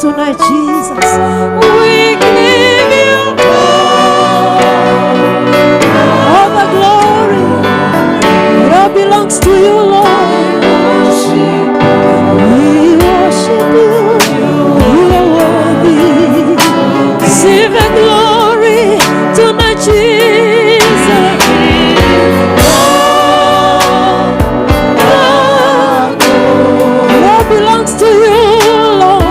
tonight, Jesus. We give you all the glory. It all belongs to you, Lord. We worship you. You are worthy. Receive the glory tonight, Jesus. It all belongs to you, Lord.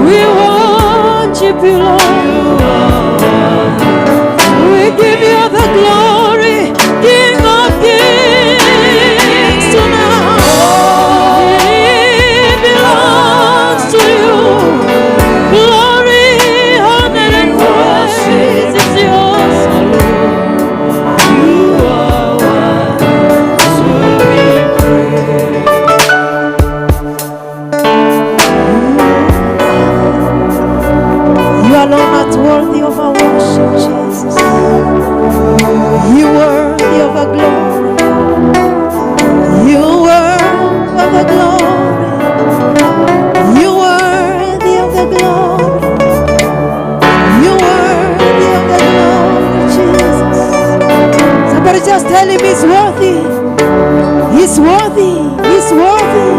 We worship you, Lord. We give you the glory, King of Kings tonight. It belongs to you. Glory, honor, and praise is yours. You are worthy to be praised. You alone art worthy of our worship, Jesus. You worthy of our glory. You worthy of the glory. You worthy of the glory. You worthy of the glory, Jesus. Somebody just tell him he's worthy. He's worthy. He's worthy.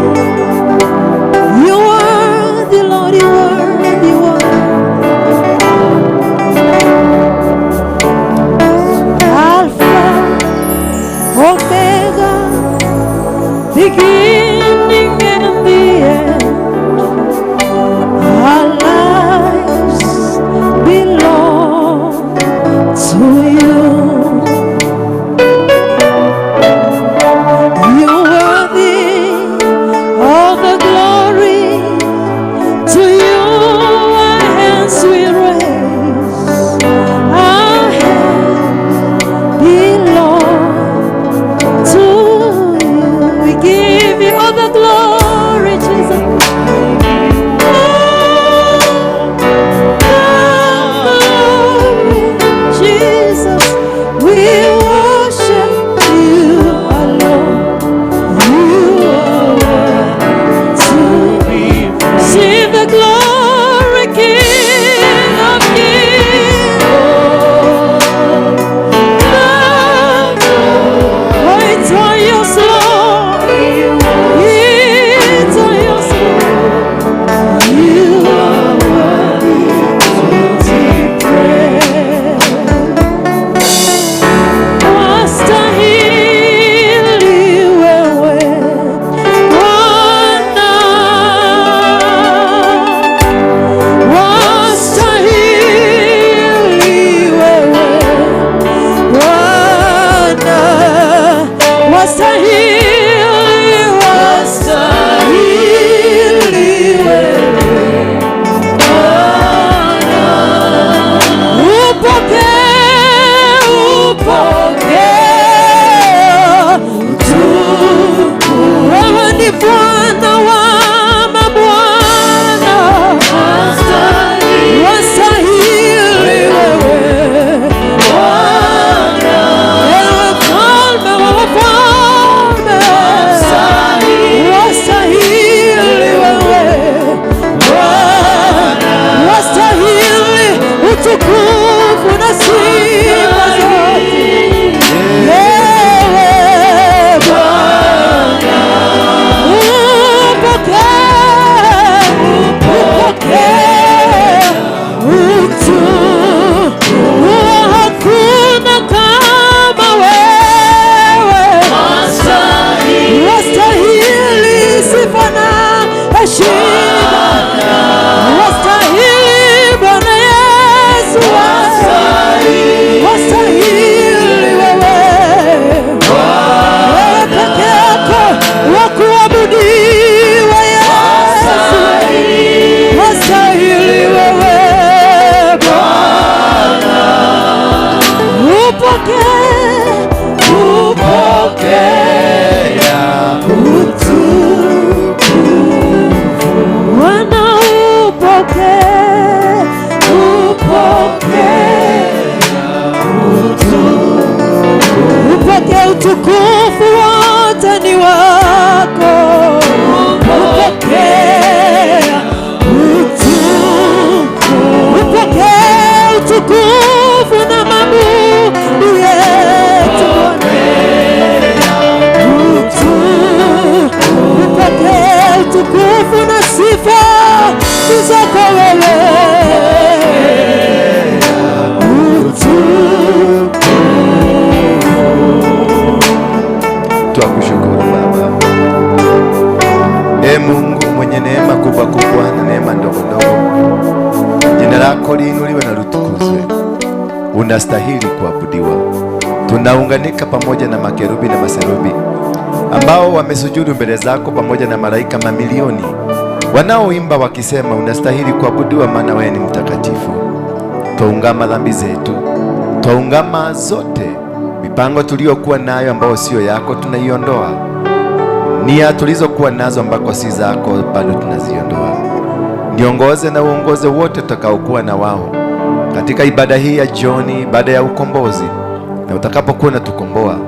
You worthy, Lord. You worthy. You worthy. Alpha, Omega, beginning and the end. Our lives belong to you. You worthy all the glory. To you our hands we raise. Our hands belong to you. We give you all the glory, Jesus. All the glory, Jesus. We worship you alone. You are worthy to Be praised. receive the glory, King of Kings. Oh, it's all yours, Lord. It's all yours, Lord. You are worthy to be praised. Wastahili wewe Bwana, wastahili wewe Bwana, wastahili, wastahili wewe Bwana. Upokee, upokee utukufu. Wewe ni Bwana wa mabwana, wastahili wewe Bwana, ewe mfalme wa wafalme, wastahili wewe Bwana, wastahili utukufu na sifa zote. Ewe Bwana, upokee, upokee utukufu. Hakuna kama wewe, wastahili sifa na heshima, wastahili Bwana Yesu, wastahili wewe, wewe peke yako wa kuabudiwa Yesu, wastahili wewe Bwana, upokee, upokee utukufu. Bwana upokee, upokee upokee utukufu wote ni wako, upokee. lako liinuliwe na litukuzwe. Unastahili kuabudiwa. Tunaunganika pamoja na makerubi na maserubi ambao wamesujudu mbele zako pamoja na malaika mamilioni wanaoimba wakisema, unastahili kuabudiwa, maana wewe ni mtakatifu. Twaungama dhambi zetu, twaungama zote mipango tuliyokuwa nayo ambayo sio yako, tunaiondoa. Nia tulizokuwa nazo ambako si zako, bado tunaziondoa. Niongoze na uongoze wote tutakaokuwa na wao katika ibada hii ya jioni, ibada ya ukombozi, na utakapokuwa unatukomboa,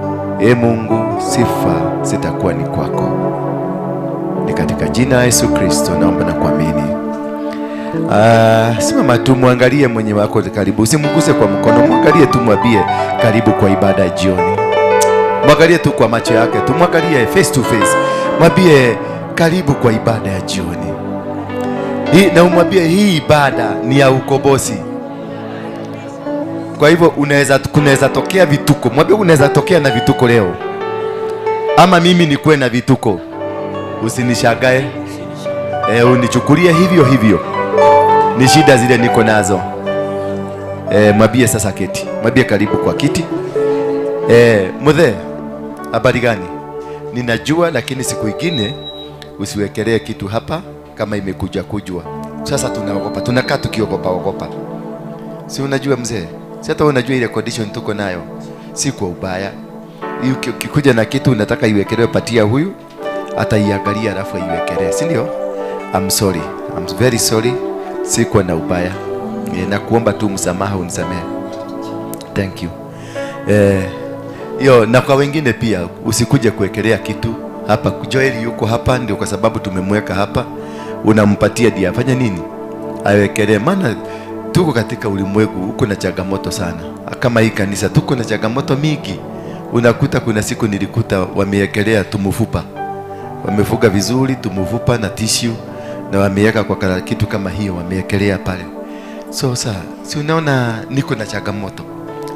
e Mungu, sifa zitakuwa ni kwako. Ni katika jina la Yesu Kristo naomba na kuamini. Simama tu, muangalie mwenye wako karibu, usimguse kwa mkono, muangalie tu, mwambie karibu kwa ibada ya jioni. Mwangalie tu kwa macho yake, tumwangalie face to face, mwambie karibu kwa ibada ya jioni hii, na umwambie hii ibada ni ya ukombozi. Kwa hivyo kunaweza tokea vituko, mwambie unaweza tokea na vituko leo, ama mimi nikuwe na vituko, usinishagae, unichukulie hivyo hivyo, ni shida zile niko nazo. Mwambie sasa keti, mwambie karibu kwa kiti. Mzee, habari gani? Ninajua, lakini siku ingine usiwekelee kitu hapa kama imekuja kujua. Sasa tunaogopa, tunakaa tukiogopa ogopa. Si unajua mzee, si hata unajua ile condition tuko nayo, si kwa ubaya. Ukikuja na kitu unataka iwekelewe, patia huyu, ataiangalia alafu aiwekelee, si ndio? I'm sorry, I'm very sorry, sikuwa na ubaya. Na kuomba tu msamaha, unisamehe. Thank you. Yo, na kwa wengine pia usikuje kuwekelea kitu hapa. Joel yuko hapa ndio kwa sababu tumemweka hapa, unampatia dia afanye nini? Awekelee. Maana tuko katika ulimwengu uko na changamoto sana. Kama hii kanisa tuko na changamoto mingi. Unakuta kuna siku nilikuta wamewekelea tumufupa, wamefuga vizuri tumufupa na tissue na wameweka kwa kitu kama hiyo, wamewekelea pale. So sasa si unaona niko na changamoto.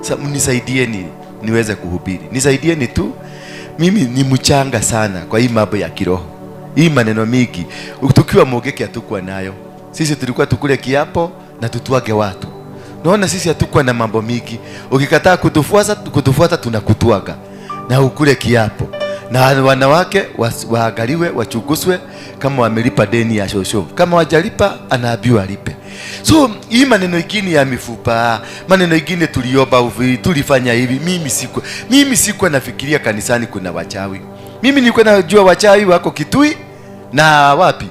Sasa mnisaidieni niweze kuhubiri. Nisaidieni tu. Mimi ni mchanga sana kwa hii mambo ya kiroho. Hii maneno mingi tukiwa Mugeke hatukuwa nayo. Sisi tulikuwa tukule kiapo na tutwage watu. Naona sisi hatukuwa na mambo mingi. Ukikataa kutufuata tunakutwaga na ukule kiapo. Na wanawake waangaliwe, wachunguzwe kama wamelipa deni ya shosho. Kama wajalipa anaambiwa alipe. So hii maneno ingine ya mifupa, maneno ingine tuliomba uvi, tulifanya hivi, mimi sikuwa nafikiria kanisani kuna wachawi. Mimi nilikuwa najua wachawi wako Kitui na wapi?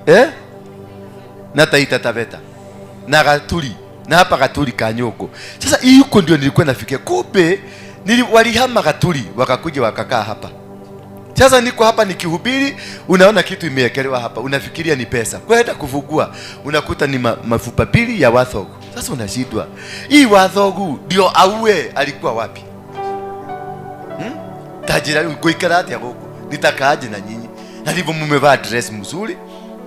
Eh? Na Taita Taveta. Na Gaturi. Na hapa Gaturi Kanyoko. Sasa hii huko ndio nilikuwa nafikiria. Kumbe walihama Gaturi wakakuja wakakaa hapa. Sasa niko hapa nikihubiri, unaona kitu imewekelewa hapa, unafikiria ni pesa. Kwenda kufungua, unakuta ni mafupa pili ya Wathogu. Sasa unashindwa. Hii Wathogu ndio auwe alikuwa wapi? Tajira kuikara atia huko. Nitakaaje na nyinyi? Na ndivyo mmevaa dress mzuri,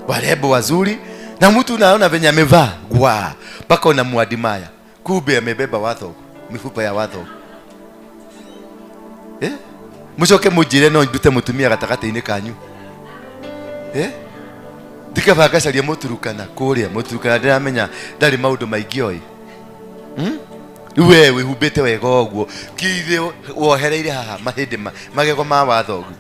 warembo wazuri, na mtu unaona venye amevaa, gwa, mpaka unamuadmire. Kumbe amebeba Wathogu, mifupa ya Wathogu. Eh? Mucoke munjire no ndute mutumia gatagatĩ-inĩ kanyu, eh? Ndikaba ngacaria mũturukana kũrĩa mũturukana, ndĩramenya ndarĩ maũndũ maingĩ oĩ, Rĩu we wĩhumbĩte wega ũguo kithĩ wohereire haha mahĩndĩ magego ma wathogu.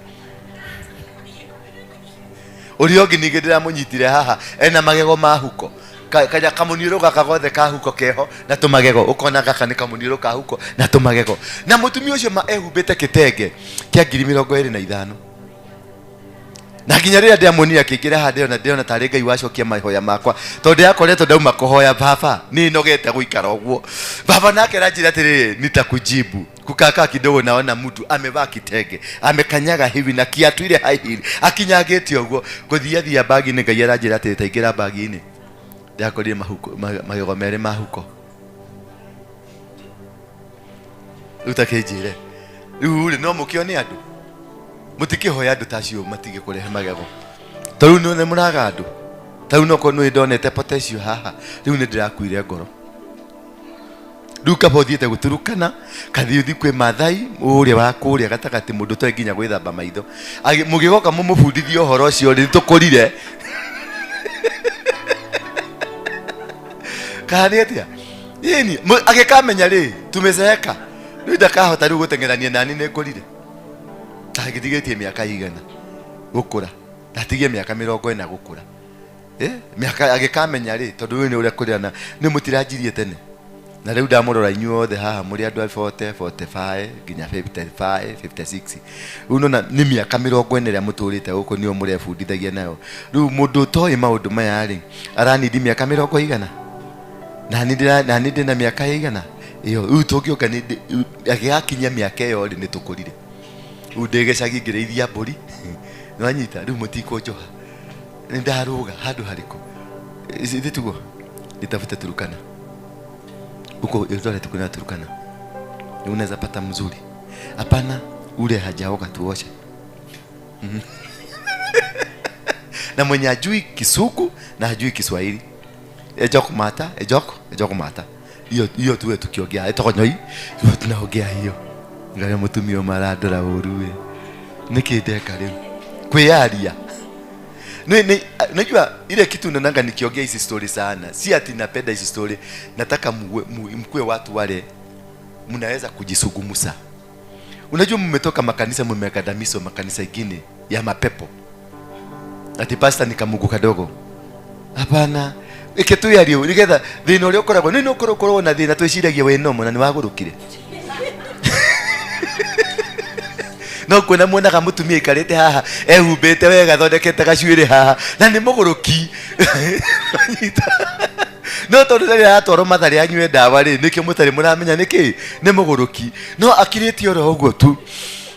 Ũrĩa ũngĩ ningĩ ndĩramũnyitire haha ena magego ma huko. Kanya kamuniũrũ gaka gothe ka huko keho na tũmagego, ũkona gaka nĩ kamuniũrũ ka huko na tũmagego, na mũtumia ũcio ma ehumbĩte kĩtenge kĩa 25,000, na nginya rĩrĩa ndĩamuonire akĩingĩra haha ndĩrona tarĩ Ngai wacokia mahoya makwa, tondũ ndĩrakoretwo ndauma kũhoya, baba nĩ nogete gũikara ũguo baba, nake aranjĩra atĩrĩrĩ, nitakujibu. Kukakaa kidogo naona mtu amevaa kitenge amekanyaga hivi na kiatu ile high heel akinyagĩte ũguo gũthiathia bagi-inĩ. Ngai aranjĩra atĩrĩ, taingĩra bagi-inĩ. Ndĩrakorire magego merĩ ma huko. Rĩu takĩnjĩre rĩu rĩ, no mũkĩone andũ mũtikĩhoya andũ ta acio matige kũrehe magego, ta rĩu nĩ mũraga andũ ta rĩu nokorwo nĩ ndonete potential haha, rĩu nĩ ndĩrakuire ngoro. Rĩu kaba ũthiĩte gũturukana kathiĩ ũthiĩ kwĩ Mathai ũrĩa wa kũrĩa gatagatĩ, mũndũ ũtoĩ nginya gwĩthamba maitho. Mũgĩgoka mũmũbundithie ũhoro ũcio rĩ, nĩtũkũrire. Kana nĩ atĩa? Ĩni, agĩkamenya rĩ, tumezeeka. Rĩu ndakahota rĩu gũteng'erania nani nĩ ngũrire. Ndagĩtigĩtie mĩaka igana gũkũra. Ndatigie mĩaka 40 gũkũra. Mĩaka agĩkamenya rĩ, tondũ ũyũ nĩ ũrĩa kũrĩa na nĩ mũtiranjirie tene. Na rĩu ndamũrora inyuothe haha mũrĩ andũ a 40, 45 nginya 55, 56. Rĩu nona nĩ mĩaka 40 ĩrĩa mũtũrĩte gũkũ nĩyo mũrebundithagia nayo. Rĩu mũndũ ũtoĩ maũndũ maya rĩ, aranindi mĩaka mĩrongo igana. Na nĩ ndĩna mĩaka igana. Ĩyo rĩu tũngĩũka nĩ agĩgakinyia mĩaka ĩyo rĩ, nĩ tũkũrire. Rĩu ndĩ gĩcagi ngĩrĩithia mbũri. Nĩwanyita? Rĩu mũtikũnjoha. Nĩ ndarũga handũ harĩkũ? Ithe tiguo? Nitafute Turkana. Huko Eldoret kuna Turkana. Unaweza pata mzuri. Hapana, ule hajaoga tuoshe. Na mwenye hajui Kisuku na hajui Kiswahili. Ejok mata, ejok mata. Hiyo hiyo tuwe tukiongea. Etokonyoi, tuwe tunaongea hiyo. Ngaria mutumio marandora ũru we. Nĩkĩ ndeka rĩu? Kwĩyaria. Najua ile kitu nananga nikiongea hizi story sana. Si ati napenda hizi story. Nataka mkue watu wale mnaweza kujisugumusa. Unajua mmetoka makanisa, mmekandamizwa makanisa ingine ya mapepo. Ati pastor ni kamungu kadogo. Hapana. Ike tu yario nigetha thina uria ukoragwo ni no ukoragwo na thina twiciragia we nomo na ni wagurukire. No kuona muonaga mutumia ikarite haha ehumbite wega thondekete gacuĩrĩ haha na nĩ mũgũrũki. No tondũ ndarĩ aratwarwo Mathare anyue ndawa rĩ, nĩkĩo mũtarĩ mũramenya nĩkĩ nĩ mũgũrũki. No akirĩte oro ũguo tu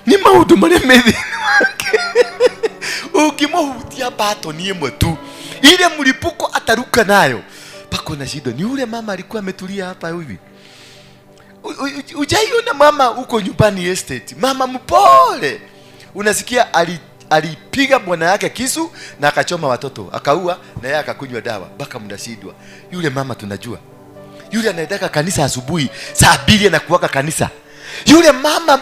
nĩ maũndũ marĩa me thĩinĩ wake. Ũngĩmũhutia batoni ĩmwe tu ile mlipuko ataruka nayo pako na shida. Ni ule mama alikuwa ametulia hapa hivi. Ujaiona mama huko nyumbani estate, mama mpole, unasikia alipiga bwana yake kisu na akachoma watoto, akaua na yeye akakunywa dawa mpaka mnashindwa. Yule mama tunajua, yule anaendaka kanisa asubuhi saa 2 anakuwaka kanisa. Yule mama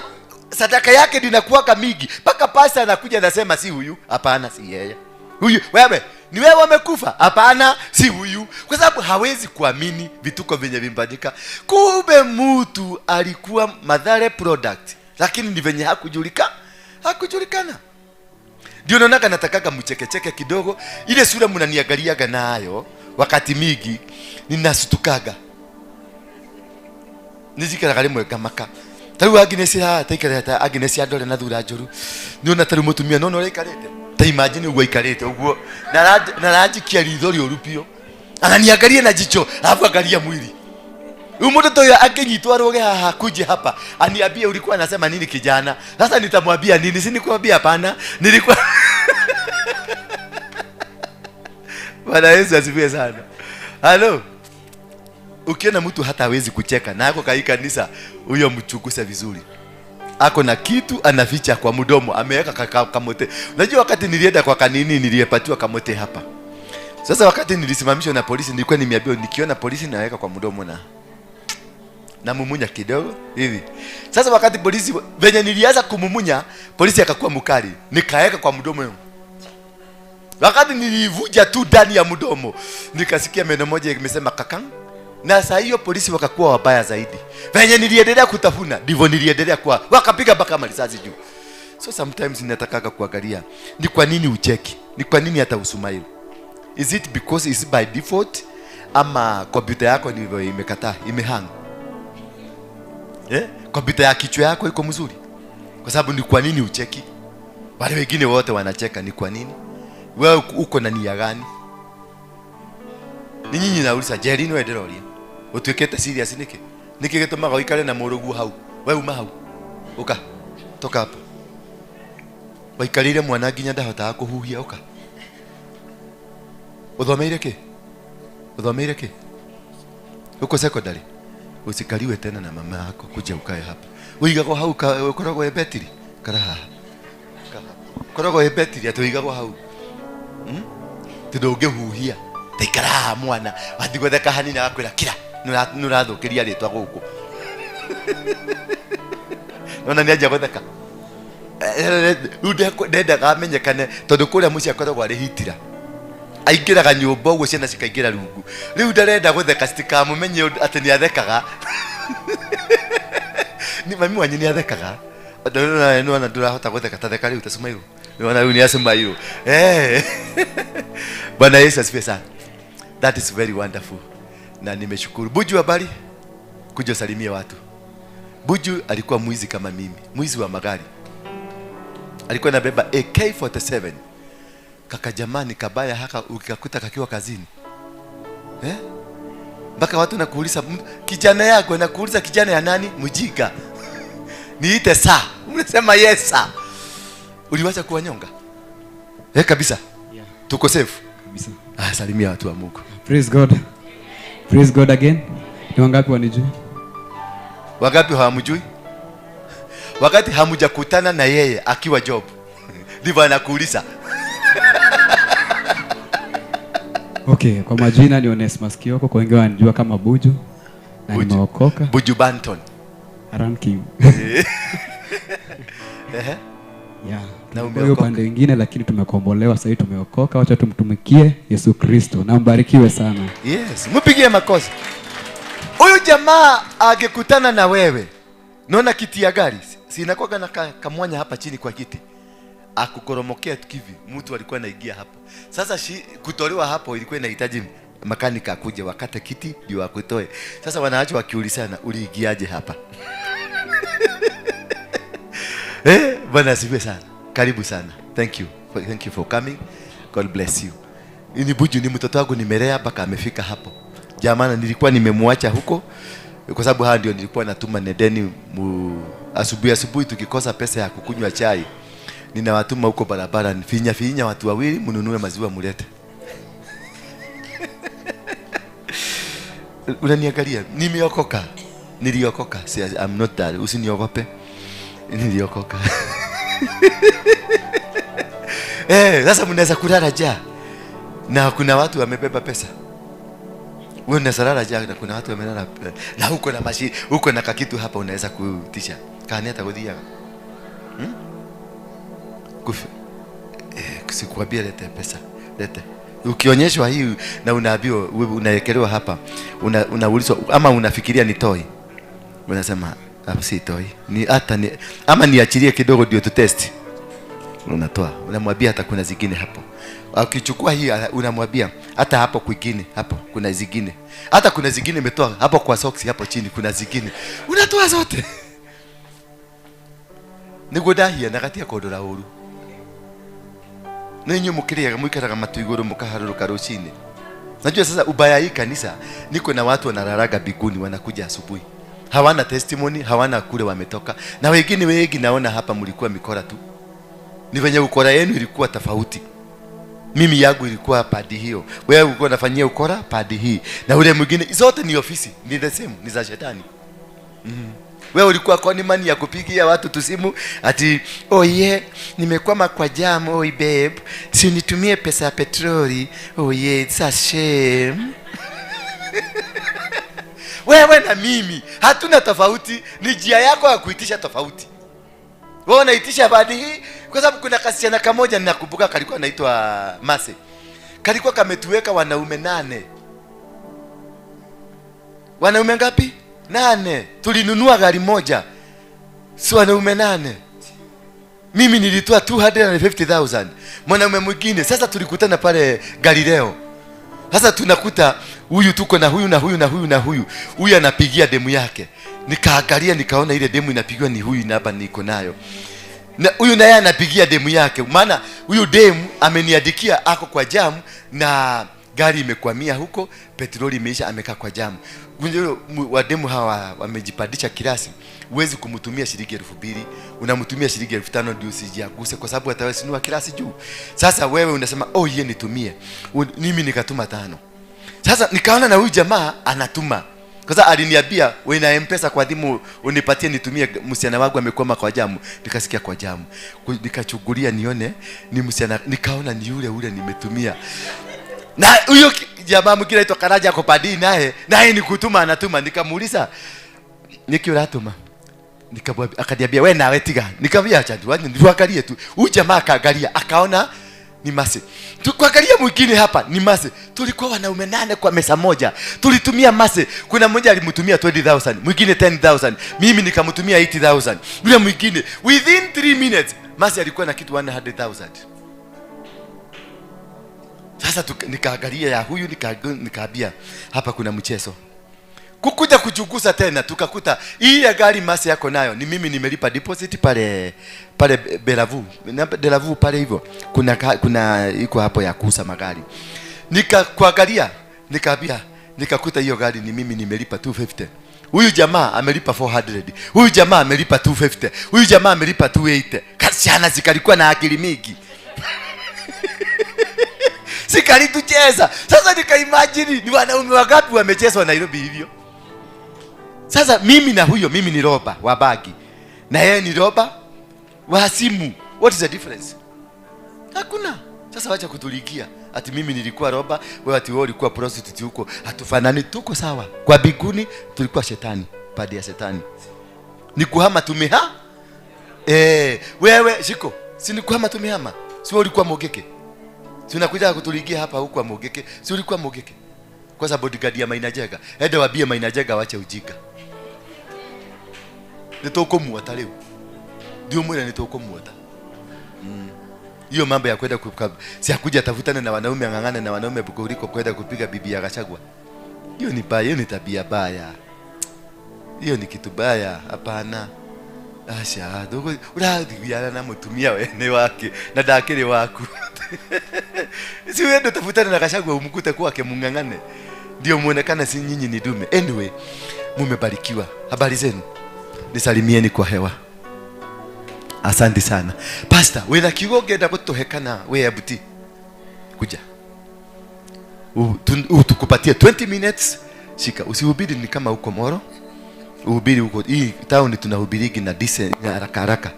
sadaka yake ndio inakuwaka mingi mpaka pastor anakuja anasema si huyu, hapana, si yeye. Huyu wewe ni wewe umekufa, hapana, si huyu, kwa sababu hawezi kuamini vituko vyenye vimbadika. Kumbe mtu alikuwa Mathare product, lakini ni venye hakujulikana. Ndio naona natakaga mchekecheke kidogo. Ile sura mnaniangaliaga nayo wakati mingi ninasutukaga. Nijikaraga rimwe ngamaka. Tariu Agnes haha taikarĩte ta Agnes andore na thura njũru. Nĩona tariu mũtumia nona ũrĩa aikarĩte. Ta imagine ũguo aikarĩte ũguo. Na aranjikia ritho rĩũru biũ. Ananiangalia na jicho, alafu angalia mwili. Huyu mtoto huyu akinyitwa aroge haha kuje hapa, aniambie ulikuwa anasema nini kijana. Sasa nitamwambia nini? Si nikwambia hapana. Nilikuwa Bwana Yesu asifiwe sana. Halo. Ukiona mtu hata hawezi kucheka na ako kai kanisa, huyo mchukuse vizuri. Ako na kitu anaficha kwa mdomo, ameweka kamote. Unajua wakati nilienda kwa kanini niliyepatiwa kamote hapa. Sasa wakati nilisimamishwa na polisi nilikuwa nimeambiwa nikiona polisi naweka kwa mdomo na mumunya kidogo hivi. Sasa wakati polisi venye nilianza kumumunya, polisi akakuwa mkali, nikaeka kwa mdomo. Wakati nilivuja tu ndani ya mdomo, nikasikia meno moja imesema kakang. Na saa hiyo polisi wakakuwa wabaya zaidi. Venye niliendelea kutafuna, ndivyo niliendelea kuwa. Wakapiga mpaka marisasi juu. So sometimes ninatakaga kuangalia ni kwa nini ucheki, ni kwa nini hata usmile. Is it because it's by default ama kompyuta yako ndivyo imekataa, imehang? Kompyuta ya kichwa yako iko mzuri? Kwa sababu ni kwa nini ucheki? Wale wengine wote wanacheka, ni kwa nini? Wewe uko na nia gani? Ni nyinyi nauliza, Jerry no enderoria. Utuikete serious niki? Niki gitumaga uikare na murugu hau? Wewe uma hau. Uka. Toka hapo. Waikarire mwana nginya ndahotaga kuhuhia, uka. Uthomeire ki? Uthomeire ki? Uko secondary. Usikaliwe tena na mama yako kuja ukae hapa. Uigagwo hau ukoragwo e betiri. Kara haha. Ukoragwo e betiri ati uigagwo hau. Ti ndũngĩhuhia. Taikara haha mwana. Wathiĩ gwetheka hanini agakwĩra kira. Nĩũrathũkĩria rĩtwa gũkũ. Nona nĩanjia gwetheka. Rĩu ndendaga amenyekane tondũ kũrĩa mũciĩ akoragwo arĩ hitira. Aingĩraga nyũmba ũguo ciana cikaingĩra rungu. Rĩu ndarenda gũtheka citikamũmenye atĩ nĩ athekaga. Ni mami wanyu nĩ athekaga. Ndona nĩ ndũrahota gũtheka ta theka rĩu ta Sumairũ. Nĩwona rĩu nĩ Asumairũ. Eh. Bwana Yesu asifiwe sana. That is very wonderful. Na nimeshukuru. Buju, habari? Kuja usalimie watu. Buju alikuwa mwizi kama mimi, mwizi wa magari. Alikuwa anabeba AK47. Kaka jamani, kabaya haka ukikakuta kakiwa kazini. Eh? Mpaka watu nakuuliza kijana yako, nakuuliza kijana ya nani? Mjinga. Niite saa. Unasema yes sir. Uliwacha kuwanyonga? Eh, kabisa. Yeah. Tuko safe. Kabisa. Ah, salimia watu wa Mungu. Praise God. Praise God again. Ni wangapi wanijui? Wangapi hawamjui? Wakati hamujakutana na yeye akiwa job. Ndivyo anakuuliza. Okay, kwa majina ni Onesmus Kioko, kwa wengi wanijua kama Buju na Buju. Nimeokoka. Buju Banton. Ranking. Ehe. Yeah. Na Kwa hiyo umeokoka. pande nyingine, lakini tumekombolewa sasa hivi, tumeokoka. Wacha tumtumikie Yesu Kristo na mbarikiwe sana. Yes, mpigie makosa. Huyu jamaa angekutana na wewe, naona kiti ya gari si inakuwa na kamwanya hapa chini kwa kiti, akukoromokea tu kivi, mtu alikuwa anaingia hapo. Sasa kutolewa hapo ilikuwa inahitaji makanika akuje wakate kiti ndio akutoe. Sasa wanaacha wakiulizana, uliingiaje hapa? Bwana asifiwe sana. Karibu sana. Thank you. Thank you for coming. God bless you. Ni Buju ni mtoto wangu, nimelea mpaka amefika hapo. Jamani, nilikuwa nimemwacha huko kwa sababu hao ndio nilikuwa natuma nedeni asubuhi asubuhi tukikosa pesa ya kukunywa chai. Ninawatuma huko barabara, finya finya watu wawili mnunue maziwa mulete. Unaniangalia, nimeokoka. Niliokoka. See, I'm not that. Usiniogope. Niliokoka. Sasa mnaweza kulala njaa. Na kuna watu wamebeba pesa. Wewe unaweza lala njaa na kuna watu wamelala na huko na mashi, huko na kakitu hapa unaweza kutisha. Kani atakudia. Kufa. Sikuambia lete pesa. Lete. Ukionyeshwa hii na unaambiwa wewe unaekelewa hapa, unaulizwa ama unafikiria ni toy. Unasema si toy. Ni hata ni ama niachilie kidogo ndio tu test. Unatoa. Unamwambia hata kuna zingine hapo. Ukichukua hii unamwambia hata hapo kwingine, hapo kuna zingine. Hata kuna zingine umetoa hapo kwa socks hapo chini kuna zingine. Unatoa zote. Niguo ndahia na gatia kondora uru. Ninyi mukiriaga mwikaraga matu iguru mukaharuruka rucini. Najua sasa ubaya hii kanisa niko na watu wanalalaga biguni wanakuja asubuhi. Hawana testimony, hawana kule wametoka. Na wengine wengi naona hapa mlikuwa mikora tu. Ni venye ukora yenu ilikuwa tofauti. Mimi yangu ilikuwa padi hiyo. Wewe ulikuwa unafanyia ukora padi hii. Na ule mwingine zote ni ofisi, ni the same, ni za shetani. Wewe ulikuwa kwa imani ya kupigia watu tusimu ati oh yeah, nimekwama kwa jam, oh babe, si unitumie pesa ya petroli. Oh yeah, it's a shame. Wewe na mimi hatuna tofauti, ni njia yako ya kuitisha tofauti. Wewe unaitisha baadhi hii kwa sababu kuna kasichana kamoja ninakumbuka kalikuwa anaitwa Mase. Kalikuwa kametuweka wanaume 8. Wanaume ngapi? 8. Tulinunua gari moja. Si wanaume 8. Mimi nilitoa 250,000. Mwanaume mwingine. Sasa tulikutana pale Galileo. Sasa tunakuta huyu tuko na huyu na huyu na huyu na huyu. Huyu anapigia demu yake. Nikaangalia nikaona ile demu inapigiwa ni huyu na hapa niko nayo. Na huyu naye anapigia demu yake. Maana huyu demu ameniandikia ako kwa jamu na gari imekwamia huko, petroli imeisha, amekaa kwa jamu. Wa demu hawa wamejipandisha kirasi. Huwezi kumtumia shilingi 2000, unamtumia shilingi 5000 ndio usijiaguse kwa sababu atawesinua kirasi juu. Sasa wewe unasema oh yeye nitumie. Mimi nikatuma 5. Sasa nikaona na huyu jamaa anatuma. Kwa sababu aliniambia wewe na M-Pesa kwa simu unipatie nitumie, msichana wangu amekwama kwa jamu. Nikasikia kwa jamu. Nikachugulia nione ni msichana, nikaona ni yule yule nimetumia. Na huyo jamaa mwingine anaitwa Karaja kwa padi naye ni kutuma anatuma. Nikamuuliza niki uratuma? Nikamwambia, akaniambia wewe nawe tiga. Nikamwambia acha tu, niangalie tu. Huyu jamaa akaangalia, akaona Ni Masi. Tukuangalia mwingine hapa ni Masi. Tulikuwa wanaume 8 kwa mesa moja. Tulitumia Masi. Kuna mmoja alimtumia 20,000, mwingine 10,000, mimi nikamtumia 80,000. Yule mwingine within 3 minutes Masi alikuwa na kitu 100,000. Sasa nikaangalia ya huyu, nikaambia hapa kuna mchezo. Kukuja kuchunguza tena tukakuta hii ya gari Masi yako nayo ni mimi nimelipa deposit pale pale Belavu. Na Belavu pale hivyo kuna iko hapo ya kuuza magari. Nikakuangalia, nikaambia, nikakuta hiyo gari ni mimi nimelipa 250. Huyu jamaa amelipa 400. Huyu jamaa amelipa 250. Huyu jamaa amelipa 280. Kasichana zikalikuwa na akili mingi. Sikalitucheza. Sasa nikaimagine ni wanaume wangapi wamechezwa Nairobi hivyo. Sasa mimi na huyo, mimi ni roba wa bagi na yeye ni roba wa simu. What is the difference? Hakuna. Sasa wacha kutulikia ati mimi nilikuwa roba, wewe ati wewe ulikuwa prostitute huko. Hatufanani, tuko sawa. Kwa biguni tulikuwa shetani, padi ya shetani. Ni kuhama tumeha? Wewe shiko, si ni kuhama tumehama? Si wewe ulikuwa mogeke? Si unakuja kutulikia hapa huko mogeke? Si ulikuwa mogeke? Kwa sababu bodyguard ya Maina Njenga. Ende wabie Maina Njenga wache ujika. Nitokumuota leo. Ndio mwele nitokumuota. Hiyo mambo ya kwenda si akuja tafutane na wanaume angangane na wanaume kuliko kwenda kupiga bibi ya Gachagua. Hiyo ni baya, hiyo ni tabia baya. Hiyo ni kitu baya, hapana. Asha, dogo urathiana na mutumia wene wake na ndakiri waku. Si uende tafutane na Gachagua umkute kwake mungangane. Ndio muonekane si nyinyi ni dume. Anyway, mumebarikiwa. Habari zenu? Nisalimieni kwa hewa. Asante sana. Pastor, wena kiugo ngenda gutuhekana we abuti. Kuja. Tukupatie 20 minutes. Shika, usihubiri ni kama uko Moro. Uhubiri huko. Hii town tunahubirigi na decent na haraka haraka.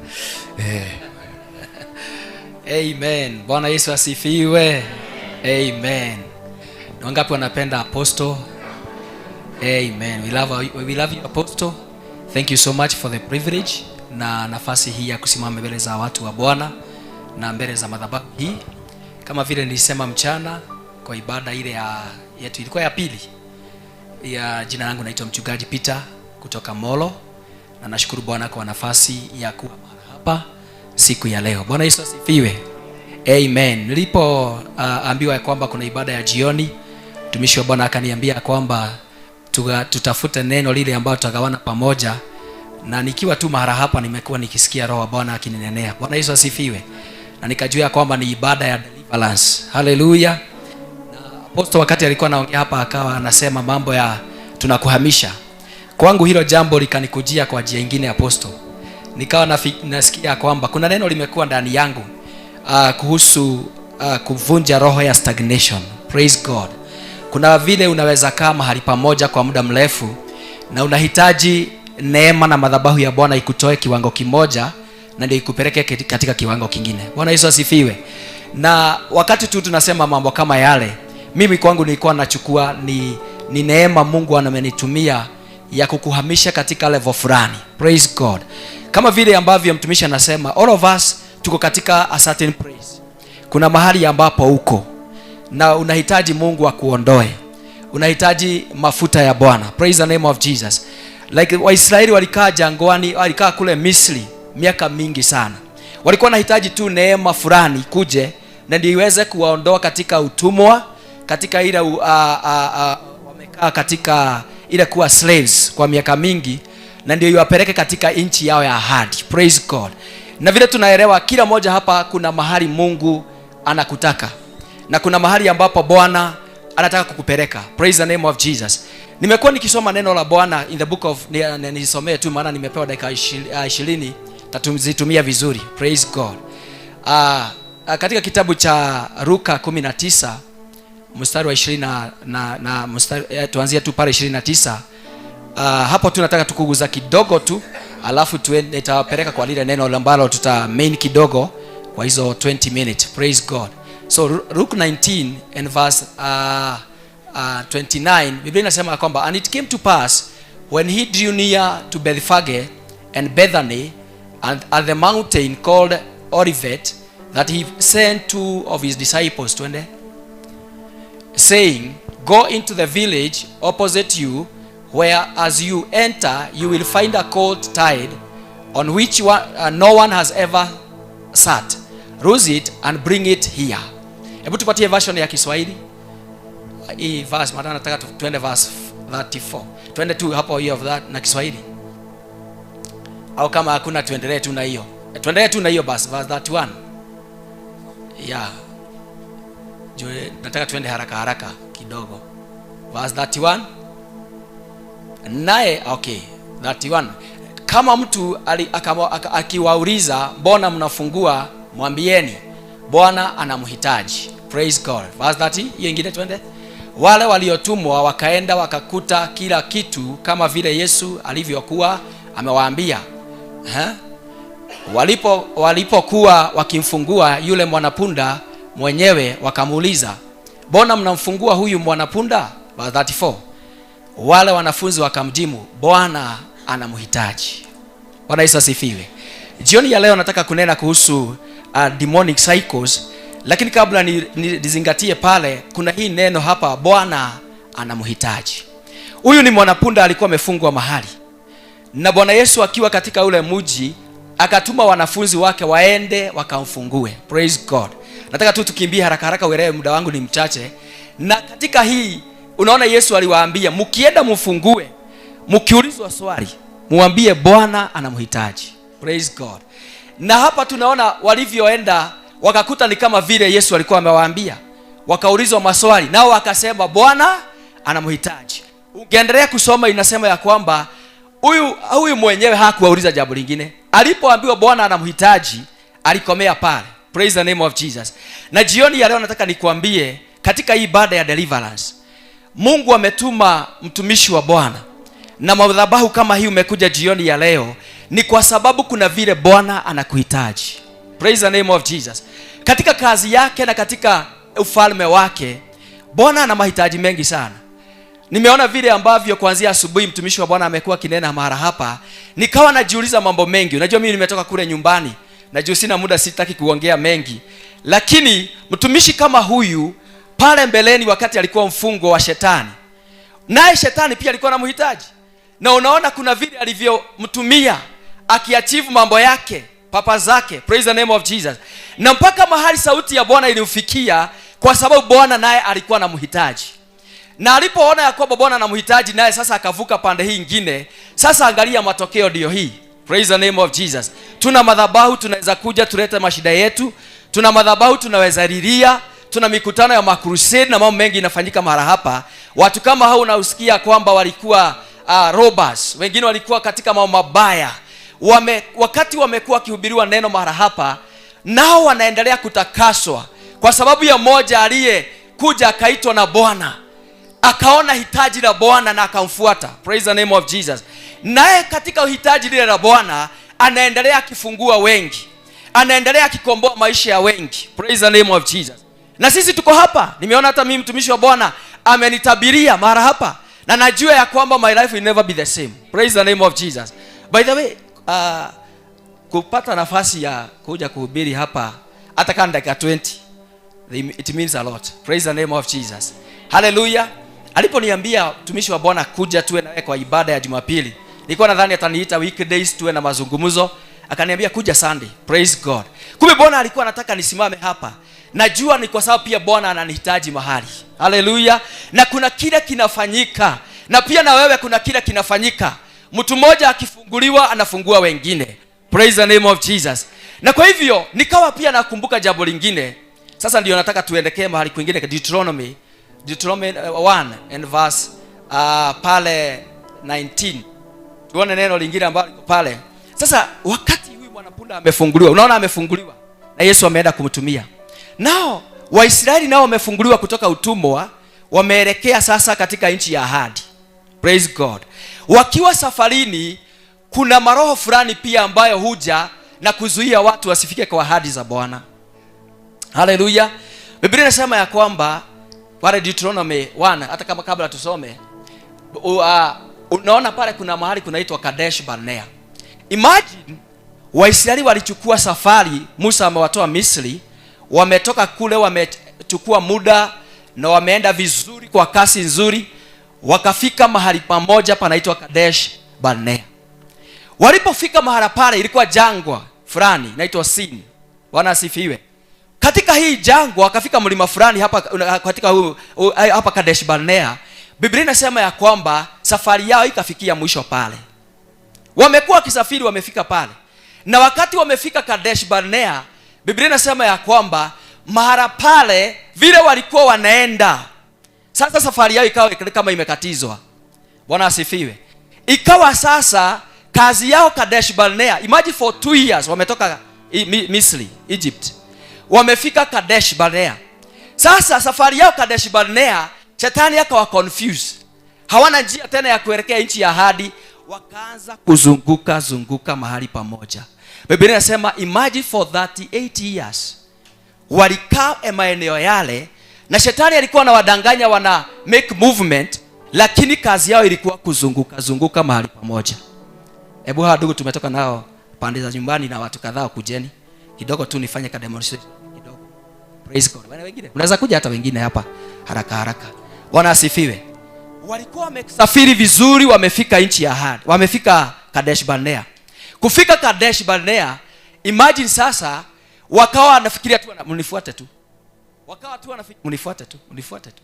Amen. Bwana Yesu asifiwe. Amen. Ni wangapi wanapenda apostle? Amen. We love you, apostle. Thank you so much for the privilege na nafasi hii ya kusimama mbele za watu wa Bwana na mbele za madhabahu hii. Kama vile nilisema mchana kwa ibada ile ya yetu ilikuwa ya pili. Ya jina langu naitwa Mchungaji Peter kutoka Molo, na nashukuru Bwana kwa nafasi ya kuwa mahali hapa siku ya leo. Bwana Yesu asifiwe. Amen. Nilipo ambiwa ya kwamba kuna ibada ya jioni, mtumishi wa Bwana akaniambia kwamba tutafute neno lile ambalo tutagawana pamoja, na nikiwa tu mahali hapa nimekuwa nikisikia Roho wa Bwana akininenea. Bwana Yesu asifiwe. Na nikajua kwamba ni ibada ya deliverance. Hallelujah. Na apostle wakati alikuwa anaongea hapa akawa anasema mambo ya tunakuhamisha. Kwangu hilo jambo likanikujia kwa njia nyingine apostle. Nikawa nasikia kwamba kuna neno limekuwa ndani yangu kuhusu kuvunja roho ya stagnation. Praise God. Kuna vile unaweza kaa mahali pamoja kwa muda mrefu na unahitaji neema na madhabahu ya Bwana ikutoe kiwango kimoja na ndio ikupeleke katika kiwango kingine. Bwana Yesu asifiwe. Na wakati tu tunasema mambo kama yale, mimi kwangu nilikuwa nachukua ni neema Mungu amenitumia ya kukuhamisha katika level fulani. Praise God. Kama vile ambavyo mtumishi anasema, all of us tuko katika a certain place. Kuna mahali ambapo uko na unahitaji Mungu akuondoe. Unahitaji mafuta ya Bwana. Praise the name of Jesus. Like Waisraeli walikaa jangwani, walikaa kule Misri miaka mingi sana. Walikuwa wanahitaji tu neema fulani kuje na ndio iweze kuwaondoa katika utumwa, katika ile wamekaa katika ile kuwa slaves kwa miaka mingi, na ndio iwapeleke katika nchi yao ya ahadi. Praise God. Na vile tunaelewa kila mmoja hapa kuna mahali Mungu anakutaka na kuna mahali ambapo Bwana anataka kukupeleka. Praise the name of Jesus. Nimekuwa nikisoma neno la Bwana in the book of, nisomee tu maana nimepewa dakika 20, tatuzitumia vizuri. Praise God. Katika kitabu cha Luka 19 mstari wa 20 na mstari, tuanzie tu pale 29. Hapo tu nataka tukuguza kidogo tu, alafu nitawapeleka kwa lile neno ambalo tuta main kidogo kwa hizo 20 minutes. Praise God. So Luke 19 and verse 29, Biblia inasema kwamba, and it came to pass when he drew near to Bethphage and Bethany and at the mountain called Olivet, that he sent two of his disciples, twende, saying, "Go into the village opposite you, where as you enter you will find a colt tied, on which no one has ever sat. Loose it and bring it here." Hebu tupatie version ya Kiswahili hii verse, maana nataka tuende verse 34. Twende tu hapo hiyo of that na Kiswahili, au kama hakuna tuendelee tu na hiyo, tuendelee tu na hiyo basi, verse 31. Yeah, juu nataka tuende haraka haraka kidogo. Verse 31. Naye, okay, 31. "Kama mtu akiwauliza, 'Mbona mnafungua?' mwambieni, 'Bwana anamhitaji.'" Praise God. Verse 30, hiyo ingine, twende. "Wale waliotumwa wakaenda wakakuta kila kitu kama vile Yesu alivyokuwa amewaambia." Eh? Walipokuwa wakimfungua yule mwanapunda mwenyewe, wakamuuliza, "Mbona mnamfungua huyu mwanapunda?" Verse 34. Wale wanafunzi wakamjibu, "Bwana anamhitaji." Bwana Yesu asifiwe. Jioni ya leo nataka kunena kuhusu demonic cycles, lakini kabla nizingatie pale, kuna hii neno hapa, "Bwana anamhitaji." Huyu ni mwanapunda alikuwa amefungwa mahali, na Bwana Yesu akiwa katika ule mji akatuma wanafunzi wake waende wakamfungue. Praise God. Nataka tu tukimbie haraka haraka, uelewe muda wangu ni mchache. Na katika hii unaona Yesu aliwaambia, "Mkienda mfungue, mkiulizwa swali muambie Bwana anamhitaji." Praise God. Na hapa tunaona walivyoenda wakakuta ni kama vile Yesu alikuwa amewaambia. Wakaulizwa maswali nao wakasema, "Bwana anamhitaji." Ukiendelea kusoma inasema ya kwamba huyu mwenyewe hakuwauliza jambo lingine. Alipoambiwa Bwana anamhitaji, alikomea pale. Praise the name of Jesus. Na jioni ya leo nataka nikuambie, katika hii ibada ya deliverance, Mungu ametuma mtumishi wa Bwana na madhabahu kama hii umekuja jioni ya leo ni kwa sababu kuna vile Bwana anakuhitaji. Praise the name of Jesus. Katika kazi yake na katika ufalme wake, Bwana ana mahitaji mengi sana. Nimeona vile ambavyo kuanzia asubuhi mtumishi wa Bwana amekuwa akinena mara hapa, nikawa najiuliza mambo mengi. Unajua mimi nimetoka kule nyumbani, najua sina muda, sitaki kuongea mengi, lakini mtumishi kama huyu pale mbeleni, wakati alikuwa mfungwa wa shetani, naye shetani pia alikuwa anamhitaji, na unaona kuna vile alivyomtumia akiachieve mambo yake, purpose zake. Praise the name of Jesus. Na mpaka mahali sauti ya Bwana ilimfikia, kwa sababu Bwana naye alikuwa anamhitaji, na alipoona ya kwamba Bwana anamhitaji, naye sasa akavuka pande hii ingine. Sasa angalia matokeo ndiyo hii. Praise the name of Jesus. Tuna madhabahu, tunaweza kuja tulete mashida yetu. Tuna madhabahu, tunaweza lilia. Tuna mikutano ya makrusade na mambo mengi inafanyika mara hapa. Watu kama hao unausikia kwamba walikuwa robbers, wengine walikuwa katika mambo mabaya. Wakati wamekuwa wakihubiriwa neno mara hapa, nao wanaendelea kutakaswa kwa sababu ya mmoja aliyekuja akaitwa na Bwana, akaona hitaji la Bwana na akamfuata. Praise the name of Jesus. Naye katika hitaji lile la Bwana anaendelea akifungua wengi, anaendelea akikomboa maisha ya wengi. Praise the name of Jesus. Na sisi tuko hapa, nimeona hata mimi mtumishi wa Bwana amenitabiria mara hapa, na najua ya kwamba my life will never be the same. Praise the name of Jesus. By the way, kupata nafasi ya kuja kuhubiri hapa hata kama dakika 20, it means a lot. Praise the name of Jesus. Hallelujah. Aliponiambia mtumishi wa Bwana kuja tuwe nawe kwa ibada ya Jumapili, nilikuwa nadhani ataniita weekdays tuwe na mazungumzo. Akaniambia kuja Sunday. Praise God. Kumbe Bwana alikuwa anataka nisimame hapa. Najua ni kwa sababu pia Bwana ananihitaji mahali. Hallelujah. Na kuna kile kinafanyika, na pia na wewe kuna kile kinafanyika. Mtu mmoja akifunguliwa anafungua wengine. Praise the name of Jesus. Na kwa hivyo nikawa pia nakumbuka jambo lingine. Sasa ndio nataka tuendekee mahali kwingine, Deuteronomy 1 and verse pale 19. Tuone neno lingine ambalo liko pale. Sasa wakati huyu mwanapunda amefunguliwa, unaona amefunguliwa na Yesu ameenda kumtumia. Nao Waisraeli nao wamefunguliwa kutoka utumwa, wameelekea sasa katika nchi ya ahadi. Praise God. Wakiwa safarini, kuna maroho fulani pia ambayo huja na kuzuia watu wasifike kwa ahadi za Bwana. Haleluya. Biblia inasema ya kwamba pale Deuteronomy 1, hata kama kabla tusome, unaona pale kuna mahali kunaitwa Kadesh Barnea. Imagine Waisraeli walichukua safari, Musa amewatoa Misri, wametoka kule, wamechukua muda na wameenda vizuri kwa kasi nzuri, wakafika mahali pamoja panaitwa Kadesh Barnea. Walipofika mahala pale, ilikuwa jangwa fulani inaitwa Sin. Bwana asifiwe. Katika hii jangwa wakafika mlima fulani hapa katika hapa Kadesh Barnea. Biblia inasema ya kwamba safari yao ikafikia mwisho pale. Wamekuwa wakisafiri, wamefika pale. Na wakati wamefika Kadesh Barnea, Biblia inasema ya kwamba mahala pale vile walikuwa wanaenda, sasa safari yao ikawa kama imekatizwa. Bwana asifiwe. Ikawa sasa kazi yao Kadesh Barnea, imagine for 2 years wametoka Misri, Egypt. Wamefika Kadesh Barnea. Sasa safari yao Kadesh Barnea, shetani akawa confuse. Hawana njia tena ya kuelekea nchi ya ahadi, wakaanza kuzunguka zunguka mahali pamoja. Biblia inasema imagine for 38 years walikaa maeneo yale, na shetani alikuwa anawadanganya wana make movement, lakini kazi yao ilikuwa kuzunguka zunguka mahali pamoja. Hebu hawa ndugu tumetoka nao pande za nyumbani na watu kadhaa, kujeni kidogo tu nifanye ka demonstration kidogo. Praise God. Wana wengine unaweza kuja hata wengine hapa haraka haraka. Bwana asifiwe. Walikuwa wamesafiri vizuri, wamefika nchi ya ahadi, wamefika Kadesh Barnea. Kufika Kadesh Barnea, imagine sasa wakawa wanafikiria tu, mnifuate tu. Wakawa tu wanafikiria mnifuate tu, mnifuate tu.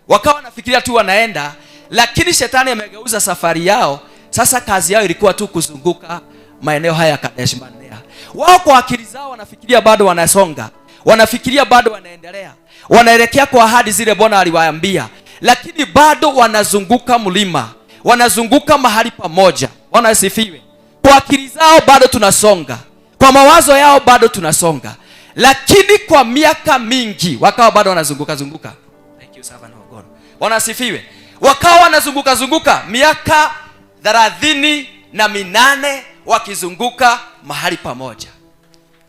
Wakawa wanafikiria tu wanaenda, lakini shetani amegeuza safari yao. Sasa kazi yao ilikuwa tu kuzunguka maeneo haya ya Kadesh Barnea. Wao kwa akili zao wanafikiria bado wanasonga, wanafikiria bado wanaendelea, wanaelekea kwa ahadi zile Bwana aliwaambia, lakini bado wanazunguka mlima, wanazunguka mahali pamoja. Bwana asifiwe. Kwa akili zao bado tunasonga, kwa mawazo yao bado tunasonga, lakini kwa miaka mingi wakawa bado wanazunguka zunguka. Thank you, servant of God. Bwana asifiwe. Wakawa wanazunguka zunguka miaka 38 wakizunguka mahali pamoja.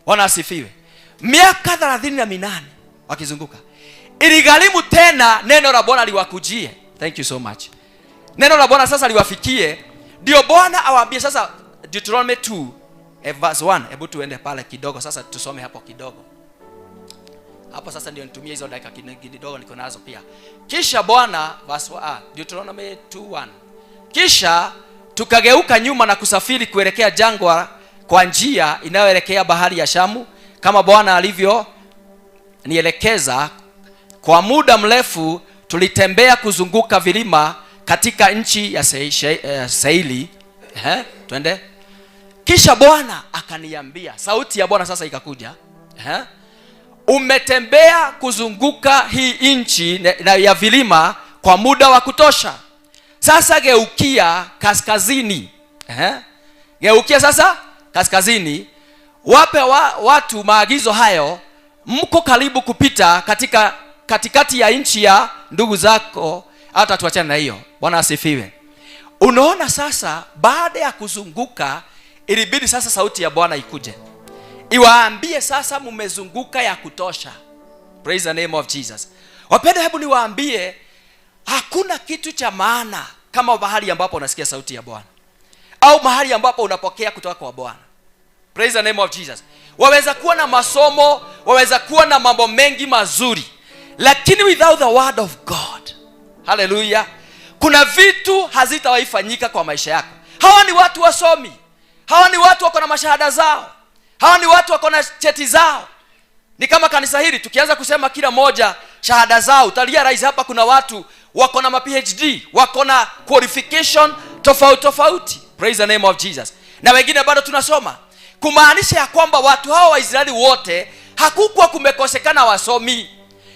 Bwana asifiwe. Miaka 38 wakizunguka. Iligharimu tena neno la Bwana liwakujie. Thank you so much. Neno la Bwana sasa liwafikie, ndio Bwana awaambie sasa. Deuteronomy 2 verse 1. Hebu tuende pale kidogo sasa, tusome hapo kidogo. Hapo sasa ndio nitumie hizo dakika kidogo niko nazo pia. Kisha Bwana verse Deuteronomy 2:1. Kisha tukageuka nyuma na kusafiri kuelekea jangwa kwa njia inayoelekea bahari ya Shamu, kama Bwana alivyo nielekeza. Kwa muda mrefu tulitembea kuzunguka vilima katika nchi ya Seili. Twende. Kisha Bwana akaniambia, sauti ya Bwana sasa ikakuja. Umetembea kuzunguka hii nchi ya vilima kwa muda wa kutosha. Sasa geukia kaskazini. Geukia sasa kaskazini. Wape watu maagizo hayo. Mko karibu kupita katika katikati ya nchi ya ndugu zako. Hata tuachane na hiyo. Bwana asifiwe. Unaona sasa, baada ya kuzunguka ilibidi sasa sauti ya Bwana ikuje iwaambie sasa mmezunguka ya kutosha. Praise the name of Jesus. Wapendwa, hebu niwaambie, hakuna kitu cha maana kama mahali ambapo unasikia sauti ya Bwana au mahali ambapo unapokea kutoka kwa Bwana. Praise the name of Jesus. Waweza kuwa na masomo, waweza kuwa na mambo mengi mazuri, lakini without the word of God, hallelujah, kuna vitu hazitawahi fanyika kwa maisha yako. Hawa ni watu wasomi, hawa ni watu wako na mashahada zao, hawa ni watu wako na cheti zao. Ni kama kanisa hili tukianza kusema kila moja shahada zao, utalia rais hapa kuna watu wako na ma PhD, wako na qualification tofauti tofauti. Praise the name of Jesus. Na wengine bado tunasoma. Kumaanisha ya kwamba watu hawa wa Israeli wote hakukuwa kumekosekana wasomi,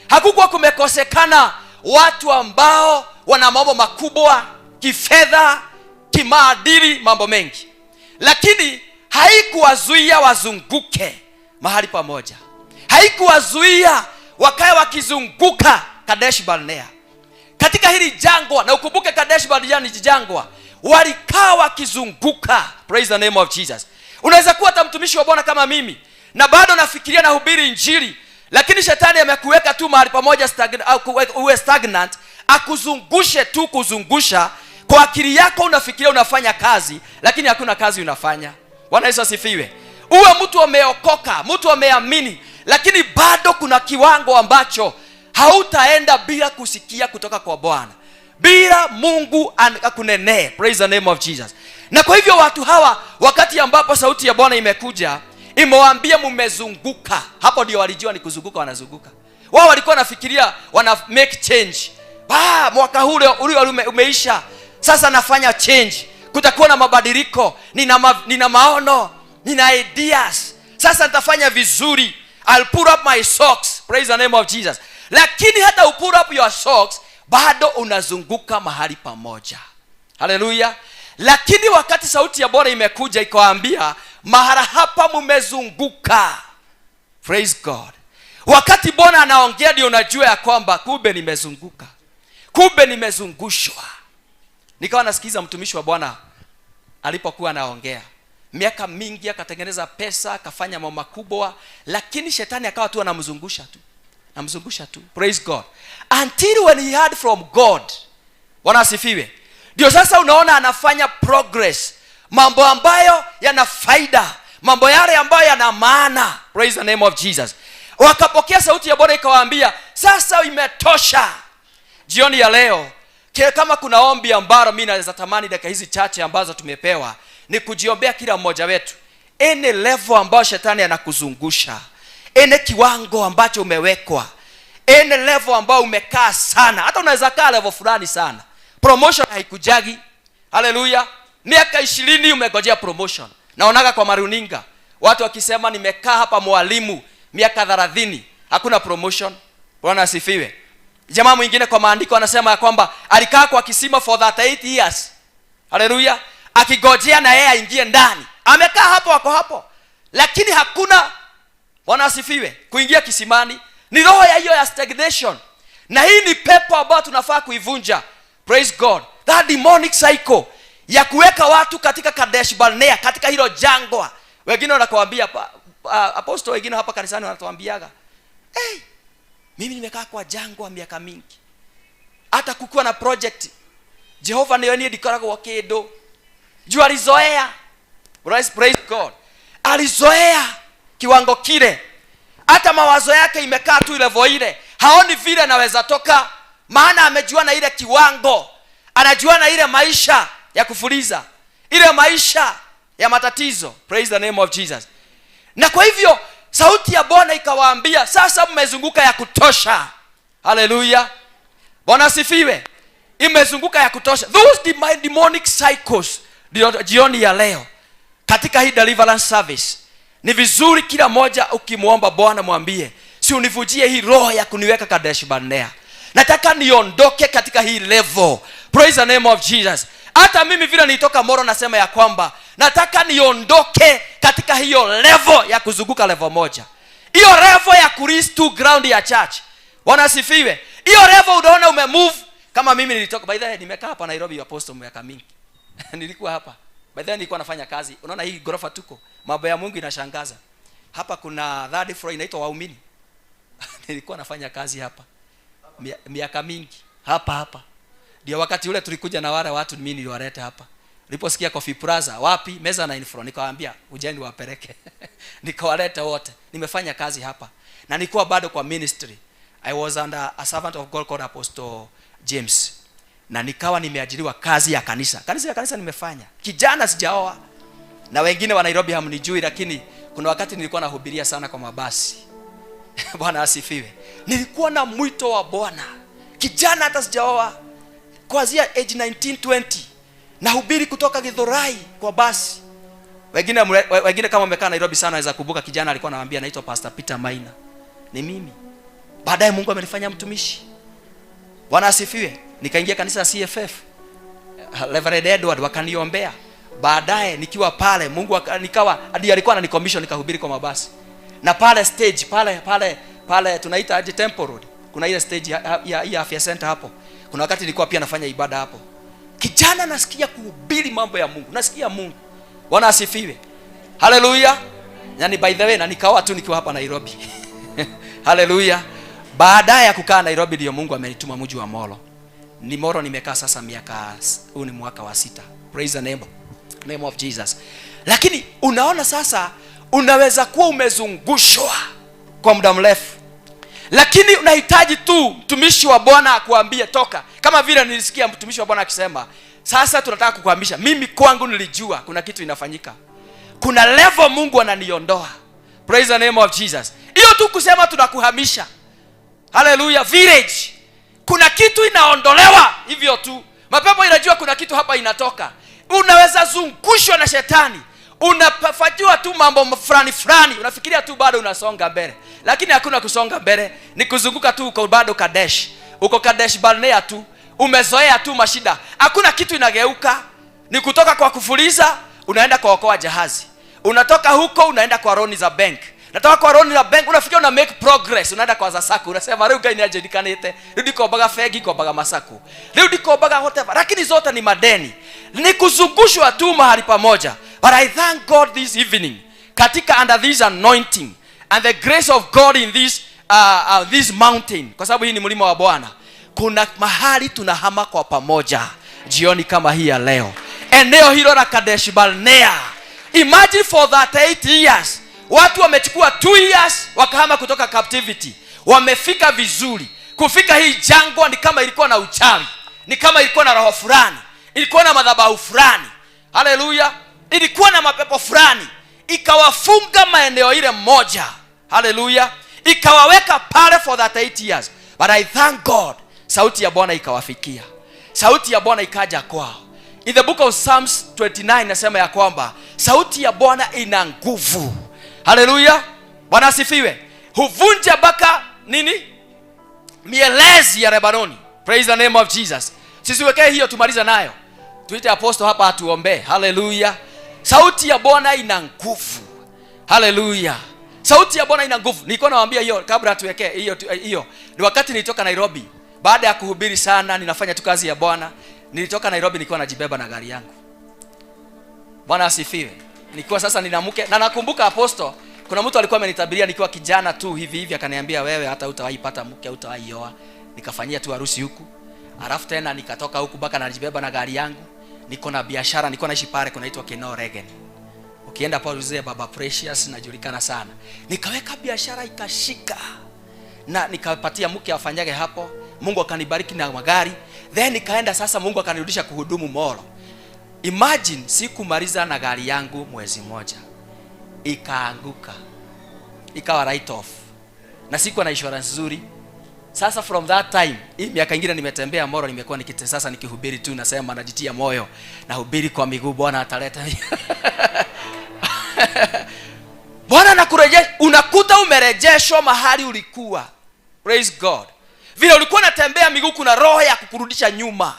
hakukuwa kumekosekana watu ambao wana mambo makubwa kifedha, kimaadili, mambo mengi, lakini haikuwazuia wazunguke mahali pamoja, haikuwazuia wakae wakizunguka Kadesh Barnea katika hili jangwa. Na ukumbuke Kadesh Barnea ni jangwa, walikaa wakizunguka. Praise the name of Jesus. Unaweza kuwa hata mtumishi wa Bwana kama mimi na bado nafikiria nahubiri injili, lakini shetani amekuweka tu mahali pamoja uwe stagnant, akuzungushe tu kuzungusha. Kwa akili yako unafikiria unafanya kazi, lakini hakuna kazi unafanya. Bwana Yesu asifiwe. Uwe mtu ameokoka, mtu ameamini, lakini bado kuna kiwango ambacho hautaenda bila kusikia kutoka kwa Bwana, bila Mungu akunenee. Praise the name of Jesus. Na kwa hivyo watu hawa, wakati ambapo sauti ya Bwana imekuja, imewaambia mmezunguka. Hapo ndio walijua ni kuzunguka, wanazunguka. Wao walikuwa wanafikiria wana make change. Mwaka ule umeisha, sasa nafanya change, kutakuwa na mabadiliko, nina maono, nina ideas, sasa nitafanya vizuri, I'll put up my socks. Praise the name of Jesus. Lakini hata u put up your socks, bado unazunguka mahali pamoja. Haleluya. Lakini wakati sauti ya Bwana imekuja ikawaambia, mahala hapa mmezunguka. Praise God. Wakati Bwana anaongea ndio unajua ya kwamba kumbe nimezunguka, kumbe nimezungushwa. Nikawa nasikiza mtumishi wa Bwana alipokuwa anaongea, miaka mingi akatengeneza pesa, akafanya mambo makubwa, lakini shetani akawa tu anamzungusha tu, anamzungusha tu. Praise God. Until when he heard from God. Bwana asifiwe. Ndio sasa unaona anafanya progress, mambo ambayo yana faida, mambo yale ambayo yana maana. Praise the name of Jesus. Wakapokea sauti ya Bwana ikawaambia, sasa imetosha. Jioni ya leo, kama kuna ombi ambalo mimi naweza tamani dakika hizi chache ambazo tumepewa, ni kujiombea kila mmoja wetu. Any level ambayo shetani anakuzungusha, any kiwango ambacho umewekwa, any level ambayo umekaa sana, hata unaweza kaa level fulani sana, promotion haikujagi. Haleluya. Miaka 20 umegojea promotion. Naonaga kwa maruninga watu wakisema nimekaa hapa mwalimu miaka 30, hakuna promotion. Bwana asifiwe. Jamaa mwingine kwa maandiko anasema ya kwamba alikaa kwa kisima for 38 years. Haleluya. Akigojea na yeye aingie ndani. Amekaa hapo, ako hapo, lakini hakuna. Bwana asifiwe. Kuingia kisimani ni roho ya hiyo ya stagnation. Na hii ni pepo ambayo tunafaa kuivunja. Praise God. That demonic cycle ya kuweka watu katika Kadesh Barnea, katika hilo jangwa. Wengine wanakuambia, apostle wengine hapa kanisani wanatuambiaga, hey, mimi nimekaa kwa jangwa miaka mingi, hata kukiwa na project Jehova niyo niĩ ndikoragwo kĩndũ. Juu alizoea. Praise God. Alizoea kiwango kile, hata mawazo yake imekaa tu level ile, haoni vile anaweza toka, maana amejua na ile kiwango, anajua na ile maisha ya kufuliza, ile maisha ya matatizo. Praise the name of Jesus. Na kwa hivyo sauti ya Bwana ikawaambia, sasa mmezunguka ya kutosha. Haleluya. Bwana asifiwe. Imezunguka ya kutosha. Those demonic cycles. Jioni ya leo katika hii deliverance service, ni vizuri kila moja ukimuomba Bwana mwambie, si univujie hii roho ya kuniweka Kadesh Barnea, nataka niondoke katika hii level. Praise the name of Jesus. Hata mimi vile nilitoka Moro, nasema ya kwamba nataka niondoke katika hiyo level ya kuzunguka level moja, hiyo level ya kulease to ground ya church. Bwana asifiwe. Hiyo level unaona umemove. Kama mimi nilitoka, by the way, nimekaa hapa Nairobi apostle miaka mingi. Nilikuwa hapa. By the way, nilikuwa nafanya kazi. Unaona hii ghorofa tuko. Mambo ya Mungu inashangaza. Hapa kuna third floor inaitwa Waumini. Nilikuwa nafanya kazi hapa miaka mingi. Hapa hapa. Ndio wakati ule tulikuja na wale watu, mimi niliwaleta hapa. Niliposikia Coffee Plaza, wapi? Meza na infro, nikawaambia ujeni wapeleke. Nikawaleta wote. Nimefanya kazi hapa. Na nilikuwa bado kwa ministry. I was under a servant of God called Apostle James. Na nikawa nimeajiriwa kazi ya kanisa. Kanisa ya kanisa nimefanya. Kijana sijaoa. Na wengine wa Nairobi hamnijui, lakini kuna wakati nilikuwa nahubiria sana kwa mabasi. Bwana asifiwe. Nilikuwa na mwito wa Bwana. Kijana hata sijaoa. Kuanzia age 19, 20 nahubiri kutoka Githurai kwa basi. Wengine kama wamekaa Nairobi sana waweza kumbuka kijana alikuwa anawaambia anaitwa Pastor Peter Maina. Ni mimi. Baadaye Mungu amenifanya mtumishi. Bwana asifiwe. Nikaingia kanisa la CFF. Reverend Edward wakaniombea. Baadaye nikiwa pale Mungu nikawa hadi alikuwa ananicommission nikahubiri kwa mabasi. Na pale stage pale pale pale tunaita aje Temple Road. Kuna ile stage ya afya center hapo. Kuna wakati nilikuwa pia nafanya ibada hapo. Kijana nasikia kuhubiri mambo ya Mungu. Nasikia Mungu. Bwana asifiwe. Haleluya. Yani by the way, na nikawa tu nikiwa hapa Nairobi. Haleluya. Baadaye ya kukaa Nairobi ndio Mungu amenituma mji wa Molo. Ni Molo nimekaa sasa miaka, huu ni mwaka wa 6. Praise the name of Jesus. Lakini unaona sasa Unaweza kuwa umezungushwa kwa muda mrefu, lakini unahitaji tu mtumishi wa Bwana akuambie toka. Kama vile nilisikia mtumishi wa Bwana akisema, sasa tunataka kukuhamisha. Mimi kwangu nilijua kuna kitu inafanyika, kuna level Mungu ananiondoa. Praise the name of Jesus. Hiyo tu kusema tunakuhamisha, haleluya, village, kuna kitu inaondolewa hivyo tu. Mapepo inajua kuna kitu hapa inatoka. Unaweza zungushwa na shetani, unafanyiwa tu mambo fulani fulani, unafikiria tu bado unasonga mbele, lakini hakuna kusonga mbele, ni kuzunguka tu. Uko bado Kadesh, uko Kadesh Barnea tu, umezoea tu mashida, hakuna kitu inageuka. Ni kutoka kwa kufuliza unaenda kwa okoa jahazi, unatoka huko unaenda kwa loan za bank, natoka kwa loan za bank unafikia una make progress, unaenda kwa za SACCO, unasema riu Ngai nianjirikanite, riu ndikombaga bengi, ngombaga maSACCO, riu ndikombaga whatever, lakini zote ni madeni, ni kuzungushwa tu mahali pamoja. But I thank God this evening, katika under this anointing and the grace of God in this mountain, kwa sababu hii ni mlima wa Bwana, kuna mahali tunahama kwa pamoja jioni kama hii ya leo, eneo hilo la Kadesh Barnea. Imagine for 38 years, watu wamechukua 2 years wakahama kutoka captivity, wamefika vizuri. Kufika hii jangwa ni kama ilikuwa na uchawi, ni kama ilikuwa na roho fulani, ilikuwa na madhabahu fulani, haleluya, ilikuwa na mapepo fulani, ikawafunga maeneo ile moja, haleluya, ikawaweka pale for 38 years. But I thank God, sauti ya Bwana ikawafikia, sauti ya Bwana ikaja kwao. In the book of Psalms 29 nasema ya kwamba sauti ya Bwana ina nguvu. Haleluya, Bwana asifiwe. Huvunja mpaka nini? Mielezi ya Lebanoni. Praise the name of Jesus. Sisiwekee hiyo, tumaliza nayo. Tuite apostle hapa atuombee. Haleluya. Sauti ya Bwana ina nguvu. Haleluya. Sauti ya Bwana ina nguvu. Nilikuwa nawaambia hiyo kabla tuwekee hiyo hiyo. Ni wakati nilitoka Nairobi baada ya kuhubiri sana, ninafanya tu kazi ya Bwana. Nilitoka Nairobi nikiwa najibeba na gari yangu. Bwana asifiwe. Nikiwa sasa nina mke na nakumbuka apostle, kuna mtu alikuwa amenitabiria nikiwa kijana tu hivi hivi, akaniambia wewe hata hutawahi pata mke, hutawahi oa. Nikafanyia tu harusi huku. Alafu tena nikatoka huku mpaka najibeba na gari yangu. Niko na biashara, nilikuwa naishi pale kunaitwa Keno Regen. Ukienda pale uzee Baba Precious najulikana sana. Nikaweka biashara ikashika. Na nikapatia mke afanyage hapo. Mungu akanibariki na magari. Then nikaenda sasa, Mungu akanirudisha kuhudumu Molo. Imagine sikumaliza na gari yangu mwezi moja. Ikaanguka. Ikawa write off. Na sikuwa na insurance nzuri. Sasa from that time, hii miaka ingine nimetembea Molo, nimekuwa nikite sasa nikihubiri tu, nasema najitia moyo. Nahubiri kwa miguu, Bwana ataleta. Bwana anakurejesha, unakuta umerejeshwa mahali ulikuwa. Praise God. Vile ulikuwa unatembea miguu, kuna roho ya kukurudisha nyuma.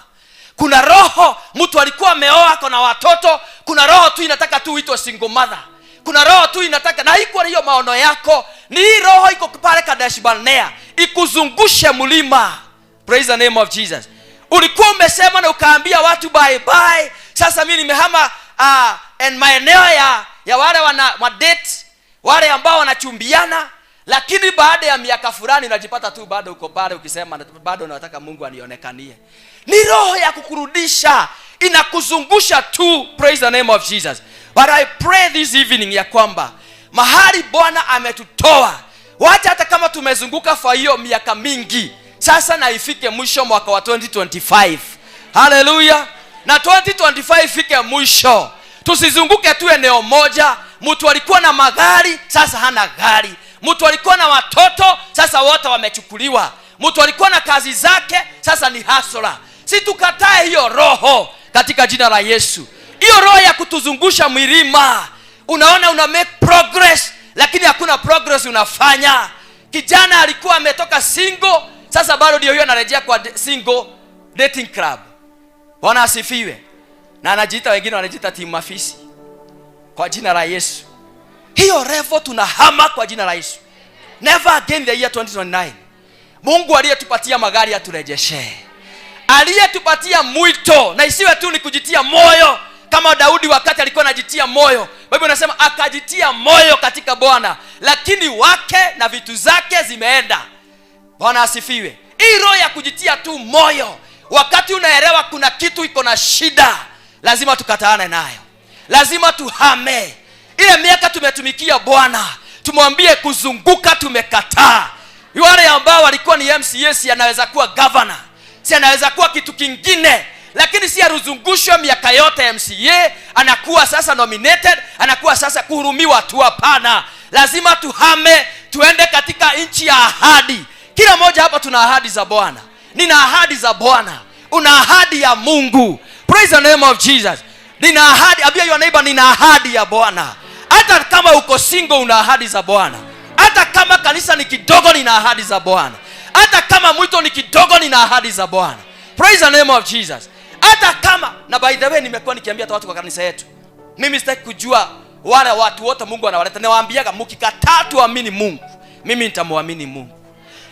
Kuna roho, mtu alikuwa ameoa, kuna watoto, kuna roho tu inataka tu uitwe single mother. Kuna roho tu inataka, na haikuwa hiyo maono yako, ni hii roho iko pale Kadesh Barnea, ikuzungushe mlima. Praise the name of Jesus. Ulikuwa umesema na ukaambia watu bye bye. Sasa mimi nimehama and maeneo ya wale wana madate, wale ambao wanachumbiana, lakini baada ya miaka fulani unajipata tu bado uko pale ukisema bado nataka Mungu anionekanie. Ni roho ya kukurudisha, inakuzungusha tu. Praise the name of Jesus. But I pray this evening ya kwamba mahali Bwana ametutoa, wacha hata kama tumezunguka kwa hiyo miaka mingi sasa, na ifike mwisho mwaka wa 2025. Hallelujah. Na 2025 ifike mwisho, tusizunguke tu eneo moja. Mtu alikuwa na magari sasa hana gari, mtu alikuwa na watoto sasa wote wamechukuliwa, mtu alikuwa na kazi zake sasa ni hustler. Si tukatae hiyo roho katika jina la Yesu, hiyo roho ya kutuzungusha milima. Unaona una make progress, lakini hakuna progress unafanya. Kijana alikuwa ametoka single, sasa bado ndio hiyo anarejea kwa single dating club. Bwana asifiwe. Na anajiita, wengine wanajiita timu mafisi. Kwa jina la Yesu, hiyo level tunahama kwa jina la Yesu. Never again the year 2029. Mungu aliyetupatia magari aturejeshe, aliyetupatia mwito, na isiwe tu ni kujitia moyo kama Daudi wakati alikuwa anajitia moyo. Biblia inasema akajitia moyo katika Bwana, lakini wake na vitu zake zimeenda. Bwana asifiwe. Hii roho ya kujitia tu moyo wakati unaelewa kuna kitu iko na shida, lazima tukataane nayo, lazima tuhame. Ile miaka tumetumikia Bwana, tumwambie kuzunguka tumekataa. Wale ambao walikuwa ni MCA, si anaweza kuwa governor, si anaweza kuwa kitu kingine, lakini si aruzungushwe miaka yote MCA, anakuwa sasa nominated, anakuwa sasa kuhurumiwa tu. Hapana, lazima tuhame tuende katika nchi ya ahadi. Kila mmoja hapa tuna ahadi za Bwana. Nina ahadi za Bwana, una ahadi ya Mungu. Praise the name of Jesus. Nina ahadi, ambia your neighbor, nina ahadi ya Bwana. Hata kama uko single, una ahadi za Bwana. Hata kama kanisa ni kidogo, nina ahadi za Bwana. Hata kama mwito ni kidogo, nina ahadi za Bwana. Praise the name of Jesus. Hata kama, na by the way, nimekuwa nikiambia hata watu kwa kanisa yetu, mimi sitaki kujua wale watu wote Mungu anawaleta. Nawaambiaga, mkikataa tuamini Mungu, mimi nitamwamini Mungu.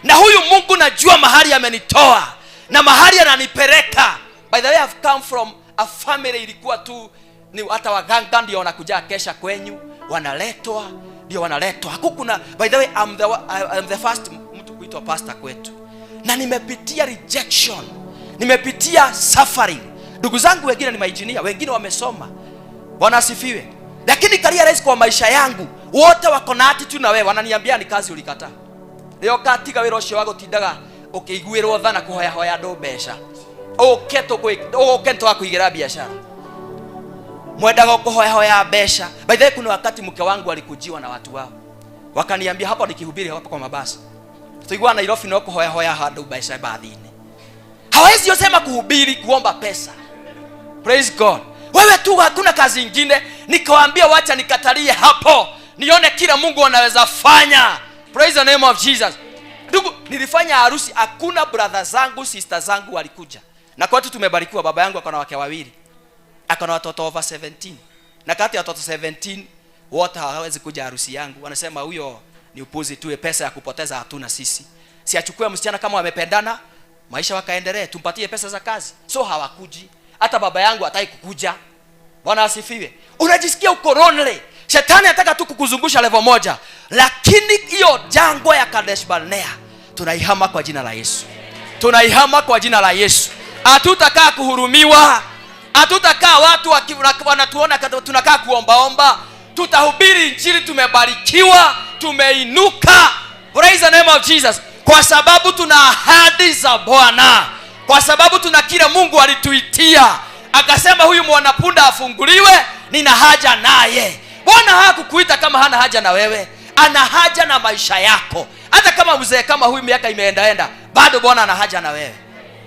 Na huyu Mungu najua mahali amenitoa na mahali ananipeleka. By the way, I've come from a family ilikuwa tu ni hata waganga ndio wanakuja kesha kwenyu, wanaletwa, ndio wanaletwa. Hakukuna, by the way, I'm the first mtu kuitwa pastor kwetu. Na nimepitia rejection, nimepitia suffering. Ndugu zangu wengine ni mainjinia, wengine wamesoma. Bwana asifiwe. Lakini nikarealize kwa maisha yangu, wote wako na attitude na wewe, wananiambia ni kazi ulikataa. Rĩo ũgatiga wĩra ũcio wa gũtindaga ũkĩiguĩrwo tha na kũhoyahoya andũ mbeca, ũke ũke tũgakũigĩra biashara, mwendaga kũhoyahoya mbeca. By the way, kuna wakati mke wangu alikujiwa na watu wao, wakaniambia hapa nikihubiri hapa kwa mabasi, tuigua Nairobi no kũhoyahoya handũ mbeca bathi-inĩ, hawezi sema kuhubiri kuomba pesa. Praise God. Wewe tu hakuna kazi ingine. Nikawaambia wacha nikatalie hapo, nione kila Mungu anaweza fanya. Praise the name of Jesus. Ndugu, nilifanya harusi, hakuna brother zangu, sister zangu walikuja. Na kwetu tumebarikiwa, baba yangu akona wake wawili, akona watoto over 17. Na kati ya watoto 17 wote hawawezi kuja harusi yangu. Wanasema huyo ni upuzi tu, pesa ya kupoteza hatuna sisi. Si achukue msichana kama wamependana, maisha wakaendelee, tumpatie pesa za kazi. So hawakuji. Hata baba yangu hataki kukuja. Bwana asifiwe. Unajisikia uko lonely. Shetani anataka tu kukuzungusha level moja. Lakini hiyo jangwa ya Kadesh Barnea tunaihama kwa jina la Yesu. Tunaihama kwa jina la Yesu. Hatutakaa kuhurumiwa. Hatutakaa watu wanatuona tunakaa kuombaomba. Tutahubiri injili, tumebarikiwa, tumeinuka. Praise the name of Jesus. Kwa sababu tuna ahadi za Bwana. Kwa sababu tuna kile Mungu alituitia. Akasema huyu mwanapunda afunguliwe, nina haja naye. Bwana hakukuita kama hana haja na wewe. Ana haja na maisha yako. Hata kama mzee kama huyu miaka imeendaenda, bado Bwana ana haja na wewe.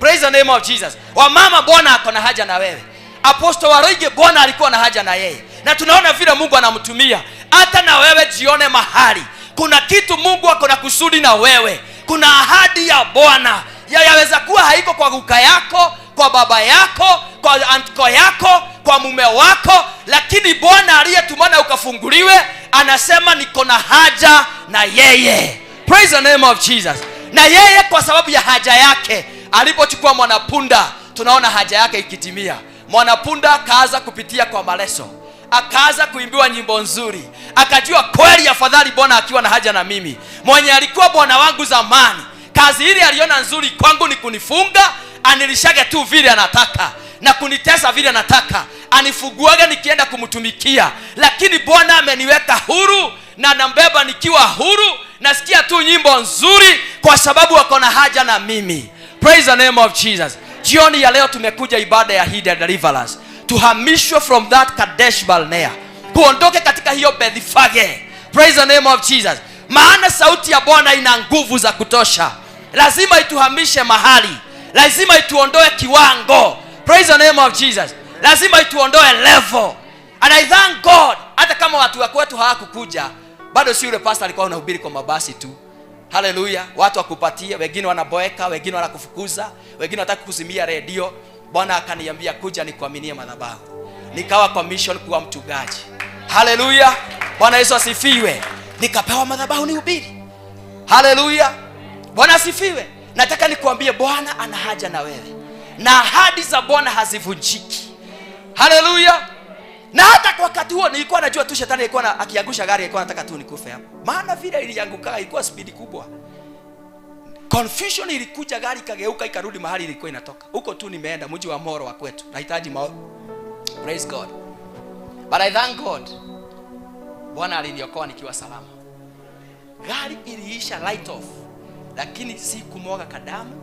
Praise the name of Jesus. Wamama, Bwana ako na haja na wewe. Apostle Waruinge, Bwana alikuwa na haja na yeye. Na tunaona vile Mungu anamtumia. Hata na wewe jione mahali. Kuna kitu Mungu ako na kusudi na wewe. Kuna ahadi ya Bwana. Yaweza kuwa haiko kwa guka yako, kwa baba yako, kwa antiko yako, kwa mume wako, lakini Bwana aliyetumana ukafunguliwe anasema niko na haja na yeye. Praise the name of Jesus. Na yeye kwa sababu ya haja yake alipochukua mwanapunda, tunaona haja yake ikitimia. Mwanapunda akaanza kupitia kwa maleso, akaanza kuimbiwa nyimbo nzuri, akajua kweli afadhali Bwana akiwa na haja na mimi. Mwenye alikuwa bwana wangu zamani, kazi ile aliona nzuri kwangu ni kunifunga, anilishage tu vile anataka na kunitesa vile anataka, anifuguage nikienda kumtumikia. Lakini Bwana ameniweka huru na nambeba nikiwa huru, nasikia tu nyimbo nzuri kwa sababu wako na haja na mimi. Praise the name of Jesus. Jioni ya leo tumekuja ibada ya hii deliverance, tuhamishwe from that Kadesh Barnea, tuondoke katika hiyo Bethfage. Praise the name of Jesus. Maana sauti ya Bwana ina nguvu za kutosha, lazima ituhamishe mahali, lazima ituondoe kiwango. Praise the name of Jesus. Lazima ituondoe level. And I thank God, hata kama watu wa kwetu hawakukuja, bado si yule pastor alikuwa anahubiri kwa mabasi tu. Haleluya. Watu wakupatia, wengine wanaboeka, wengine wanakufukuza, wengine wanataka kuzimia redio. Bwana akaniambia kuja nikuaminie madhabahu. Nikawa kwa mission kuwa mchungaji. Haleluya. Bwana Yesu asifiwe. Nikapewa madhabahu nihubiri. Haleluya. Bwana asifiwe. Nataka nikuambie Bwana ana haja na wewe. Na ahadi za Bwana hazivunjiki. Haleluya. Na hata kwa wakati huo nilikuwa najua tu shetani alikuwa akiangusha gari alikuwa anataka tu nikufe hapo. Maana vile ilianguka ilikuwa speed kubwa. Confusion ilikuja, gari ikageuka ikarudi mahali ilikuwa inatoka. Huko tu nimeenda mji wa Moro wa kwetu. Nahitaji mao. Praise God. But I thank God. Bwana aliniokoa nikiwa salama. Gari iliisha right off, lakini si kumwaga kadamu.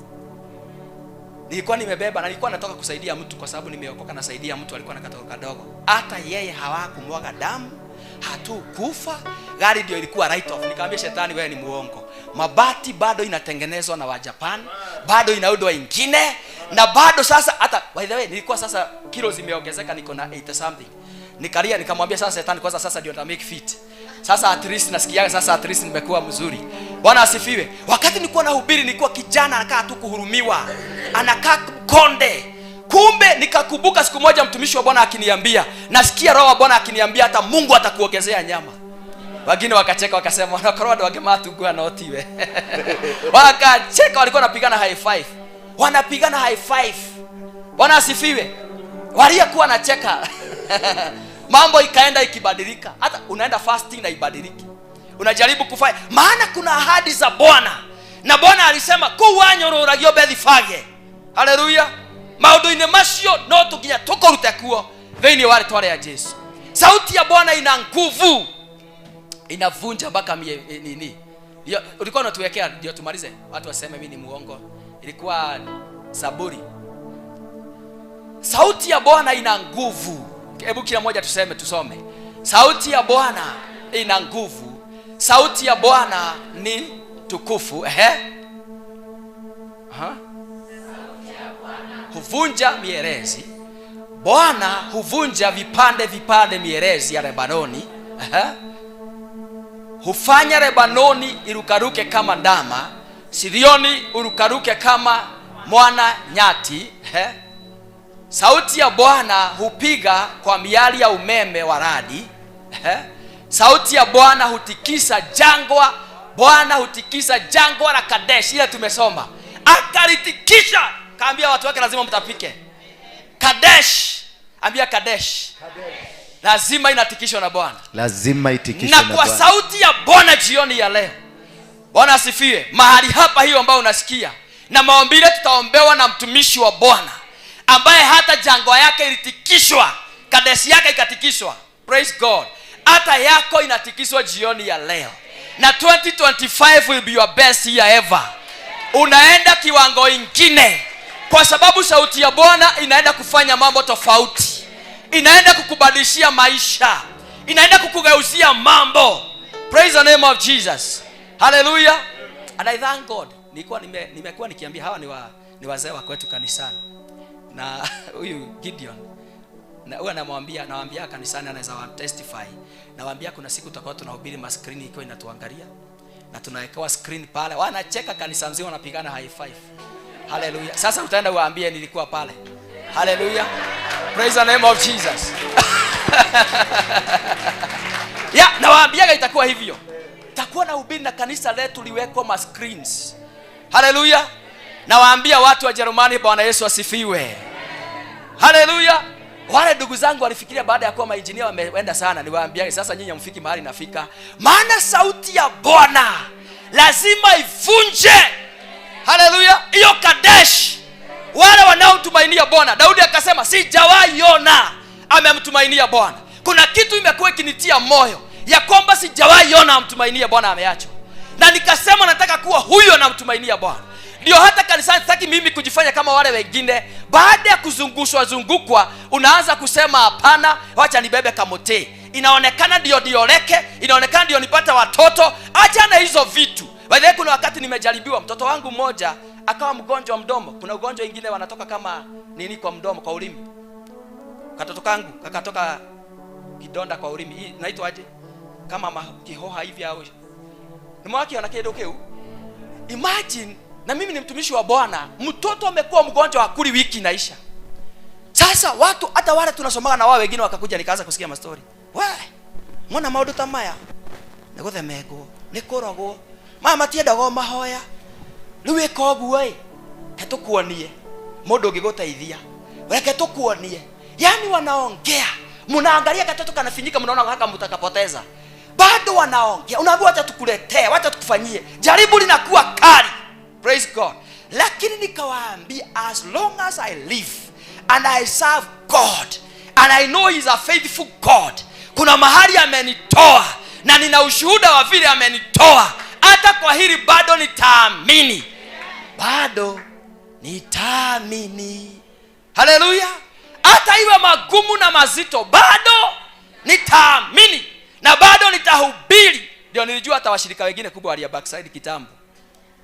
Nilikuwa nimebeba na nilikuwa natoka kusaidia mtu, kwa sababu nimeokoka nasaidia mtu alikuwa na katoto kadogo. Hata yeye hawakumwaga damu, hatukufa. Gari ndio ilikuwa right off. Nikamwambia shetani, wewe ni muongo. Mabati bado inatengenezwa na wa Japan, bado inaundwa ingine, na bado sasa hata by the way nilikuwa sasa kilo zimeongezeka, niko na 80 something. Nikalia nikamwambia sasa shetani, kwanza sasa ndio nita make fit. Sasa at least nasikia, sasa at least nimekuwa mzuri. Bwana asifiwe. Wakati nilikuwa nahubiri nilikuwa kijana anakaa tu kuhurumiwa, anakaa konde. Kumbe nikakumbuka siku moja mtumishi wa Bwana akiniambia, nasikia roho wa Bwana akiniambia hata Mungu atakuongezea nyama. Wengine wakacheka wakasema wanakorwa ndo wangematungua notiwe. Wakacheka, walikuwa wanapigana high five. Wanapigana high five. Bwana asifiwe. Waliokuwa wanacheka. Mambo ikaenda ikibadilika. Hata unaenda fasting na ibadiliki. Unajaribu kufanya, maana kuna ahadi za Bwana. Na Bwana alisema kuwanyororagio Bethfage. Haleluya. Maundu-inĩ macio no tũnginya tũkũrute kuo thĩinĩ wa rĩtwa rĩa Jesu. Sauti ya Bwana ina nguvu, inavunja mpaka mie, nini. Ndio ulikuwa unatuwekea ndio tumalize, watu waseme mimi ni muongo. Ilikuwa Zaburi. Sauti ya Bwana ina nguvu. Hebu kila mmoja tuseme, tusome. Sauti ya Bwana ina nguvu. Sauti ya Bwana ni tukufu. Ehe. Aha. Huvunja mierezi. Bwana huvunja vipande vipande mierezi ya Lebanoni. Ehe. Hufanya Lebanoni irukaruke kama ndama, Sirioni urukaruke kama mwana nyati. Ehe. Sauti ya Bwana hupiga kwa miali ya umeme wa radi. Ehe. Sauti ya Bwana hutikisa jangwa. Bwana hutikisa jangwa la Kadesh, ile tumesoma. Akalitikisha, kaambia watu wake lazima mtapike. Kadesh, ambia Kadesh. Lazima inatikishwa na Bwana. Lazima itikishwe Na na kwa Bwana. Sauti ya Bwana jioni ya leo. Bwana asifiwe. Mahali hapa hiyo ambayo unasikia, na maombi ile tutaombewa na mtumishi wa Bwana ambaye hata jangwa yake ilitikishwa, Kadesh yake ikatikishwa. Praise God. Hata yako inatikiswa jioni ya leo. Na 2025 will be your best year ever. Unaenda kiwango ingine, kwa sababu sauti ya Bwana inaenda kufanya mambo tofauti. Inaenda kukubadilishia maisha. Inaenda kukugeuzia mambo. Praise the name of Jesus. Hallelujah. And I thank God. Nilikuwa nimekuwa nikiambia hawa ni wazee wa kwetu kanisani. Na huyu Gideon, na huyu anamwambia, nawaambia kanisani anaweza wa testify. Nawaambia kuna siku tutakuwa tunahubiri ma screen iko inatuangalia. Na tunawekewa screen pale. Wanacheka kanisa mzima, wanapigana high five. Hallelujah. Sasa utaenda uwaambie nilikuwa pale. Hallelujah. Praise the name of Jesus. Ya, nawaambiaga itakuwa hivyo. Takuwa na hubiri na kanisa letu liwekwa ma screens. Hallelujah. Nawaambia watu wa Jerumani, Bwana Yesu asifiwe. Hallelujah. Wale ndugu zangu walifikiria baada ya kuwa mainjinia wameenda sana, niwaambia sasa nyinyi hamfiki mahali nafika. Maana sauti ya Bwana lazima ivunje. Hallelujah. Hiyo Kadesh. Wale wanaomtumainia Bwana. Daudi akasema sijawahi ona amemtumainia Bwana. Kuna kitu imekuwa ikinitia moyo ya kwamba sijawahi ona amtumainia Bwana ameachwa. Na nikasema nataka kuwa huyo anamtumainia Bwana. Ndio hata kanisani sitaki mimi kujifanya kama wale wengine. Baada ya kuzungushwa zungukwa unaanza kusema hapana, wacha nibebe kamote. Inaonekana ndio nioleke, inaonekana ndio nipate watoto. Acha na hizo vitu. By the way, kuna wakati nimejaribiwa, mtoto wangu mmoja akawa mgonjwa mdomo. Kuna ugonjwa ingine wanatoka kama nini kwa mdomo, kwa ulimi. Katoto kangu kakatoka kidonda kwa ulimi. Hii inaitwa aje? Kama kihoha hivi au. Nimewaki ana kido keu. Imagine, na mimi ni mtumishi wa Bwana, mtoto amekuwa mgonjwa hakuli wiki inaisha. Sasa watu hata wale tunasomaga na wao wengine wakakuja, nikaanza kusikia ma story. We, mwana maundu ta maya. Nĩ gũthemengwo, nĩ kũrogwo. Maya matiendaga mahoya. Rĩu ĩka ũguo ĩ, reke tũkuonie mũndũ ũngĩgũteithia. Reke tũkuonie. Yaani wanaongea, mnaangalia katoto kanafinyika, mnaona haka mtakapoteza. Bado wanaongea, unaambiwa wacha tukuletee, wacha tukufanyie. Jaribu linakuwa kali. Praise God. Lakini nikawaambia, as long as I live and I serve God and I know he's a faithful God, kuna mahali amenitoa Na nina ushuhuda wa vile amenitoa. Hata kwa hili bado nitaamini. Bado nitaamini. Haleluya. Hata iwe magumu na mazito, bado nitaamini na bado nitahubiri. Ndio nilijua hata washirika wengine kubwa walia backside kitambo.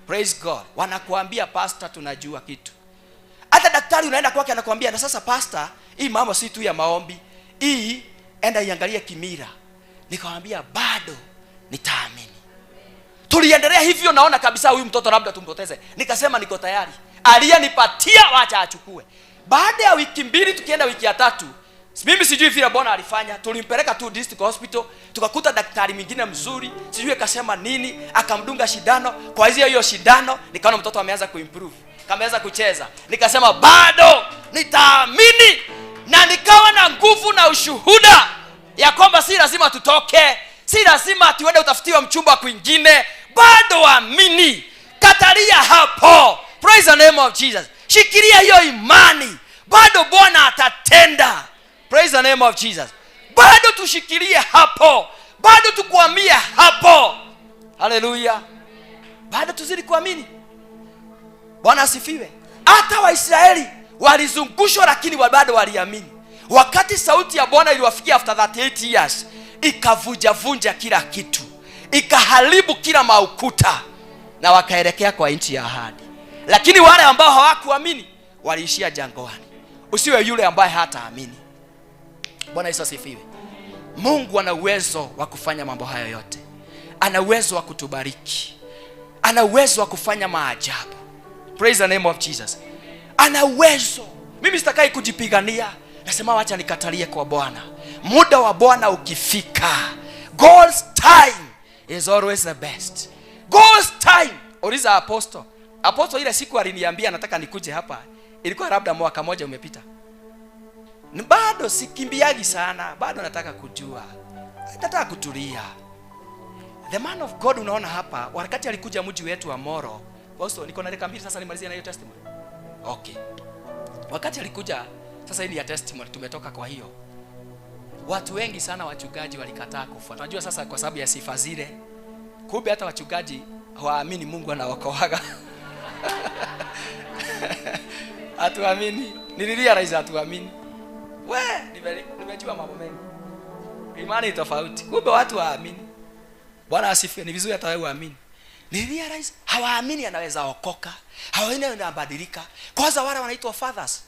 Praise God. Wanakuambia pastor tunajua kitu. Hata daktari unaenda kwake anakuambia na sasa pastor, hii mambo si tu ya maombi. Hii enda iangalie kimila. Nikamwambia bado nitaamini. Tuliendelea hivyo, naona kabisa huyu mtoto labda tumpoteze. Nikasema niko tayari. Aliyenipatia wacha achukue. Baada ya wiki mbili tukienda wiki ya tatu, mimi sijui vile Bwana alifanya, tulimpeleka tu district hospital, tukakuta daktari mwingine mzuri, sijui akasema nini, akamdunga shindano. Kwa hiyo shindano nikaona mtoto ameanza kuimprove, kameanza kucheza. Nikasema bado nitaamini, na nikawa na nguvu na ushuhuda ya kwamba si lazima tutoke, si lazima tuende utafutiwe mchumba kwingine, bado amini. Katalia hapo. Praise the name of Jesus. Shikilia hiyo imani, bado Bwana atatenda. Praise the name of Jesus. Bado tushikilie hapo, bado tukuamie hapo. Haleluya. Bado tuzidi kuamini. Bwana asifiwe. Hata Waisraeli walizungushwa, lakini bado waliamini. Wakati sauti ya Bwana iliwafikia after 38 years, ikavunja vunja kila kitu, ikaharibu kila maukuta, na wakaelekea kwa nchi ya ahadi. Lakini wale ambao hawakuamini waliishia jangwani. Usiwe yule ambaye hataamini. Bwana Yesu asifiwe. Mungu ana uwezo wa kufanya mambo hayo yote. Ana uwezo wa kutubariki. Ana uwezo wa kufanya maajabu. Praise the name of Jesus. Ana uwezo. Mimi sitakai kujipigania. Nasema wacha nikatalie kwa Bwana. Muda wa Bwana ukifika, God's time is always the best. God's time. Uliza apostle. Apostle ile siku aliniambia nataka nikuje hapa, ilikuwa labda mwaka moja umepita. Bado sikimbiagi sana, bado nataka kujua, nataka kutulia. The man of God unaona hapa, wakati alikuja mji wetu wa Moro. Apostle, niko na dakika mbili sasa nimalizie na hiyo testimony. Okay. Wakati alikuja, sasa hii ni ya testimony, tumetoka kwa hiyo. Watu wengi sana wachungaji walikataa kufuata. Unajua sasa kwa sababu ya sifa zile, kumbe hata wachungaji hawaamini Mungu anaokoaga. Hatuamini. Nilirealize hatuamini. We, nimejua mambo mengi. Imani tofauti. Kumbe watu waamini. Bwana asifiwe. Ni vizuri hata wewe uamini. Nilirealize hawaamini anaweza okoka. Hawaamini anabadilika. Kwanza wale wanaitwa fathers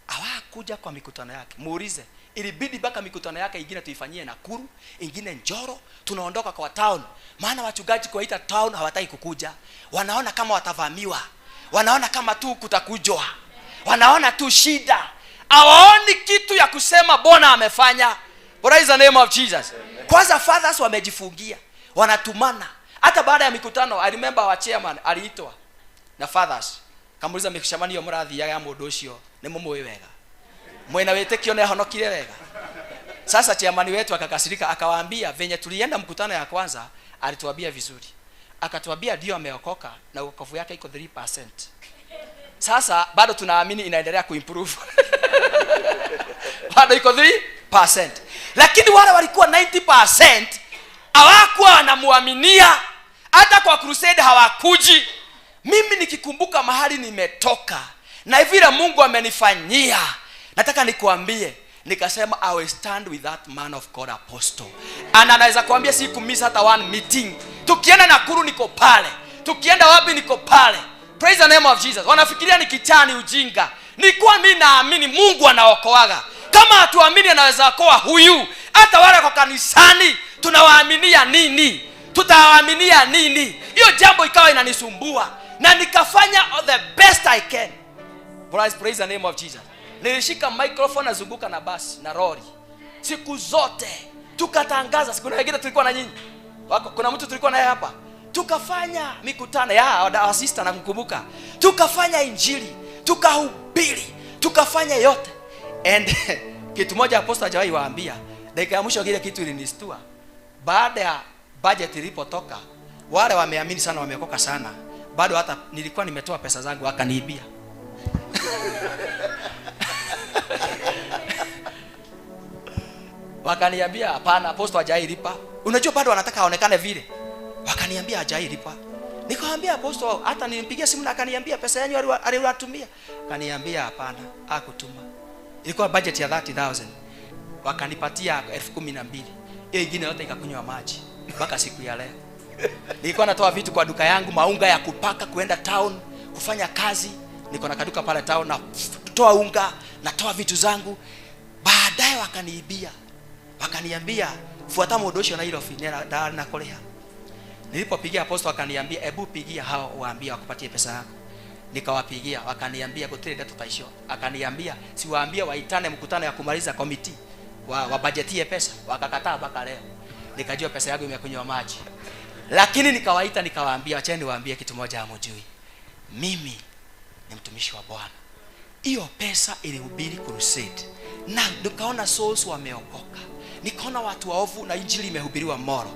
hawakuja kwa mikutano yake. Muulize. Ilibidi mpaka mikutano yake ingine tuifanyie Nakuru, ingine Njoro, tunaondoka kwa town. Maana wachungaji kuwaita town hawataki kukuja. Wanaona kama watavamiwa. Wanaona kama tu kutakujwa. Wanaona tu shida. Hawaoni kitu ya kusema Bwana amefanya. Praise the name of Jesus. Kwanza fathers wamejifungia, wanatumana. Hata baada ya mikutano, I remember our chairman aliitwa na fathers. Kamuuliza mĩcemanio mũrathiaga ya mũndũ ũcio nĩ mũmũĩ wega. Mwena wĩtĩkio nĩ ahonokire wega. Sasa chairman wetu akakasirika, akawaambia venye tulienda mkutano ya kwanza alituambia vizuri. Akatuambia ndio ameokoka na wokovu yake iko 3%. Sasa bado tunaamini inaendelea kuimprove. Bado iko 3%. Lakini wale walikuwa 90% hawakuwa wanamuaminia. Hata kwa crusade hawakuji. Mimi nikikumbuka mahali nimetoka na vile Mungu amenifanyia, nataka nikuambie, nikasema I will stand with that man of God apostle. And anaweza kuambia si kumisa hata one meeting. Tukienda Nakuru niko pale, tukienda wapi niko pale. Praise the name of Jesus. Wanafikiria ni kichani ujinga. Nilikuwa mimi naamini Mungu anaokoaga. Kama hatuamini anaweza okoa huyu. Hata wale kwa kanisani tunawaaminia nini? Tutawaaminia nini? Hiyo jambo ikawa inanisumbua na nikafanya the best I can. Praise the name of Jesus. Nilishika microphone nazunguka na basi na lori siku zote, tukatangaza. Siku nyingine tulikuwa na nyinyi wako, kuna mtu tulikuwa naye hapa, tukafanya mikutano ya our sister, nakumbuka, tukafanya injili, tukahubiri, tukafanya yote. And kitu moja apostle hajawahi waambia, dakika ya mwisho kile kitu ilinistua. Baada ya budget ilipotoka, wale wameamini sana, wameokoka sana, bado hata nilikuwa nimetoa pesa zangu akaniibia. Wakaniambia hapana, apostle hajailipa. Unajua bado wanataka aonekane vile. Wakaniambia hajailipa. Nikamwambia apostle, hata nilimpigia simu na akaniambia pesa yenu aliwatumia. Akaniambia hapana, hakutuma. Ilikuwa budget ya 30,000. Wakanipatia 12,000. Hiyo ingine yote ikakunywa maji mpaka siku ya leo. Nilikuwa natoa vitu kwa duka yangu, maunga ya kupaka, kuenda town kufanya kazi. Niko na kaduka pale town, na toa unga, natoa vitu zangu. Baadaye wakaniibia. Wakaniambia fuata mũndũ ũcio Nairobi na kũrĩha. Nilipopigia apostle akaniambia, "Ebu pigia hao waambie wakupatie pesa yako." Nikawapigia, wakaniambia gũtirĩ ndeto ta icio. Akaniambia siwaambie waitane mkutano ya kumaliza committee wa wabajetie pesa. Wakakataa mpaka leo. Nikajua pesa yangu imekunywa maji. Lakini nikawaita nikawaambia, wacheni niwaambie kitu moja hamjui. Mimi ni mtumishi wa Bwana. Hiyo pesa ilihubiri crusade na nikaona souls wameokoka, nikaona watu waovu na injili imehubiriwa Moro.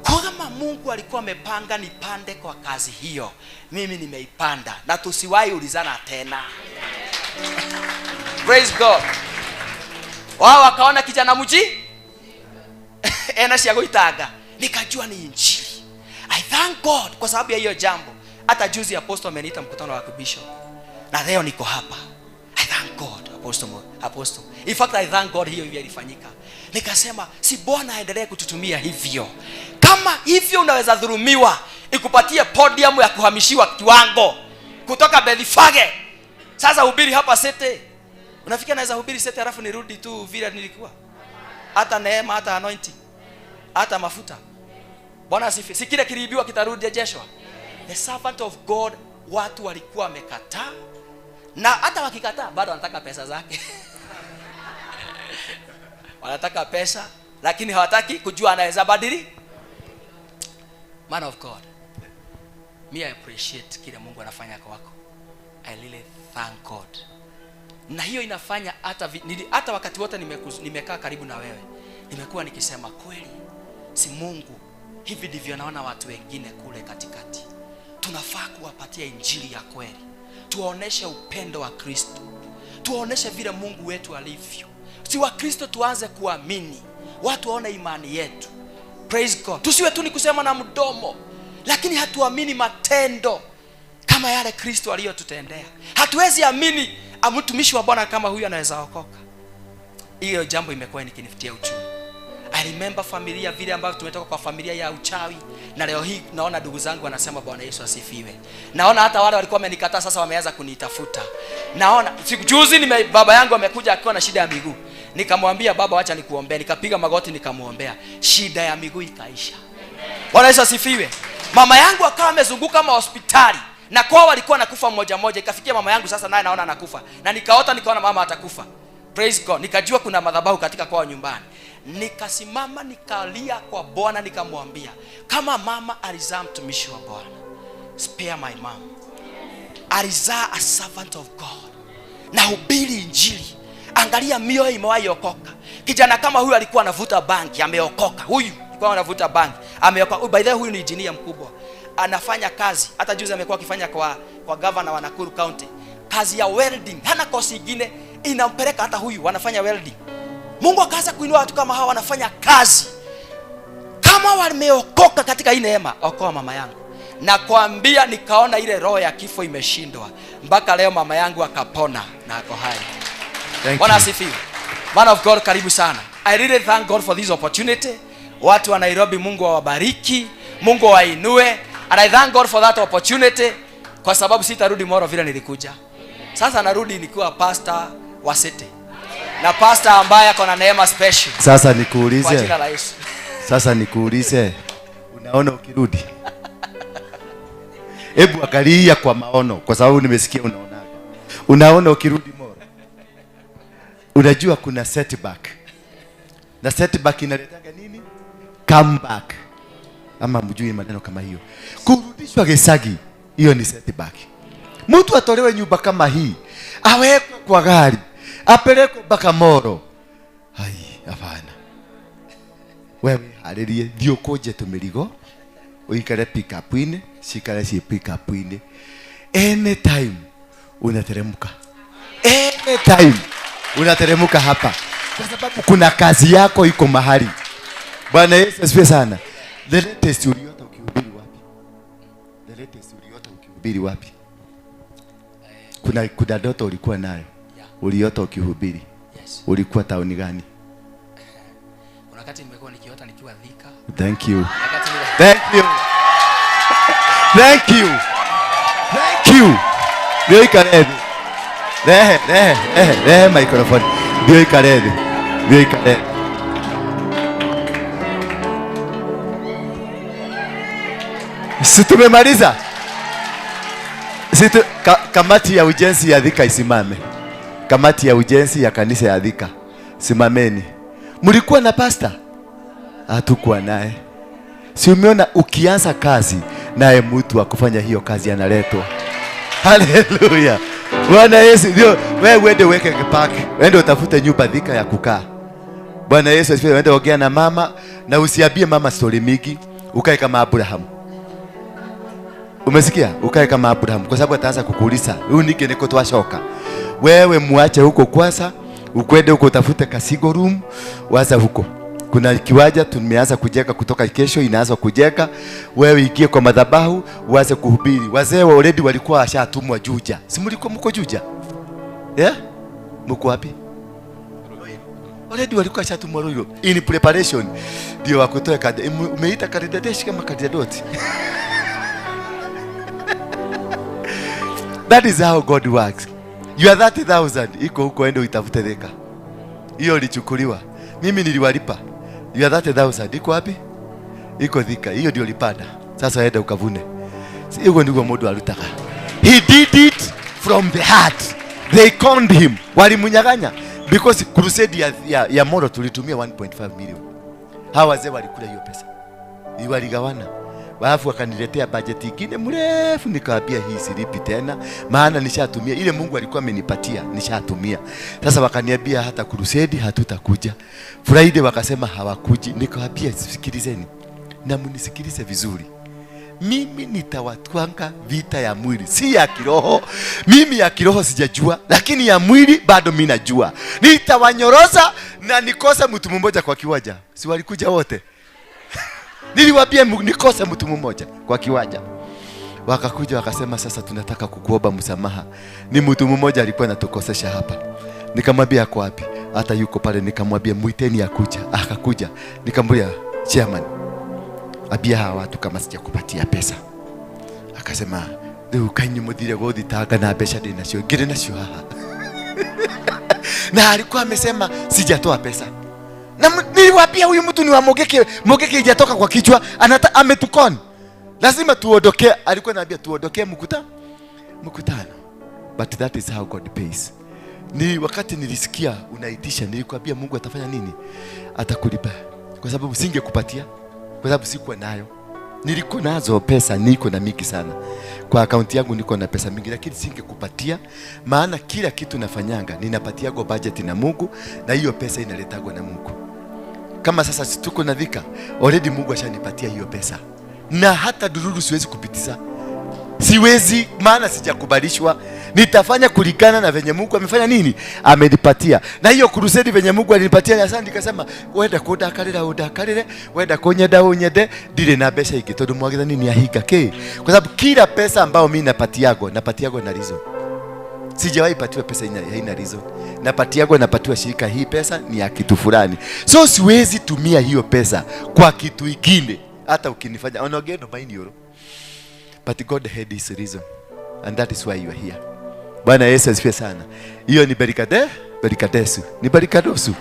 Kama Mungu alikuwa amepanga nipande kwa kazi hiyo, mimi nimeipanda na tusiwahi ulizana tena. Praise God. Wao wakaona kijana mji ena cia gũitanga, nikajua ni injili. I thank God kwa sababu ya hiyo jambo. Hata juzi apostle ameniita mkutano wa bishop na leo niko hapa. I thank God, apostle, apostle. In fact, I thank God hiyo hivyo ilifanyika. Nikasema si Bwana aendelee kututumia hivyo. Kama hivyo unaweza dhulumiwa, ikupatie podium ya kuhamishiwa kiwango kutoka Bethfage. Sasa hubiri hapa City. Unafikia naweza hubiri City alafu nirudi tu vile nilikuwa? Hata neema, hata anointing, hata mafuta. Bwana asifiwe. Si kile kiliibiwa kitarudi rejeshwa. The servant of God, watu walikuwa wamekataa, na hata wakikataa bado wanataka pesa zake. Wanataka pesa, lakini hawataki kujua anaweza badili. Man of God, me I appreciate kile Mungu anafanya kwako. I really thank God. Na hiyo inafanya hata wakati wote nimekaa karibu na wewe, nimekuwa nikisema kweli, si Mungu, hivi ndivyo naona watu wengine kule katikati. Tunafaa kuwapatia injili ya kweli, tuwaoneshe upendo wa Kristo, tuwaoneshe vile Mungu wetu alivyo. Si Wakristo tuanze kuamini, watu waone imani yetu. Praise God. Tusiwe tu ni kusema na mdomo, lakini hatuamini matendo kama yale Kristo aliyotutendea. Hatuwezi amini mtumishi wa Bwana kama huyu anaweza okoka. Hiyo jambo imekuwa ikinifutia uchungu. I remember familia vile ambavyo tumetoka kwa familia ya uchawi, na leo hii naona ndugu zangu wanasema Bwana Yesu asifiwe. Naona hata wale walikuwa wamenikataa sasa wameanza kunitafuta. Naona siku juzi baba yangu amekuja akiwa na shida ya miguu. Nikamwambia, "Baba, acha nikuombee." Nikapiga magoti nikamuombea. Shida ya miguu ikaisha. Bwana Yesu asifiwe. Mama yangu akawa amezunguka mahospitali na kwao walikuwa nakufa mmoja mmoja. Ikafikia mama yangu sasa naye naona anakufa, na nikaota nikaona mama atakufa. Praise God. Nikajua kuna madhabahu katika kwao nyumbani. Nikasimama nikalia kwa Bwana nikamwambia, kama mama alizaa mtumishi wa Bwana, spare my mom. Alizaa a servant of God na hubiri injili. Angalia mioyo imewahi okoka. Kijana kama huyu alikuwa anavuta bangi, ameokoka. Huyu alikuwa anavuta bangi, ameokoka. By the way, huyu ni engineer mkubwa, anafanya kazi. Hata juzi amekuwa akifanya kwa governor wa Nakuru County, kazi ya welding. Hana kosi ingine inampeleka hata huyu wanafanya welding. Mungu akaanza kuinua watu kama hawa wanafanya kazi kama wameokoka katika hii neema. Okoa mama yangu. Nakwambia nikaona ile roho ya kifo imeshindwa. Mpaka leo mama yangu akapona na ako hai. Thank Bwana you. asifiwe. Man of God, karibu sana. I really thank God for this opportunity. Watu wa Nairobi, Mungu awabariki, Mungu awainue. And I thank God for that opportunity kwa sababu sitarudi Moro vile nilikuja. Sasa narudi nikiwa pastor wa city. Na pastor ambaye ako na neema special. Sasa Kwa nikuulize, jina la Yesu. Sasa nikuulize, unaona ukirudi? Hebu angalia kwa maono, kwa sababu nimesikia unaonaga. Unaona ukirudi Moro? Unajua kuna setback, na setback inaletaga nini? Comeback. Ama mjui maneno kama hiyo? Kurudishwa Gicagi, hiyo ni setback. Mtu atolewe nyumba kama hii, awekwe kwa gari, apelekwe mpaka Moro. Hai, hapana. Wewe harĩrie, thiĩ ũkũnje tũmĩrigo, ũikare pick-up-inĩ, cikare ciĩ pick-up-inĩ. Anytime unateremka, anytime unateremka hapa, kwa sababu kuna kazi yako iko mahali. Bwana Yesu asifiwe sana. The latest uliota ukihubiri wapi? The latest uliota ukihubiri wapi? Kuna ndoto ulikuwa nayo. Yeah. Uliota ukihubiri. Yes. Ulikuwa tauni gani? Kuna wakati nimekuwa nikiota nikiwa Thika. Thank you. Wakati Thank you. Thank you. Thank you. Ndio ikaredi. Rehe, rehe, rehe, rehe microphone. Ndio ikaredi. Ndio ikaredi. Si tumemaliza? Kamati ya ujenzi ya Thika isimame. Kamati ya ujenzi ya kanisa ya Thika. Simameni. Mlikuwa na pastor? Hatukuwa naye. Si umeona ukianza kazi naye mtu wa kufanya hiyo kazi analetwa. Haleluya. Bwana Yesu, ndio wewe uende uweke park, uende utafute nyumba Thika ya kukaa. Bwana Yesu asifiwe. Uende ongea na mama na usiambie mama story mingi, ukae kama Abraham. Umesikia? Ukae kama Abraham kwa sababu ataanza kukuuliza, "Huyu nike niko twashoka." Wewe muache huko kwanza, ukwende huko utafute kasigo room, waza huko. Kuna kiwanja tumeanza kujenga kutoka kesho inaanza kujenga. Wewe ingie kwa madhabahu uanze kuhubiri. Wazee wa already walikuwa washatumwa Juja. Si mlikuwa mko Juja? Yeah? Mko wapi? Already walikuwa washatumwa Ruiru. In preparation ndio wakutoe kadi. Umeita kandidateshi kama kandidati. That is how God works. You are 30,000 iko huko, ende uitafute Thika. Hiyo ilichukuliwa. Mimi niliwalipa. You are 30,000 iko wapi? Iko Thika. Hiyo ndio ulipanda. Sasa enda ukavune. Hiyo ndio mundu alutaka. He did it from the heart. They conned him. Walimunyang'anya because crusade ya Moro tulitumia 1.5 million. Hawa wazee walikula hiyo pesa. Waligawana. Alafu wakaniletea budget ingine mrefu, nikawaambia hii silipi tena, maana nishatumia ile Mungu alikuwa amenipatia, nishatumia. Sasa wakaniambia hata crusade hatutakuja. Friday wakasema hawakuji. Nikawaambia sikilizeni na mnisikilize vizuri. Mimi nitawatwanga vita ya mwili, si ya kiroho. Mimi ya kiroho sijajua, lakini ya mwili bado mimi najua. Nitawanyoroza na nikose mtu mmoja kwa kiwanja. Si walikuja wote? Niliwaambia nikose mtu mmoja kwa kiwanja. Wakakuja wakasema sasa tunataka kukuomba msamaha. Ni mtu mmoja alikuwa anatukosesha hapa. Nikamwambia ako wapi? Hata yuko pale. Nikamwambia muiteni akuja. Akakuja. Nikamwambia chairman, ambia hawa watu kama sijakupatia pesa. Akasema rĩu kanyu muthire guthitanga na mbeca ndĩ nacio, ngĩrĩ nacio haha. Na alikuwa amesema sijatoa pesa. Na niliwaambia huyu mtu ni wa Mungiki, Mungiki hajatoka kwa kichwa, anata ametukon. Lazima tuondoke. Alikuwa ananiambia tuondoke mkutano. But that is how God pays. Ni wakati nilisikia unaitisha, nilikwambia Mungu atafanya nini? Atakulipa. Kwa sababu singekupatia, kwa sababu sikuwa nayo. Nilikuwa nazo pesa, niko na mingi sana. Kwa akaunti yangu niko na pesa mingi, lakini singekupatia, maana kila kitu nafanyanga ninapatiago budget na Mungu, na hiyo pesa inaletagwa na Mungu. Kama sasa tuko na Thika, already Mungu ashanipatia hiyo pesa. Na hata dururu siwezi kupitiza. Siwezi, maana sijakubalishwa. Nitafanya kulingana na venye Mungu amefanya nini? Amenipatia. Na hiyo crusade venye Mungu alinipatia, na sasa nikasema wenda kundakarira undakarire, wenda kunyenda unyende, ndire na mbeca ingĩ tondu mwathani ni ahinga ki. Kwa sababu kila pesa ambayo mimi napatiago na reason. Sijawahi patiwa pesa haina reason. Napatiago, napatiwa shirika hii pesa ni ya kitu fulani. So siwezi tumia hiyo pesa kwa kitu kingine hata ukinifanya onogeno maini oro. But God had his reason, and that is why you are here. Bwana Yesu asifiwe sana. Hiyo ni berikadesu. Ni berikadosu.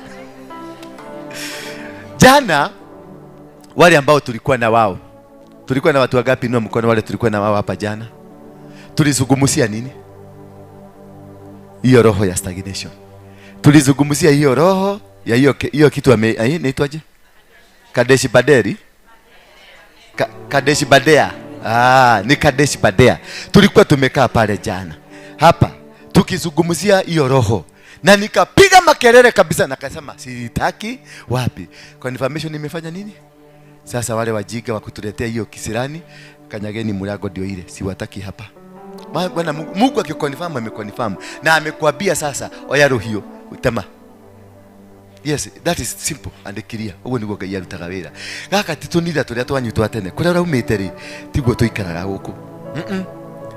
Jana wale ambao tulikuwa na wao, tulikuwa na watu wangapi? Inua mkono wale tulikuwa na wao hapa jana. Tulizungumzia nini? Hiyo roho ya stagnation. Tulizungumzia hiyo roho ya hiyo kitu inaitwaje? Kadeshi Baderi. Kadeshi Badea. Ni Kadeshi Badea. Tulikuwa tumekaa pale jana hapa tukizungumzia hiyo roho, na nikapiga makelele kabisa, nakasema sitaki wapi. Confirmation nimefanya nini? Sasa wale wajiga wa kutuletea hiyo kisirani, kanyageni mlango ndio ile, siwataki hapa. Bwana Mungu akiconfirm ameconfirm, na amekwambia sasa oya roho hiyo utema. Yes, that is simple and clear. Uguo niguo Ngai arutaga wĩra. Gaka ti tũnitha tũrĩa twanyu twa tene. Kũrĩa ũraumĩte rĩ, tiguo tũikaraga gũkũ.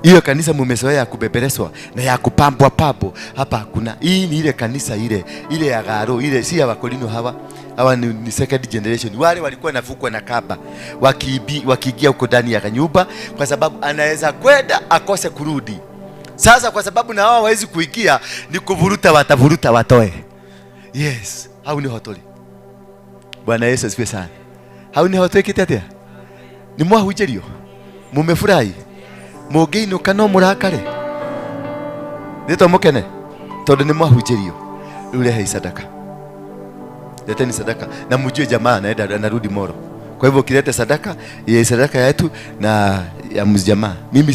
Hiyo kanisa mumezoea ya kubebereswa na ya kupambwa pambo, hapa hakuna. Hii ni ile kanisa ile ile ya garo, ile si ya Wakorino hawa. Hawa ni second generation. Wale walikuwa nafukwa na kaba wakiingia huko ndani ya nyumba, kwa sababu anaweza kwenda akose kurudi. Sasa kwa sababu na wao hawezi kuingia, ni kuvuruta, watavuruta watoe. Yes, hau niho tũrĩ. Bwana Yesu asifiwe sana. Hau niho twĩkĩte atĩa? Nĩ mwahunjĩrio? Mumefurahi? Mũngĩinũka no mũrakare? Nĩtwa mũkene? Tondũ nĩ mwahunjĩrio. Rĩu rehei sadaka. Leteni sadaka. Na mjue jamaa anaenda anarudi Moro. Kwa hivyo ukileta sadaka, ya sadaka yetu na ya mjamaa. Mimi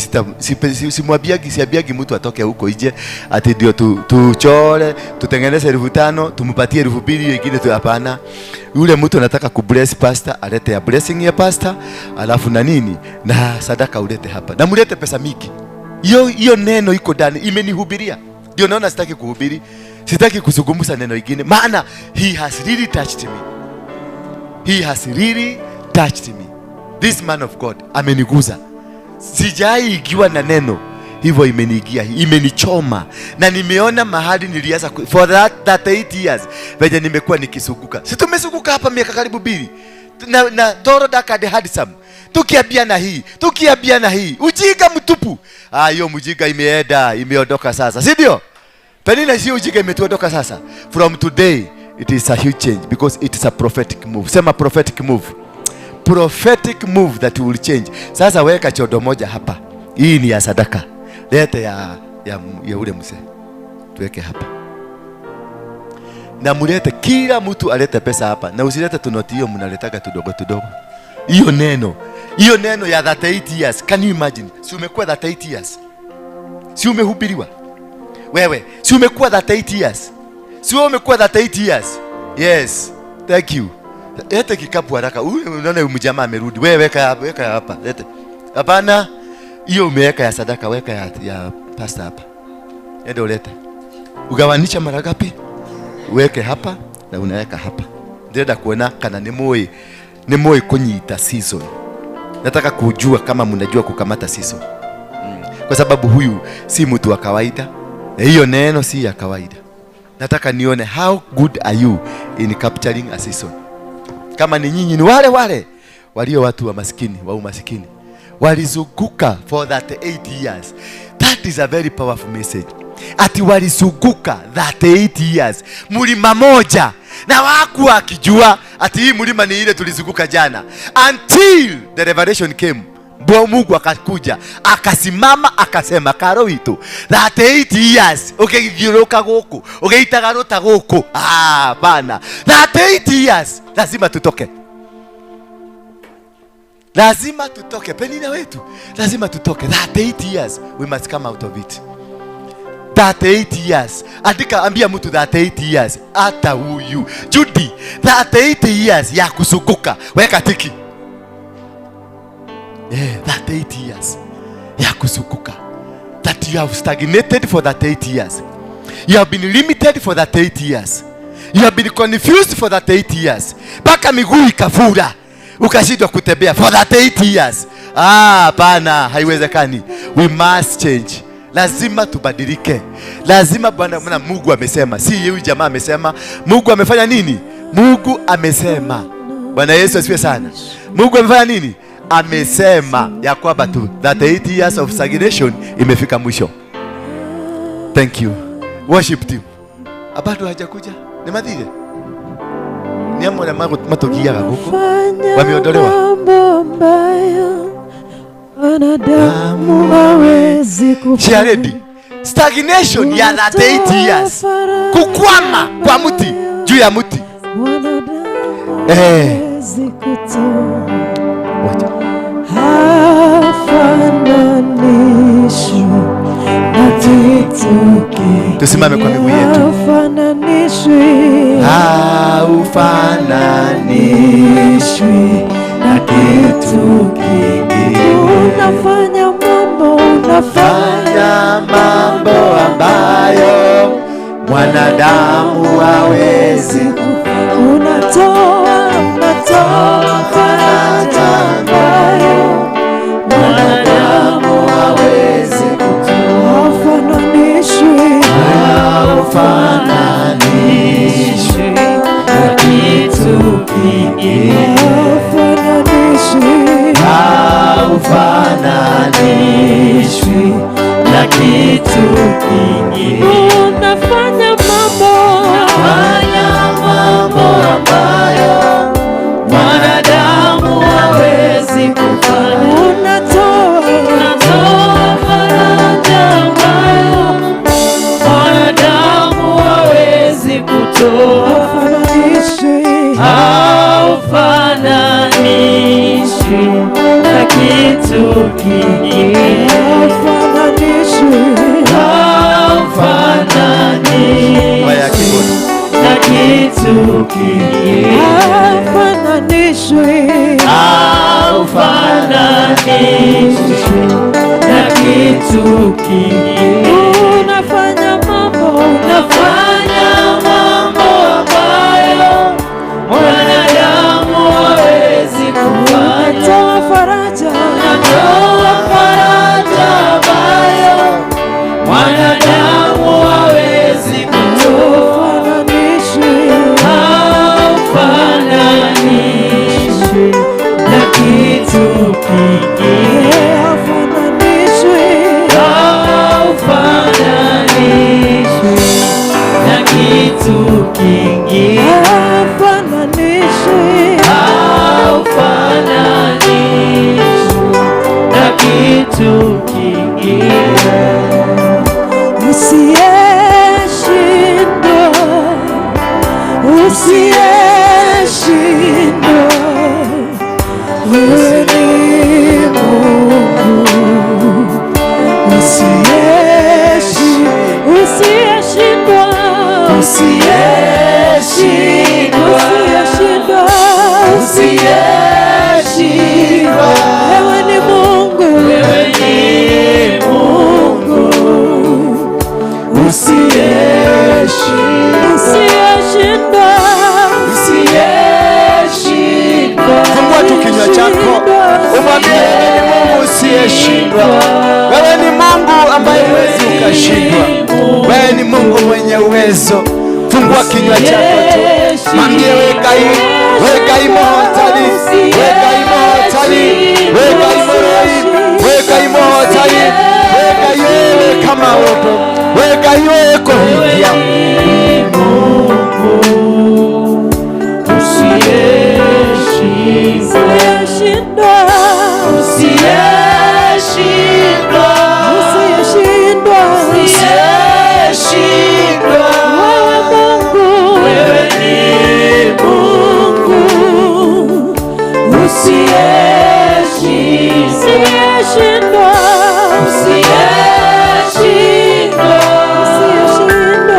simwambiagi, siambiagi mtu atoke huko nje ati ndio tuchore, tutengeneze 5,000, tumpatie 2,000, nyingine tu, hapana. Yule mtu anataka kubless pastor, alete ya blessing ya pastor, alafu na nini? Na sadaka ulete hapa. Na mlete pesa mingi. Hiyo neno iko ndani, imenihubiria. Ndio naona sitaki kuhubiri, sitaki kuzungumza neno lingine, maana he has really touched me. He has really touched me. This man of God ameniguza. Sijaiingiwa na neno hivyo, imeniingia, imenichoma. Na nimeona mahali nilianza for that 38 years venye nimekuwa nikizunguka. Si tumezunguka hapa miaka karibu 2. Na Toro Dark and Handsome. Tukiambiana hii, tukiambiana hii. Ujinga mtupu. Ah, hiyo mjinga imeenda, imeondoka sasa. Si ndio? Penina, sio ujinga imetuondoka sasa. From today it is a huge change because it is a prophetic move. Sema prophetic move. Prophetic move that will change. Sasa weka chodo moja hapa. Hii ni ya sadaka. Lete ya ule mzee. Tuweke hapa. Na mulete, kila mtu alete pesa hapa. Na usilete tunoti hiyo mnaletaka tudogo tudogo. Hiyo neno. Hiyo neno ya 38 years. Can you imagine? Si umekuwa 38 years? Si umehubiriwa? Wewe, si umekuwa 38 years? Si wewe umekuwa 38 years? Yes. Thank you. Lete kikapu haraka. Huyu unaona huyu mjamaa amerudi. Wewe weka hapa, weka hapa. Lete. Hapana. Hiyo umeweka ya sadaka, weka ya pastor hapa. Ende ulete. Ugawanisha mara ngapi? Weke hapa na unaweka hapa. Ndenda kuona kana ni moi kunyita season. Nataka kujua kama mnajua kukamata season. Kwa sababu huyu si mtu wa kawaida. Na hiyo neno si ya kawaida. Nataka nione how good are you in capturing a season. Kama ni nyinyi ni wale wale walio watu wa maskini, wa umaskini. Walizunguka for 38 years. That is a very powerful message. Ati walizunguka 38 years mlima moja, na hawakuwa wakijua ati hii mlima ni ile tulizunguka jana, until the revelation came. Mungu akakuja akasimama akasema, karo witu 38 years ukigithiũrũrũka gũkũ ũgĩitaga rũta gũkũ, ah, bana, 38 years lazima tutoke. Lazima tutoke. Penina wetu lazima tutoke. 38 years we must come out of it. 38 years. Andika, ambia mtu 38 years. Hata huyu Judy, 38 years ya kuzunguka. Weka tiki. Yeah, 38 years ya kuzunguka. That you have stagnated for 38 years. You have been limited for 38 years. You have been confused for 38 years. Mpaka miguu ikafura, ukashindwa kutembea for 38 years. Ah, hapana, haiwezekani. We must change. Lazima tubadilike. Lazima Bwana, maana Mungu amesema. Si huyu jamaa amesema. Mungu amefanya nini? Mungu amesema. Bwana Yesu asifiwe sana. Mungu amefanya nini? Amesema ya kwamba tu 38 years of stagnation imefika mwisho. Thank you. Worship team. Bado hajakuja. Ni madhire. Ni amwe na matokiaga huko. Wameondolewa. Mambo ambayo wanadamu hawezi kufanya. She Stagnation ya 38 years. Kukwama kwa mti, juu ya mti. Wanadamu hawezi kutoa. Wacha. Hafananishwi na kitu kingine. Tusimame kwa miguu yetu. Hafananishwi. Haufananishwi na kitu kingine. Unafanya mambo, unafanya mambo ambayo mwanadamu hawezi kufanya. Unatoa, unatoa faraja ambayo mwanadamu hawezi kutoa. Haufananishwi, Haufananishwi na kitu kingine. Haufananishwi, Haufananishwi na kitu kingine. Unafanya mambo, Fanya mambo ambayo mwanadamu hawezi kufanya. Unatoa, Unatoa faraja ambayo mwanadamu hawezi kutoa. Haufananishwi, Haufananishwi na kitu kingine. Haufananishwi, Haufananishwi Waya keyboard. na kitu kingine. Haufananishwi, Haufananishwi na kitu kingine. Unafanya mambo, Unafanya mambo ambayo mwanadamu hawezi kufanya. Unatoa faraja, Unatoa faraja ambayo mwanadamu hawezi kutoa. Haufananishwi, Haufananishwi na kitu kingine. Haufananishwi, Haufananishwi na kitu kingine. Haufananishwi, Haufananishwi na kitu kingine. Usiyeshindwa, usiyeshindwa, wewe ni Mungu. Usiyeshindwa, Usiyeshindwa, usiyeshindwa, usiyeshindwa, wewe ni Mungu, wewe ni Mungu usiyeshindwa, usiyeshindwa, usiyeshindwa, Fungua tu kinywa chako umwambie, wewe ni Mungu usiyeshindwa. Wewe ni Mungu ambaye huwezi ukashindwa. Wewe ni Mungu mwenye uwezo. Fungua kinywa chako tu, mwambie wekai, wekai mohotani, wekai mohotani, wekai moroi, wekai mohotani, wekai wewe kama upo, wekai wewe kuhingia. Usiyeshindwa, usiyeshindwa, usiyeshindwa, usiyeshindwa, usiyeshindwa, wewe Mungu, wewe ni Mungu usiyeshindwa, usiyeshindwa, usiyeshindwa, usiyeshindwa,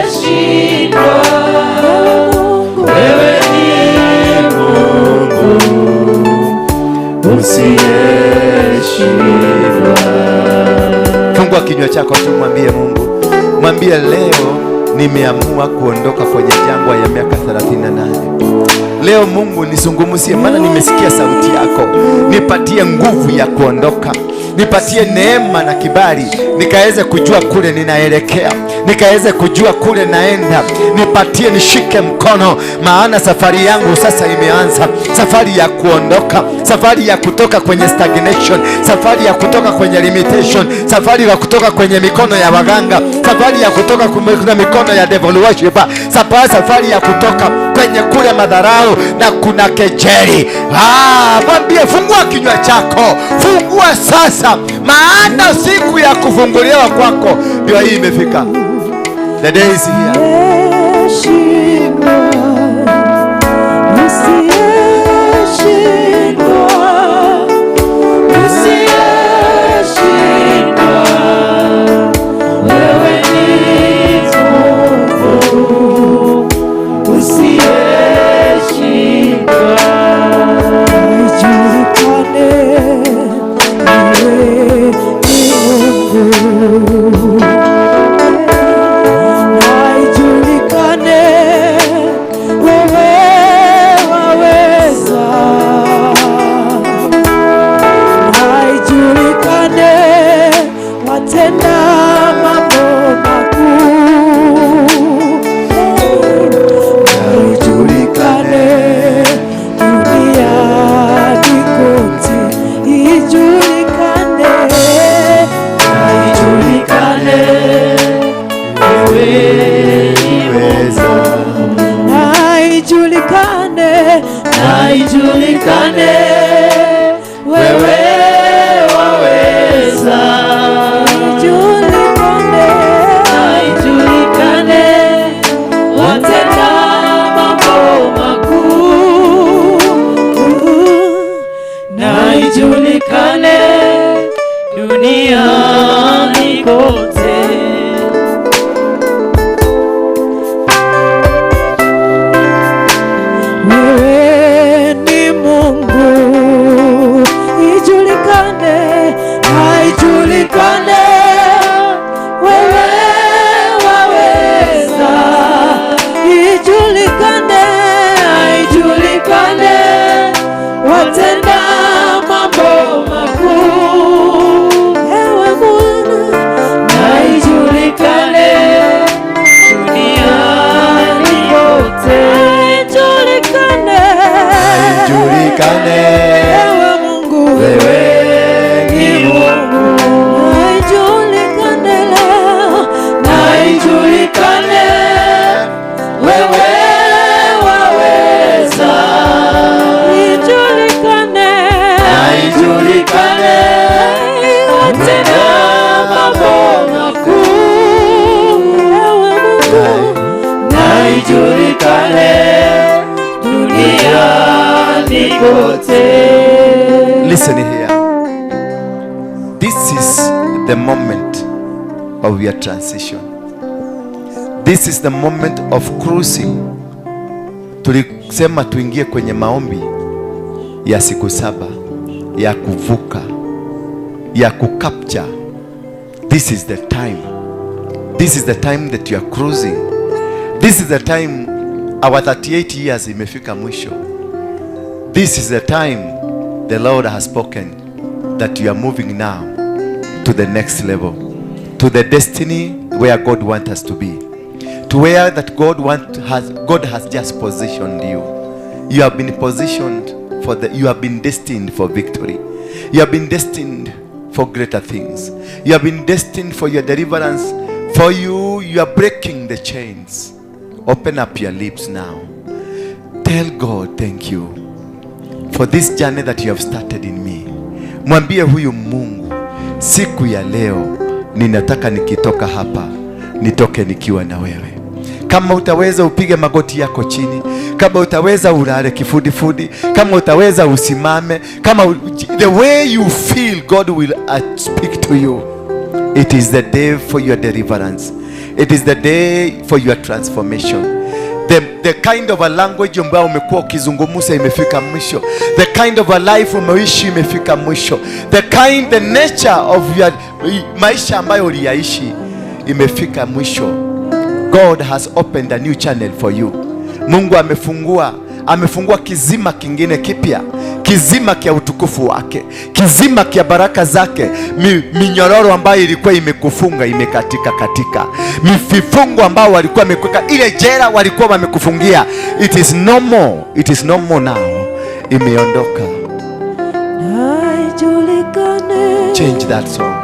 usiyeshindwa, wewe Mungu, wewe ni Mungu usiyeshindwa. Fungua kinywa chako tu, mwambie Mungu, mwambie leo nimeamua kuondoka kwenye jangwa ya miaka 38. Leo Mungu nizungumzie, maana nimesikia sauti yako. Nipatie nguvu ya kuondoka, nipatie neema na kibali, nikaweze kujua kule ninaelekea, nikaweze kujua kule naenda. Nipatie, nishike mkono, maana safari yangu sasa imeanza, safari ya kuondoka, safari ya kutoka kwenye stagnation, safari ya kutoka kwenye limitation, safari ya kutoka kwenye mikono ya waganga, safari ya kutoka kwenye mikono ya devil worshiper, safari ya kutoka kwenye kule madharau na kuna kejeli. Ah, mwambie, fungua kinywa chako, fungua sasa, maana siku ya kufunguliwa kwako ndio hii imefika. The day is here. Usiyeshindwa, usiyeshindwa, Usiyeshindwa, wewe ni Mungu usiyeshindwa. Ijulikane wewe ni Mungu. Na ijulikane Umetenda mambo makuu, Ewe Mungu, na ijulikane duniani kote. Listen here. This is the moment of your transition. This is the moment of cruising. Tulisema tuingie kwenye maombi ya siku 7 ya kuvuka, ya kucapture. This is the time. This is the time that you are cruising. This is the time our 38 years imefika mwisho. This is the time the Lord has spoken that you are moving now to the next level, to the destiny where God wants us to be, to where that God has just positioned you. You have been positioned for the, you have been destined for victory. You have been destined for greater things. You have been destined for your deliverance. For you, you are breaking the chains. Open up your lips now. Tell God, thank you for this journey that you have started in me. Mwambie huyu Mungu, siku ya leo ninataka nikitoka hapa nitoke nikiwa na wewe. Kama utaweza upige magoti yako chini, kama utaweza ulale kifudifudi, kama utaweza usimame, the way you feel God will speak to you. It is the day for your deliverance. It is the day for your transformation. The kind of a language ambayo umekuwa ukizungumza imefika mwisho. The kind of a life umeishi imefika mwisho. The nature of your maisha ambayo uliyaishi imefika mwisho. God has opened a new channel for you. Mungu amefungua kizima kingine kipya, kizima kia utukufu wake, kizima kia baraka zake. Minyororo ambayo ilikuwa imekufunga imekatika katika, mififungo ambao walikuwa wamekuweka, ile jela walikuwa wamekufungia, it is no more, it is no more now, imeondoka. Na ijulikane. Change that song.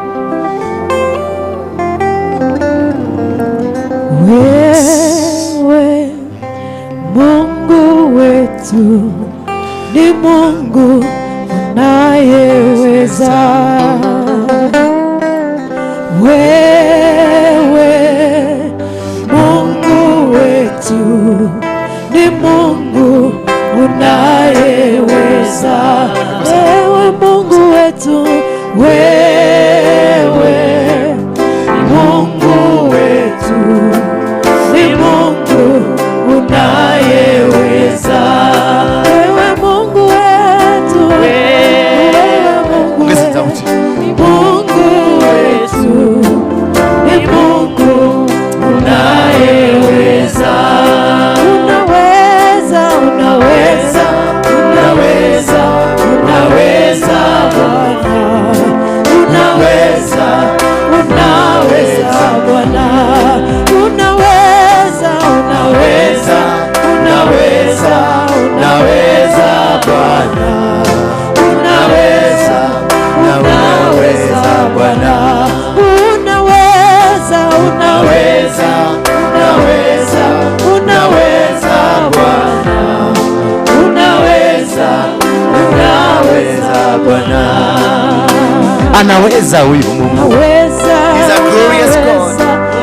Wewe Mungu wetu ni Mungu unayeweza. Wewe Mungu wetu ni Mungu unayeweza. Wewe Mungu wetu, wewe Mungu wetu ni Mungu unayeweza. Wewe Mungu wetu, wewe Mungu Ongeza wetu, sauti. Mungu wetu ni Mungu unayeweza. Unaweza, unaweza, unaweza, unaweza Bwana. Unaweza, unaweza Bwana. Unaweza, unaweza, unaweza, unaweza Bwana. Unaweza, unaweza Bwana. Unaweza, unaweza, unaweza, unaweza Bwana. Unaweza, unaweza Bwana. Anaweza huyu Mungu. Unaweza, He's a glorious God.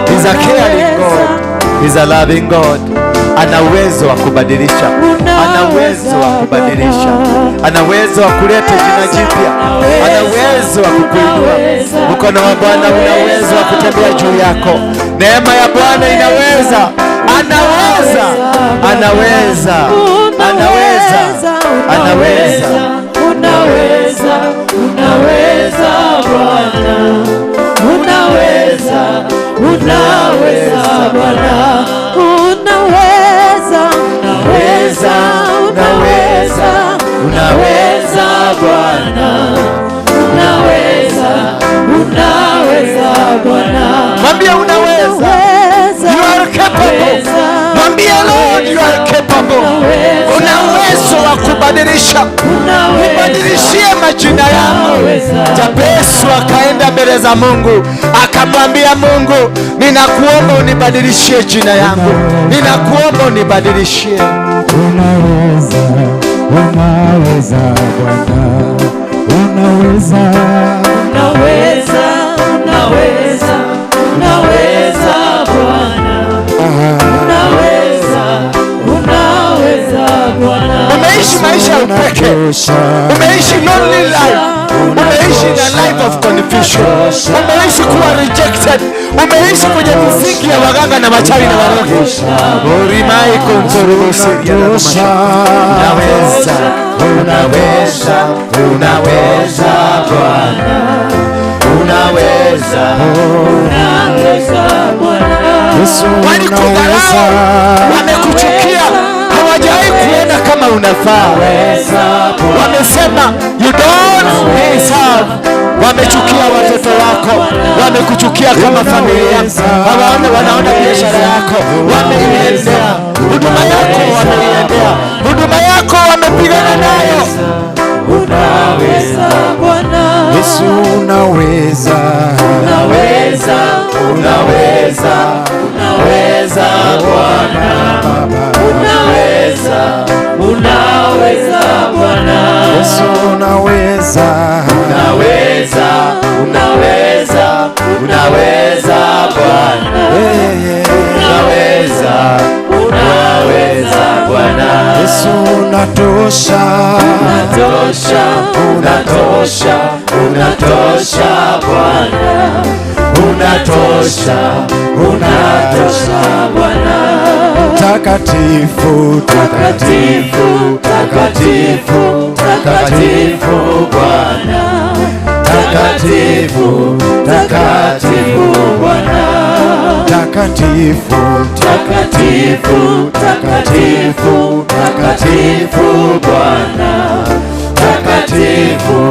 He's a caring God. He's a loving God. Ana uwezo wa kubadilisha. Ana uwezo wa kubadilisha. Ana uwezo wa kuleta jina jipya. Ana uwezo wa kukuinua. Mkono wa Bwana una uwezo wa kutembea juu yako. Neema ya Bwana inaweza. Anaweza. Anaweza. Anaweza. Anaweza. Unaweza, unaweza Bwana. Unaweza, unaweza Bwana. Unaweza, unaweza, unaweza, Unaweza Bwana. Unaweza, unaweza Bwana. Mwambie unaweza. You are capable. Mwambie Lord, you are capable. Una uwezo wa kubadilisha. Nibadilishie majina yangu. Jabesu akaenda mbele za Mungu akamwambia Mungu, ninakuomba unibadilishie jina yangu, ninakuomba unibadilishie. Unaweza, unaweza Bwana, unaweza. Unaweza, Unatosha. Umeishi lonely life, umeishi na life of confusion, umeishi kuwa rejected, umeishi kwenye misingi ya waganga na wachawi na warogi. Orimai kontorobosiria na Unatosha. Unaweza, unaweza, unaweza Bwana, unaweza. Unaweza Bwana. Yesu Walikudharau, unaweza. Wamekuchukia, hawajawahi kuona kama unafaa. Wamesema you don't deserve. Wamechukia watoto wako, wamekuchukia kama familia, hawaona, wanaona biashara yako wameiendea, huduma yako wameiendea, huduma yako wamepigana nayo. Unaweza Bwana. Yesu unaweza. Unaweza, Unaweza, unaweza Bwana, unaweza, unaweza Bwana. Yesu unaweza. Unaweza, unaweza, unaweza Bwana, unaweza, unaweza Bwana. Yesu unatosha. Unatosha, Unatosha, unatosha Bwana, unatosha, unatosha. Bwana. Takatifu, Takatifu, takatifu, takatifu Bwana. Takatifu, takatifu Bwana. Takatifu, Takatifu, takatifu, takatifu Bwana. Takatifu,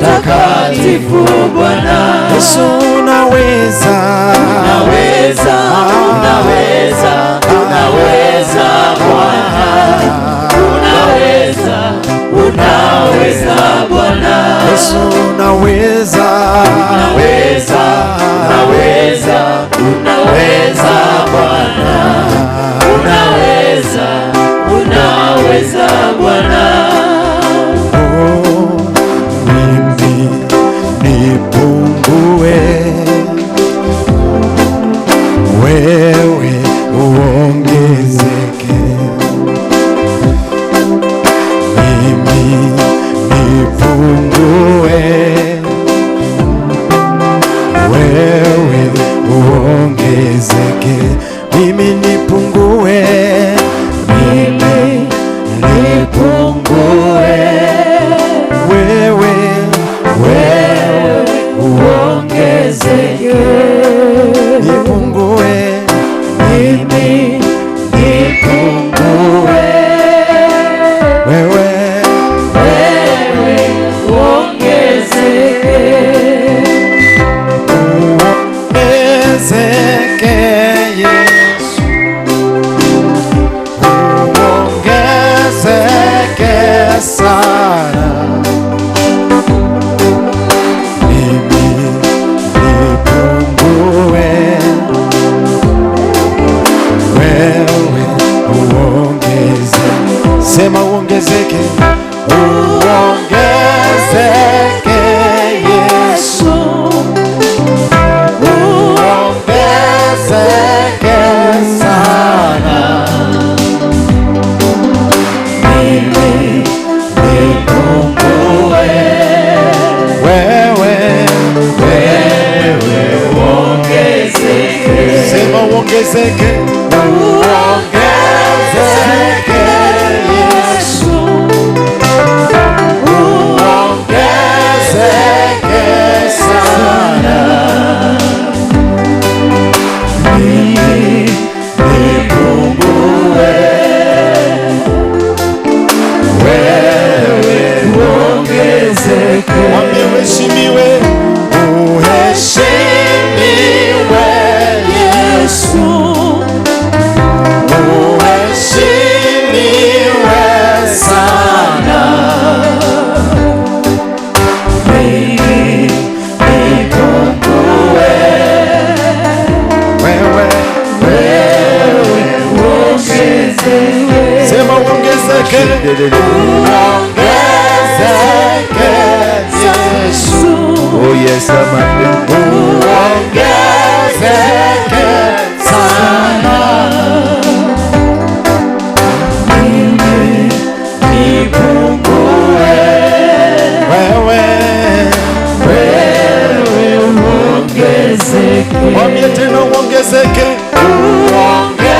takatifu Bwana. Yesu unaweza. Unaweza, unaweza, unaweza Bwana. Unaweza, unaweza Bwana. Yesu unaweza. Unaweza, unaweza, unaweza Bwana. Unaweza, unaweza Bwana. Oh, mimi nipungue, wewe uongezeke. Mimi nipungue, wewe uongezeke. Mimi nipungue, mimi nipungue, wewe, wewe Uongezeke. Nipungue, Mimi nipungue, wewe wewe uongezeke. Uongezeke Yesu, uongezeke sana. Mimi nipungue, wewe uongeze. Sema uongezeke, uongezeke Yesu, uongezeke sana. Mimi nipungue, wewe, wewe Uongezeke. Sema uongezeke, uongezeke Yesu, uongezeke sana. Mimi nipungue, wewe Uongezeke. Mwambie uheshimiwe, uheshimiwe Yesu, uheshimiwe sana. Mimi nipungue, Wewe, uongezeke. Sema uongezeke, uongezeke Yesu, Oh yes, amande. Uongezeke sana. Mimi nipungue, Mwambie tena uongezeke, uongezeke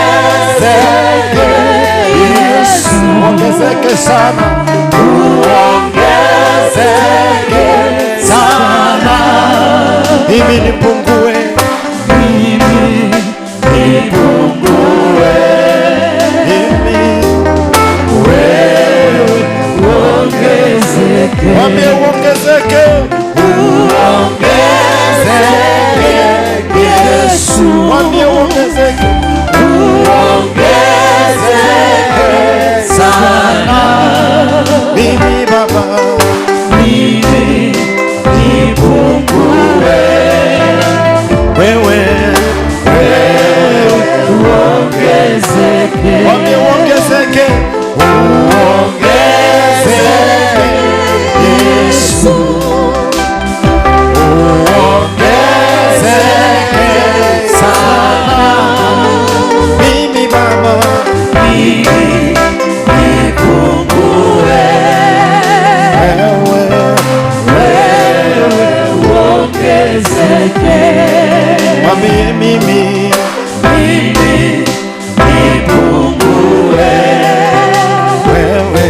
Yesu, uongezeke sana, uongezeke sana, mimi nipungue, mimi nipungue, mimi wewe uongezeke. Mwambie uongezeke, uongezeke Yesu, mwambie uongezeke, uongezeke sana, mimi Baba, mimi nipungue, wewe wewe uongezeke, mwambie uongezeke, uongezeke Yesu, uongezeke sana, mimi Baba, mimi nipungue, wewe wewe uongezeke, mwambie mimi mimi nipungue, wewe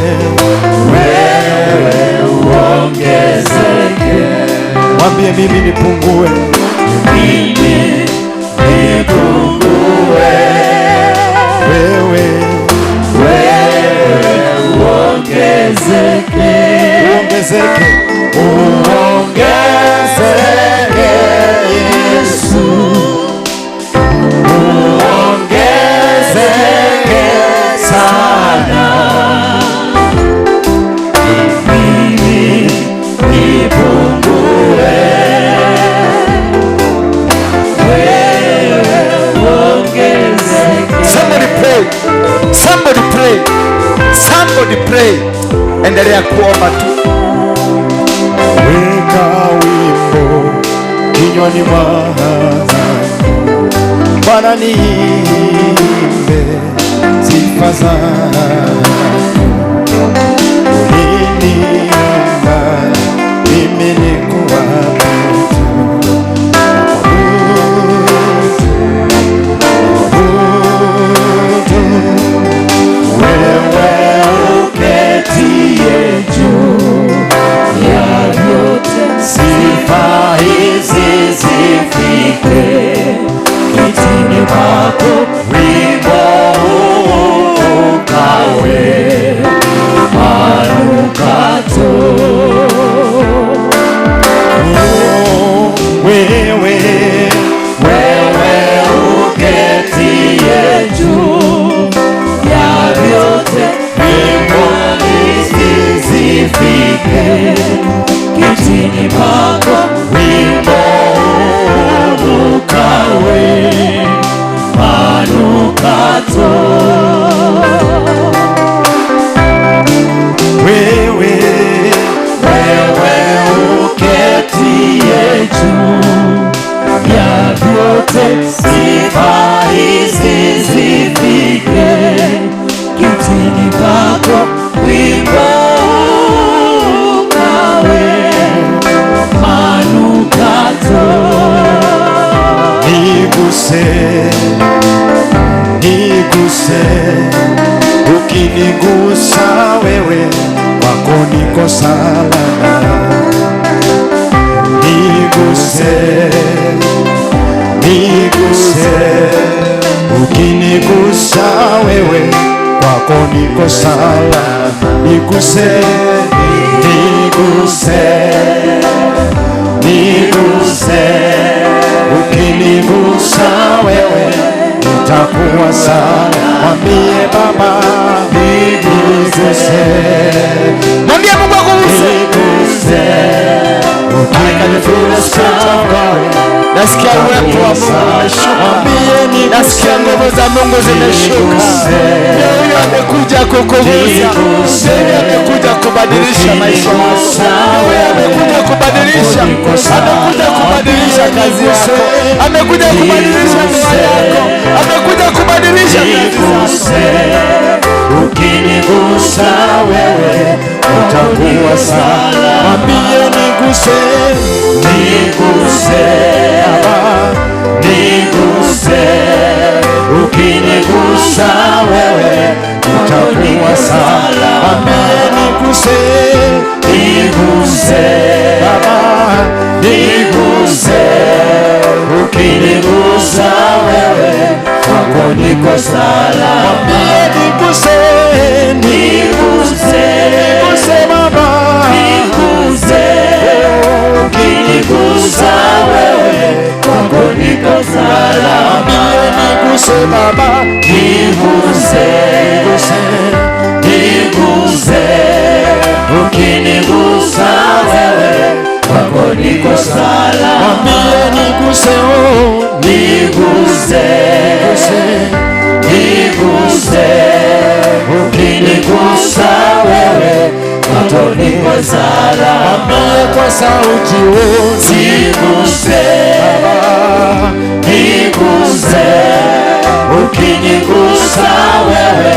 wewe uongezeke, mwambie mimi nipungue, mimi nipungue, wewe wewe uongezeke, uongezeke, uongezeke Yesu, uongezeke sana, mimi nipungue, wewe uongezeke. Somebody pray. Somebody pray. Somebody pray. Endelea kuomba tu. Weka wimbo kinywani mwangu, Bwana niimbe sifa zako. Uliniumba mimi nikuabudu, abudu, wewe uketie juu ya vyote, sifa hizi zifike kitini pako, wimbo huu ukawe manukato. Wewe wewe uketie juu ya vyote, wimbo hizi zifike kitini pako, wimbo huu ukawe manukato. Wewe wewe uketie juu ya vyote, sifa hizi zifike kitini pako, wimbo ukawe manukato. Niguse, niguse, ukinigusa wewe kwako niko salama. Niguse, niguse, ukinigusa wewe kwako niko salama. Niguse, niguse, niguse, ukinigusa wewe nitakuwa salama. Mwambie Baba niguse, Mwambie Mungu akuguse. niguse, ukinigusa wewe Nasikia uwepo wa Mungu umeshuka. Nasikia nguvu za Mungu zimeshuka. Leo huyo amekuja kukugusa. Leo huyo amekuja kubadilisha maisha yako. Leo huyo amekuja kubadilisha. Amekuja kubadilisha kazi yako. Amekuja kubadilisha ndoa yako. Amekuja kubadilisha kazi zako. Ukinigusa wewe utakuwa salama. Mwambie niguse, niguse Baba, niguse. Niguse, niguse Baba, niguse. Ukinigusa wewe kwako niko salama. Mwambie niguse, niguse, niguse Baba, niguse. Ukinigusa wewe kwako niko salama. Mwambie niguse Baba, niguse, niguse, niguse. Ukinigusa wewe kwako niko salama. Mwambie niguse, oh, niguse, niguse, niguse. Ukinigusa wewe kwako niko salama. Mwambie kwa sauti, oh, niguse Baba, niguse. Ukinigusa wewe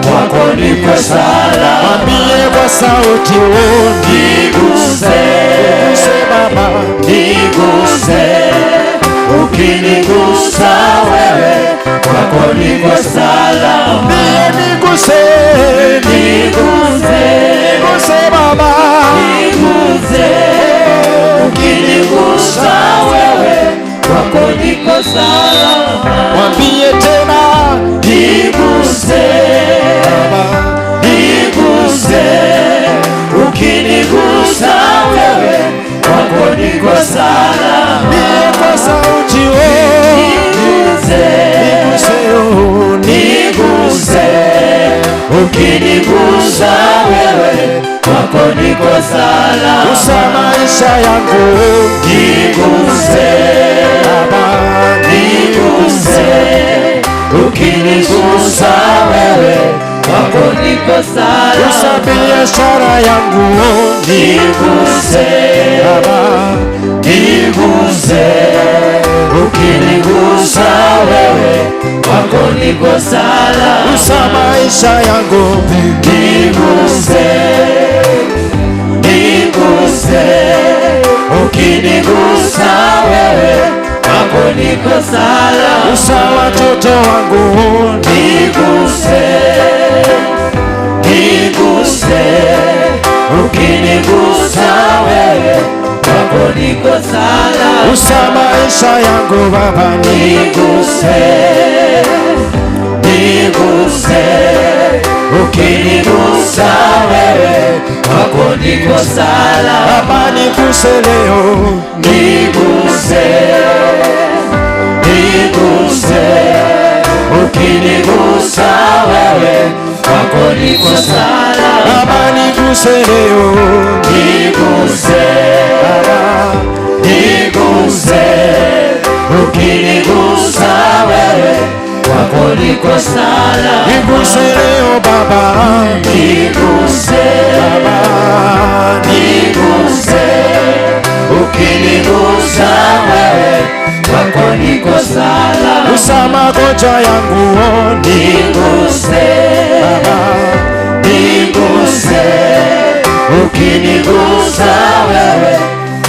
kwako niko salama. Mwambie kwa sauti, oh, niguse, niguse Baba, niguse. Ukinigusa wewe kwako niko salama. Mwambie niguse, niguse, niguse Baba, niguse. Ukinigusa wewe kwako niko salama. Mwambie tena niguse Baba, niguse. Ukinigusa wewe kwako niko salama. Mwambie kwa sauti, oh, niguse, niguse, oh, niguse. Ukinigusa wewe kwako niko salama. Gusa maisha yangu, niguse Baba, niguse. Ukinigusa wewe kwako niko salama. Gusa biashara yangu, niguse Baba, niguse. Ukinigusa wewe kwako niko salama. Gusa maisha yangu, niguse, niguse. Ukinigusa wewe kwako niko salama. Gusa watoto wangu, niguse, niguse. Ukinigusa wewe kwako niko salama. Gusa maisha yangu Baba, niguse, niguse. Ukinigusa wewe kwako niko salama. Baba niguse leo, niguse, niguse. Ukinigusa wewe kwako niko salama. Baba niguse leo, niguse Baba, niguse. Ukinigusa wewe kwako niko salama. Niguse leo Baba, niguse Baba, niguse. Ukinigusa wewe kwako niko salama. Gusa magonjwa yangu, niguse Baba, niguse. Ukinigusa wewe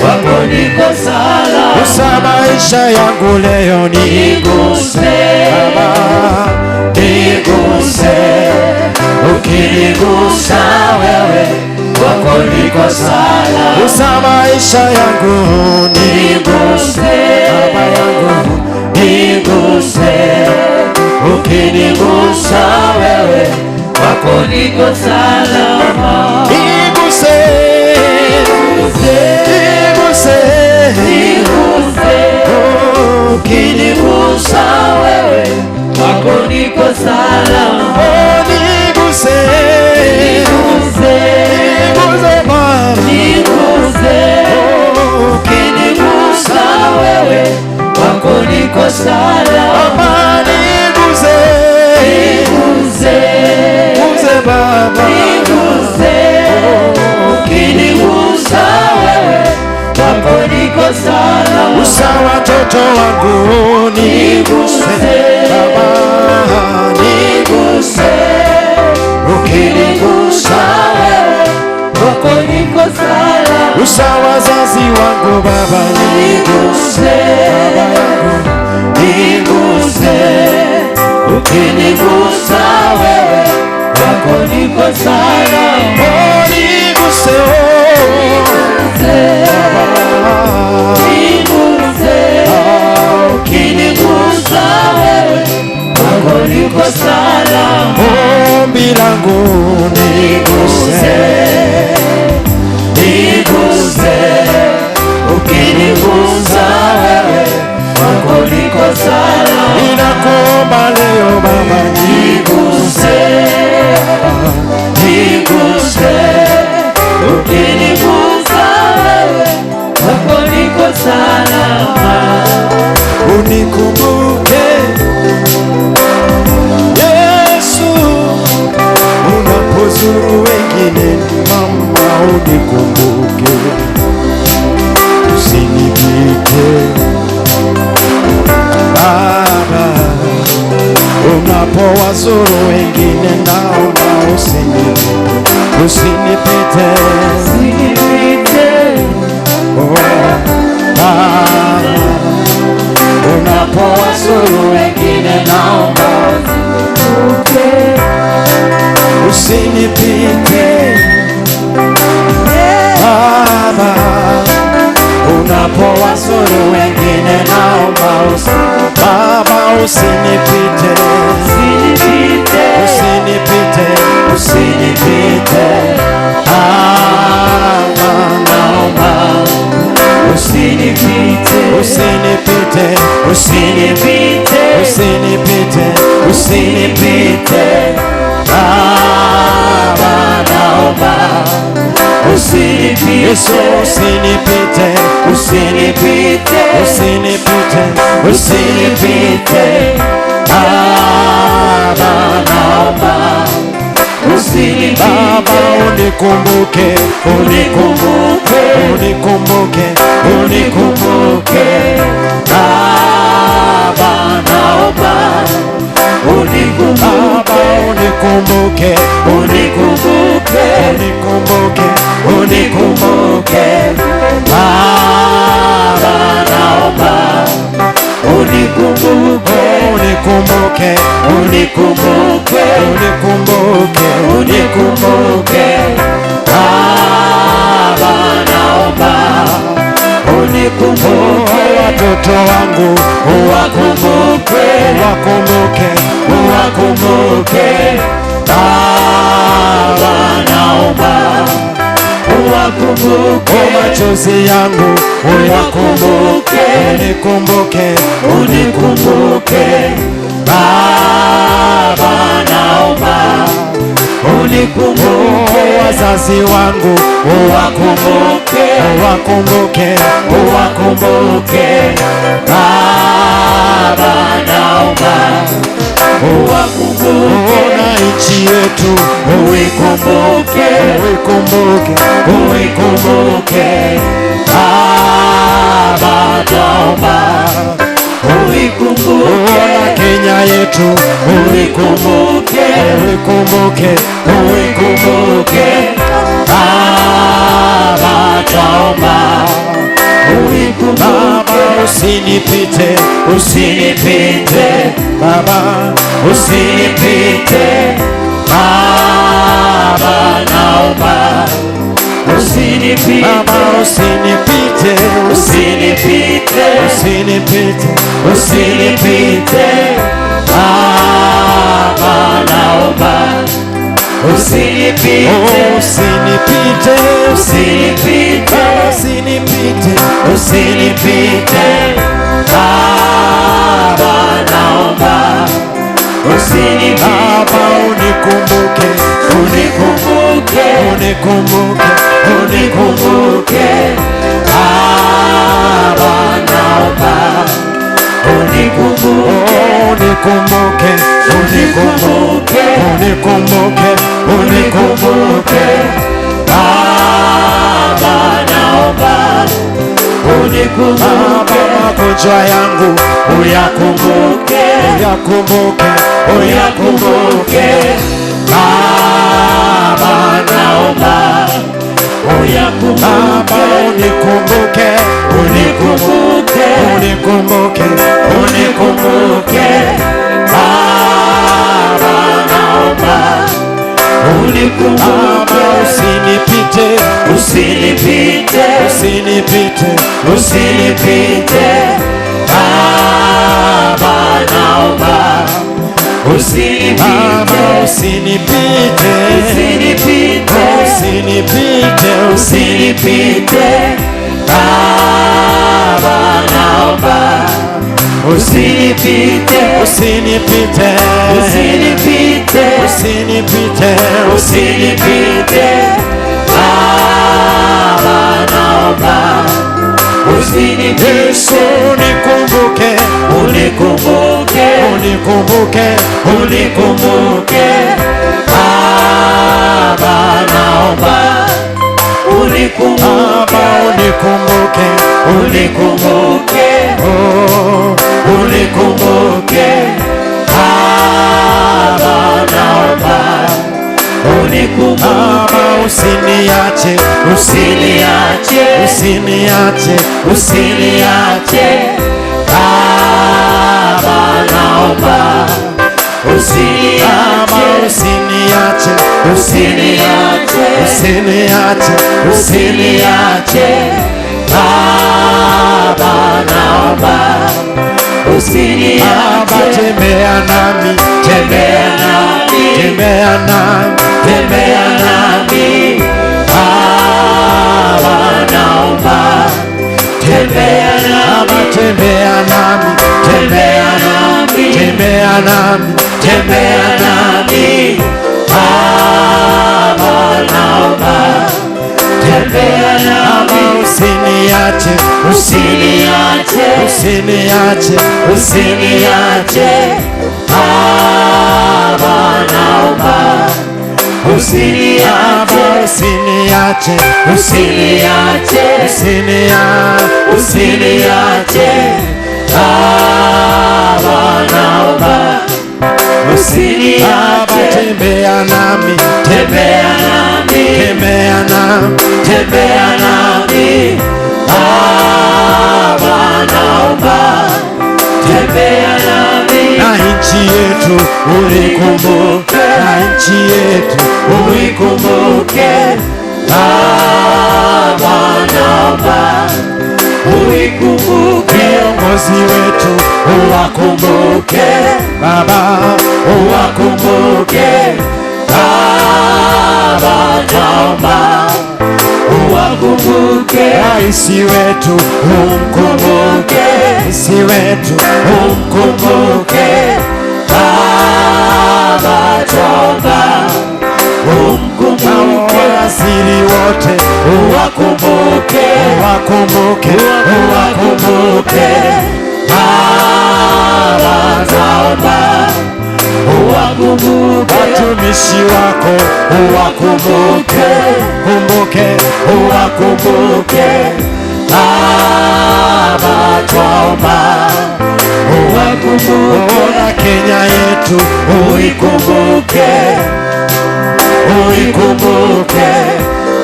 kwako niko salama. Gusa maisha yangu leo, niguse Baba, niguse. Ukinigusa wewe kwako niko salama. Gusa maisha yangu, niguse Baba yangu, niguse. Ukinigusa wewe kwako niko salama. Niguse, niguse, niguse. Ukinigusa wewe kwako niko salama. Oh, niguse, niguse, niguse Baba, niguse. Ukinigusa wewe kwako niko salama. Baba niguse, niguse, niguse Baba, niguse. Ukinigusa wewe kwako niko salama. Gusa watoto wangu, niguse Baba, niguse. Ukinigusa wewe kwako niko salama. Gusa wazazi wangu Baba, niguse Baba yangu, niguse. Ukinigusa wewe kwako niko salama. Oh, niguse. yangu, niguse, niguse, ukinigusa wewe kwako niko salama. Ninakuomba leo Baba, niguse, niguse, ukinigusa wewe kwako niko salama. Unikumbuke Yesu, unapozuru wengine, mama unikumbuke, usinipite Baba, unapowazuru wengine, naomba usinipite, usinipite, usinipite, oh Baba, unapowazuru wengine, naomba usinipite, Baba, unapowazuru wengine, naomba Baba usinipite, usinipite, usinipite, usinipite, Baba naomba usinipite, usinipite, usinipite, usinipite, usinipite, Baba naomba usinipite, Yesu usinipite, usinipite, usinipite, usinipite, Baba naomba usinipite, Baba unikumbuke, unikumbuke, unikumbuke, unikumbuke, Baba naomba unikumbuke, Baba unikumbuke, unikumbuke, unikumbuke, unikumbuke, Baba naomba unikumbuke, unikumbuke, unikumbuke, unikumbuke, unikumbuke, Baba naomba unikumbuke, watoto wangu uwakumbuke, uwakumbuke, uwakumbuke, Baba naomba uwakumbuke, machozi yangu uyakumbuke, unikumbuke, unikumbuke, Baba naomba unikumbuke, wazazi wangu uwakumbuke, uwakumbuke, uwakumbuke, Baba naomba uwakumbuke, na nchi yetu uikumbuke, uikumbuke, uikumbuke, Baba naomba uikumbuke, na Kenya yetu uikumbuke, uikumbuke, uikumbuke, Baba naomba unikumbuke, Baba usinipite, usinipite, Baba usinipite, Baba naomba usinipite, Baba usinipite, usinipite, usinipite, usinipite, Baba naomba usinipite, usinipite, usinipite, usinipite, usinipite, Baba naomba usinipite, Baba unikumbuke, unikumbuke, unikumbuke, unikumbuke, Baba naomba unikumbuke, unikumbuke, unikumbuke, unikumbuke, unikumbuke, Baba naomba unikumbuke, magonjwa yangu uyakumbuke, uyakumbuke, uyakumbuke, Baba naomba uyakumbuke, Baba unikumbuke, unikumbuke, unikumbuke, unikumbuke, Baba naomba unikumbuke, usinipite, usinipite, usinipite, usinipite, Baba naomba usinipite, Baba Usinipite, usinipite, usinipite, usinipite. Baba naomba usinipite, usinipite, usinipite, usinipite, usinipite. Baba naomba usinipite. Yesu unikumbuke, Unikumbuke, unikumbuke, unikumbuke. Baba naomba unikumbuke, Baba unikumbuke, unikumbuke, oh, unikumbuke. Baba naomba unikumbuke, Baba usiniache, usiniache, usiniache, usiniache. Baba naomba Baba usiniache, usiniache, usiniache, usiniache, usiniache. Baba naomba Baba usiniache, tembea nami, tembea nami, tembea nami, tembea nami. Baba naomba tembea Baba nami, tembea nami, tembea nami, tembea nami, tembea nami. Baba naomba tembea Baba nami, usiniache, usiniache, usiniache, usiniache. Baba naomba Baba usiniache, usiniache, usiniache, usiniache, usiniache. Baba naomba Baba usiniache, tembea nami, tembea nami, tembea nami, tembea nami. Baba naomba tembea nami, na nchi yetu unikumbuke, na nchi yetu unikumbuke. Baba naomba unikumbuke, viongozi wetu uwakumbuke, Baba uwakumbuke. Baba naomba uwakumbuke, rais wetu umkumbuke, rais wetu umkumbuke. Baba twaomba umkumbuke, waziri wote uwakumbuke, wakumbuke, uwakumbuke. Baba twaomba uwakumbuke, watumishi wako uwakumbuke, kumbuke, uwakumbuke. Baba twaomba uwakumbuke, ona Kenya yetu uikumbuke, uikumbuke.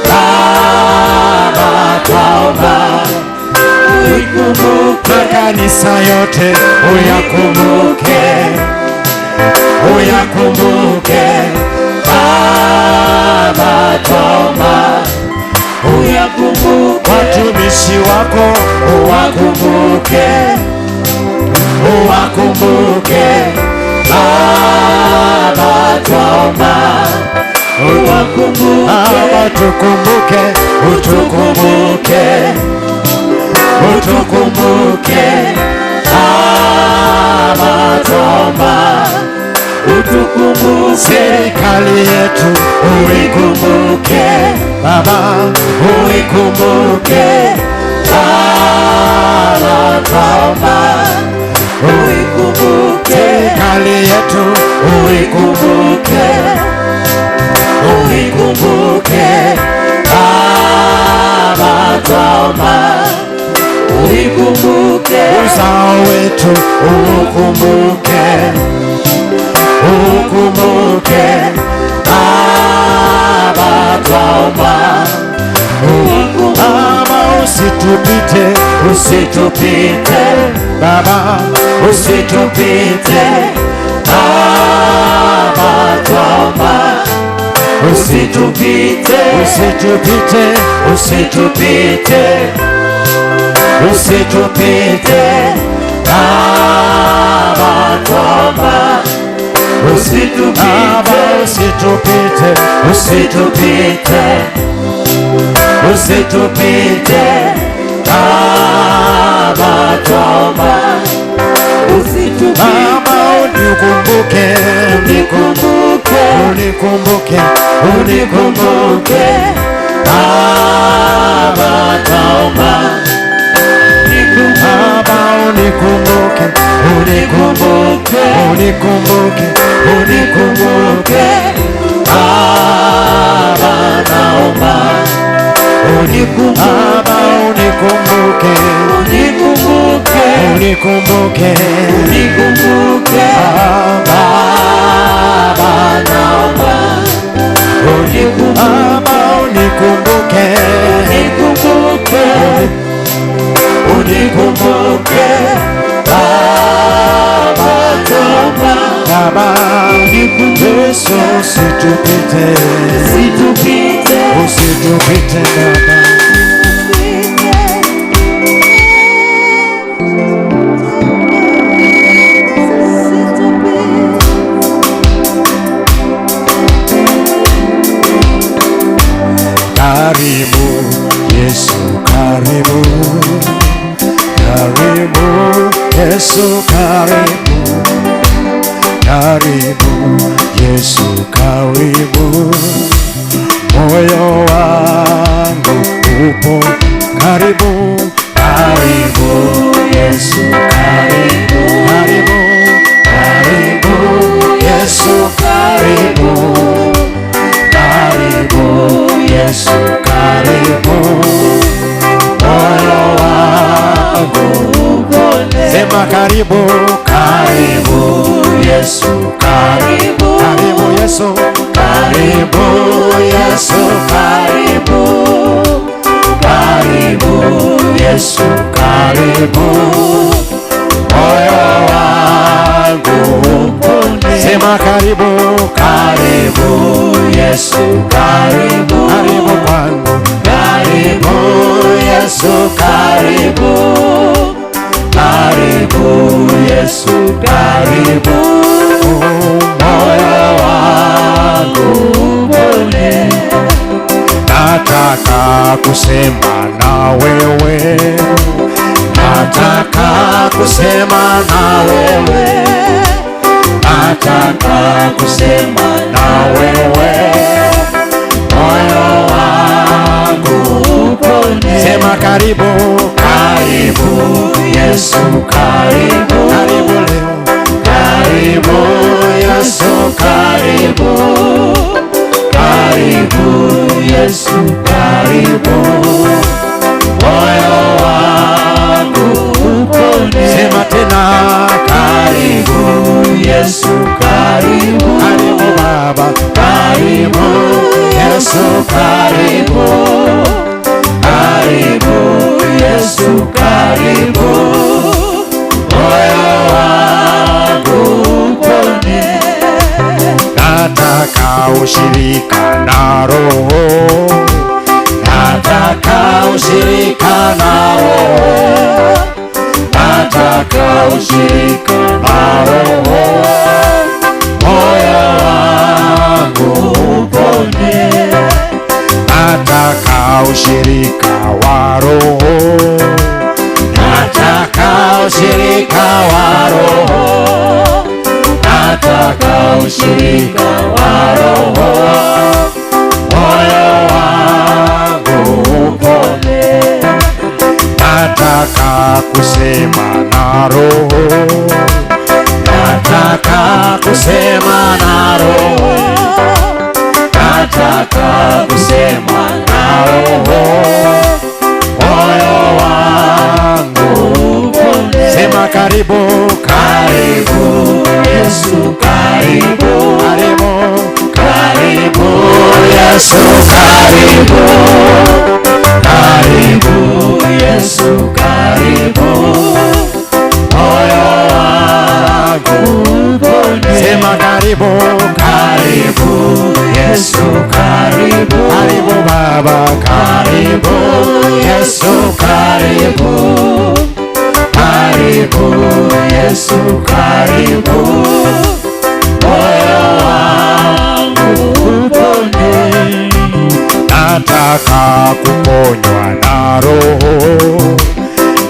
Baba twaomba uikumbuke, makanisa yote uyakumbuke, uyakumbuke. Baba twaomba uyakumbuke, watumishi wako uwakumbuke, uwakumbuke. Baba twaomba uwakumbuke, Baba tukumbuke, utukumbuke, utukumbuke. Baba twaomba utukumbuke, serikali yetu uikumbuke, Baba uikumbuke. Baba twaomba uikumbuke, serikali yetu uikumbuke, uikumbuke. Baba twaomba uikumbuke, uzao wetu ukumbuke, ukumbuke. Baba twaomba ukumbuke, Baba usitupite, usitupite, Baba usitupite. Baba twaomba usitupite, usitupite, usitupite, usitupite. Baba twaomba Baba usitupite, usitupite, usitupite, usitupite. Baba twaomba, Usitupite. Baba unikumbuke, Unikumbuke. unikumbuke, unikumbuke. Baba twaomba, Baba unikumbuke, unikumbuke, unikumbuke, unikumbuke. Baba naomba, Baba unikumbuke, Unikumbuke. unikumbuke, Unikumbuke. Baba naomba, Baba unikumbuke, Unikumbuke. unikumbuke. Baba twaomba. Baba Yesu usitupite, Usitupite. usitupite Baba. Karibu Yesu, karibu, karibu Yesu, karibu, karibu Yesu, karibu, moyo wangu upo karibu, karibu Yesu, karibu, karibu, karibu Yesu, karibu, karibu Yesu, karibu, moyo wangu sema karibu, karibu Yesu, karibu, karibu Yesu, karibu Yesu, karibu, karibu Yesu, karibu, moyo wangu sema karibu, karibu Yesu, karibu, karibu kwangu, karibu Yesu, karibu, karibu Yesu, karibu, moyo wangu nataka kusema na wewe, nataka kusema na wewe, nataka kusema na wewe, moyo wangu sema karibu, karibu Yesu, karibu, karibu leo, karibu Yesu, karibu, karibu Yesu, karibu, moyo wangu sema tena, karibu Yesu, karibu, karibu Baba, karibu Yesu, karibu, karibu Yesu, karibu, moyo wangu nataka ushirika na Roho, nataka ushirika na Roho, nataka ushirika na Roho, moyo wangu upone, nataka ushirika wa Roho, nataka ushirika wa Roho, nataka ushirika wa Roho, moyo wangu upone, nataka kusema na Roho, nataka kusema na Roho, nataka kusema na Roho, moyo wangu upone, sema karibu, karibu Yesu, karibu, karibu, karibu Yesu, karibu, karibu Yesu, karibu, moyo wangu upone, sema karibu, karibu Yesu, karibu, karibu Baba, karibu Yesu, karibu, karibu Yesu, karibu, moyo wangu. Nataka kuponywa na Roho,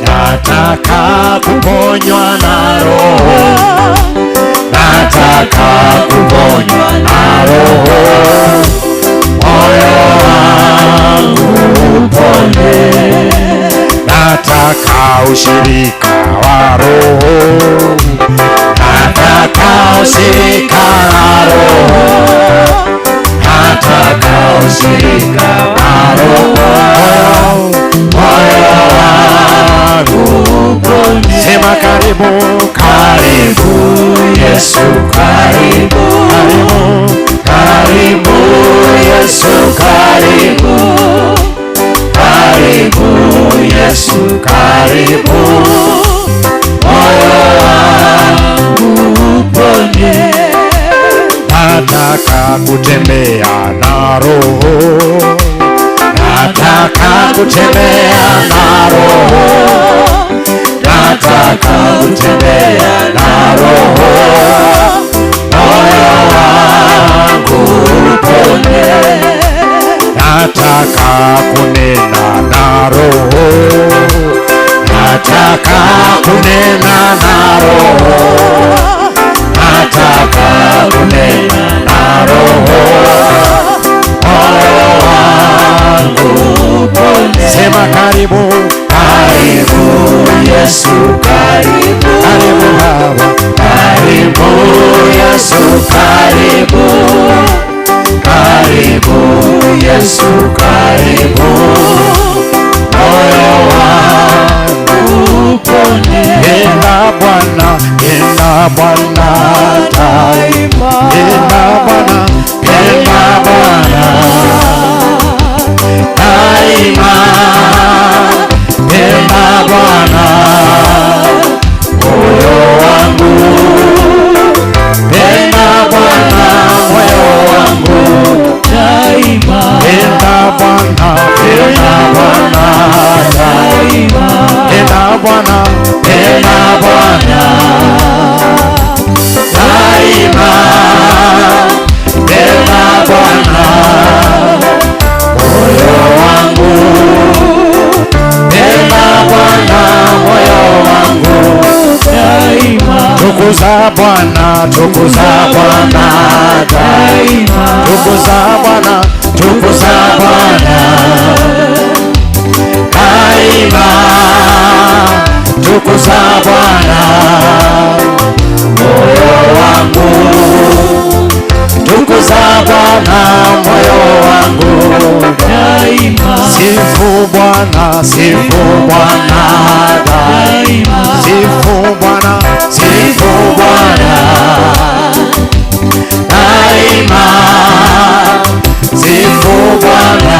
nataka kuponywa na Roho, nataka kuponywa na Roho, moyo wangu upone. Nataka ushirika wa Roho, nataka ushirika wa Roho, nataka ushirika wa Roho, moyo wangu upone. Sema karibu, karibu Yesu, karibu, karibu, karibu Yesu, karibu, karibu Yesu, karibu, moyo wangu upone. Nataka kutembea na Roho, nataka kutembea na Roho, nataka kutembea na Roho, moyo wangu upone. Nataka kunena na Roho, nataka kunena na Roho, nataka kunena na Roho, moyo wangu upone. Sema karibu, karibu Yesu, karibu, karibu Baba, karibu Yesu, karibu, karibu Yesu, karibu, moyo wangu upone. Enda Bwana, enda Bwana daima, enda Bwana, enda Bwana daima, enda Bwana moyo wangu, enda Bwana moyo wangu daima, enda Bwana, enda Bwana daima, enda Bwana, enda Bwana daima, enda Bwana moyo wangu, enda Bwana moyo wangu daima. Tukuza Bwana, tukuza Bwana daima, tukuza Bwana, tukuza Bwana daima, tukuza Bwana moyo wangu, tukuza Bwana moyo wangu daima. Sifu Bwana, sifu Bwana daima, sifu Bwana, sifu Bwana daima, sifu Bwana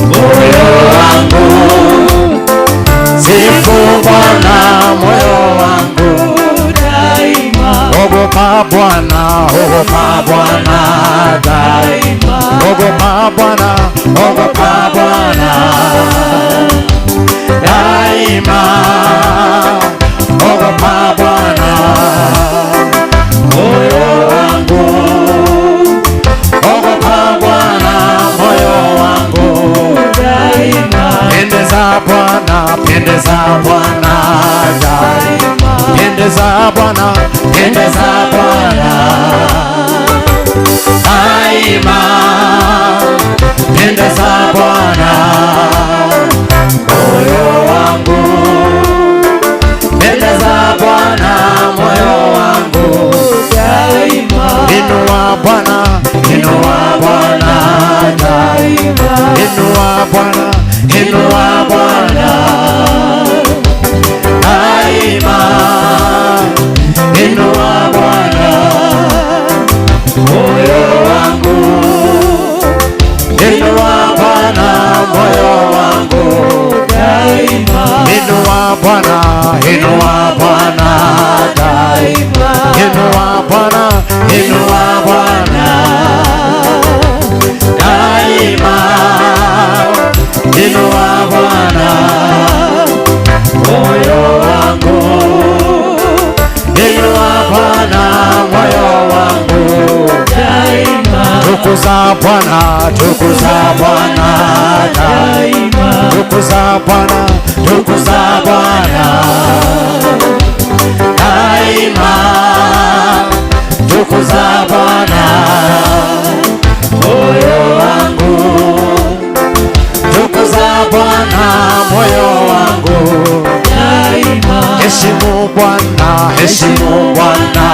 moyo wangu, sifu Bwana moyo wangu daima. Ogopa Bwana, ogopa Bwana daima, ogopa Bwana, ogopa Bwana daima, ogopa Bwana moyo wangu, ogopa Bwana moyo wangu daima. Pendeza Bwana, pendeza Bwana daima, pendeza Bwana, pendeza Bwana daima, pendeza Bwana moyo wangu, pendeza Bwana moyo wangu daima. Inua Bwana, inua Bwana daima, inua Bwana, inua Bwana daima, inua Bwana moyo wangu, inua Bwana moyo wangu daima. Inua Bwana, inua Bwana daima, inua Bwana, inua Bwana daima, inua Bwana moyo wangu, inua Bwana moyo wangu daima. Tukuza Tukuza Bwana, tukuza Bwana daima, tukuza Bwana, tukuza Bwana daima, tukuza Bwana moyo wangu, tukuza Bwana moyo wangu daima, heshimu Bwana, heshimu Bwana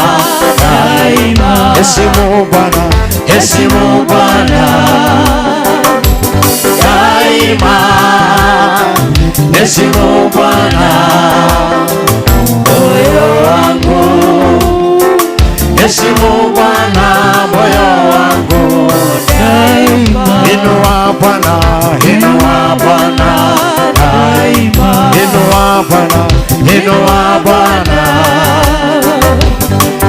daima, heshimu Bwana, heshimu Bwana daima, heshimu Bwana moyo wangu, heshimu Bwana moyo wangu daima, inua Bwana, inua Bwana daima, inua Bwana, inua Bwana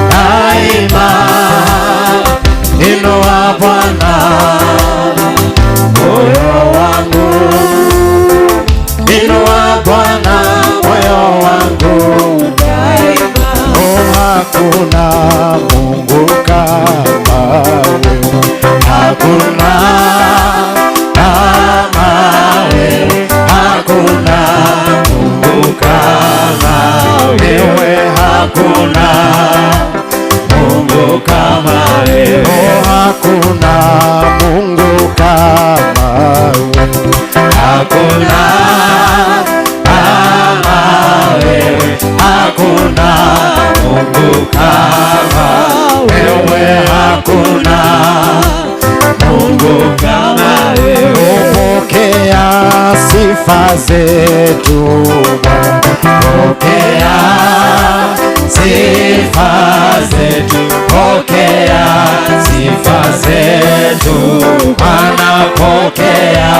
daima, inua Bwana moyo wangu, inua Bwana moyo wangu daima. Oh, hakuna Mungu kama wewe, hakuna kama wewe, hakuna Mungu kama wewe, hakuna Mungu kama wewe, oh, hakuna Mungu kama wewe, hakuna kama wewe, hakuna Mungu kama wewe, hakuna Mungu kama wewe. Pokea sifa zetu Bwana, pokea sifa zetu, pokea sifa zetu Bwana, pokea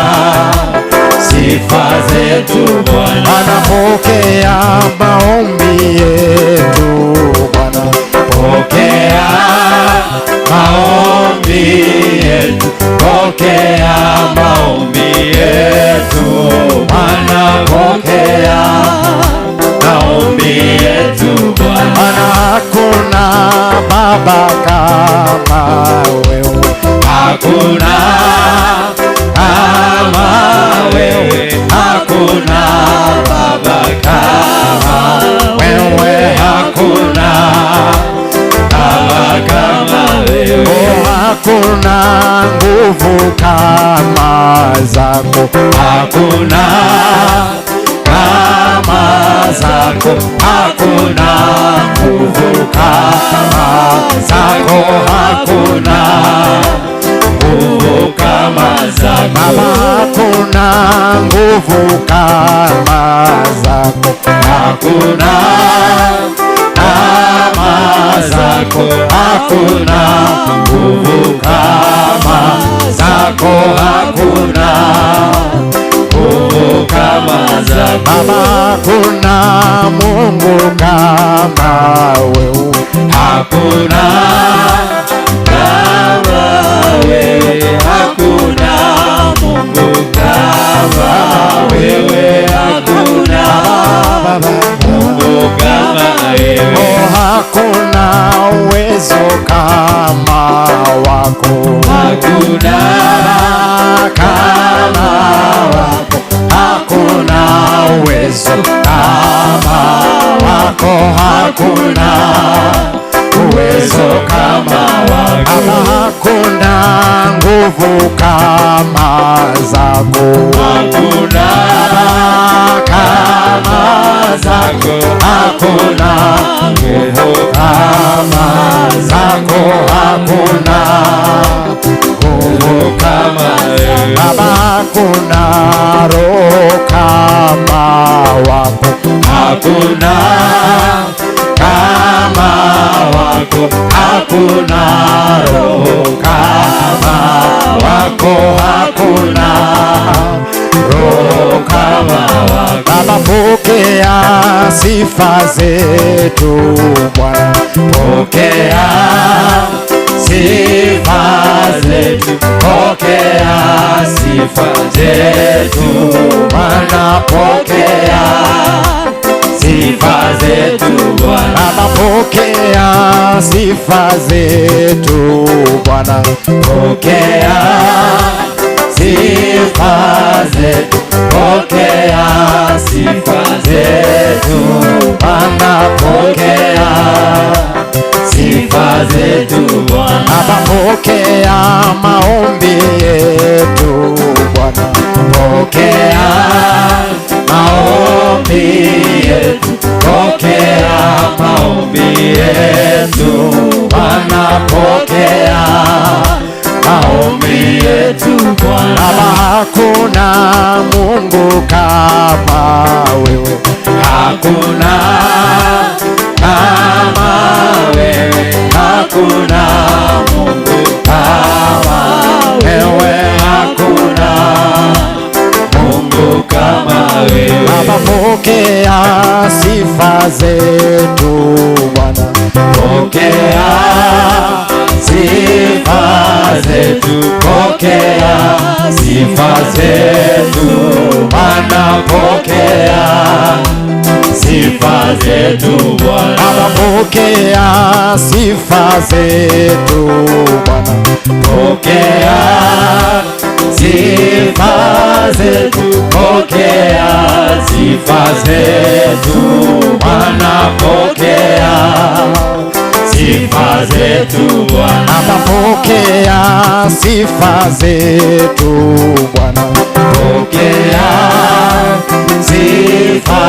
sifa zetu Bwana, pokea maombi yetu Bwana, pokea maombi yetu, pokea maombi yetu Bwana, pokea maombi yetu Bwana. Hakuna baba kama wewe, hakuna kama wewe, hakuna baba kama wewe, hakuna baba kama wewe, oh, hakuna nguvu kama zako, hakuna kama zako, hakuna nguvu kama zako, hakuna nguvu kama zako Baba, hakuna nguvu kama zako, hakuna kama zako, hakuna nguvu kama zako, hakuna nguvu kama zako Baba, hakuna Mungu kama wewe, hakuna kama wewe, hakuna Mungu kama wewe, hakuna Mungu kama wewe, oh, hakuna uwezo kama wako, hakuna kama wako, hakuna uwezo kama wako, hakuna uwezo kama wako, hakuna nguvu kama zako, hakuna kama zako, hakuna nguvu kama zako, hakuna nguvu kama zako Baba, hakuna roho kama wako, hakuna kama wako, hakuna roho kama wako, hakuna roho kama wako Baba, pokea sifa zetu Bwana, pokea sifa zetu, pokea sifa zetu Bwana, pokea sifa sifa zetu Bwana. Baba, pokea sifa zetu Bwana, Pokea sifa zetu, pokea sifa zetu Bwana, pokea sifa zetu Bwana. Baba, pokea maombi yetu Bwana, Pokea maombi yetu, pokea maombi yetu Bwana, pokea maombi yetu Bwana. Baba, hakuna Mungu kama wewe, Hakuna kama wewe, hakuna Mungu kama wewe, hakuna Mungu kama wewe. Baba, pokea sifa zetu Bwana, Pokea sifa zetu, pokea sifa zetu Bwana, pokea sifa zetu Bwana. Baba, pokea sifa zetu Bwana, Pokea sifa zetu, pokea sifa zetu Bwana, pokea sifa zetu Bwana. Baba, pokea sifa zetu Bwana, Pokea sifa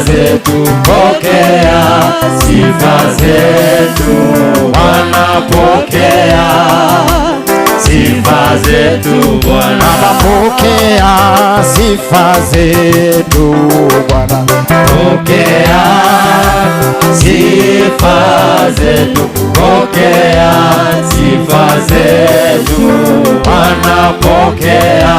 zetu, pokea sifa zetu Bwana, pokea sifa zetu Bwana. Baba, pokea sifa zetu Bwana, Pokea sifa zetu, pokea sifa zetu Bwana, pokea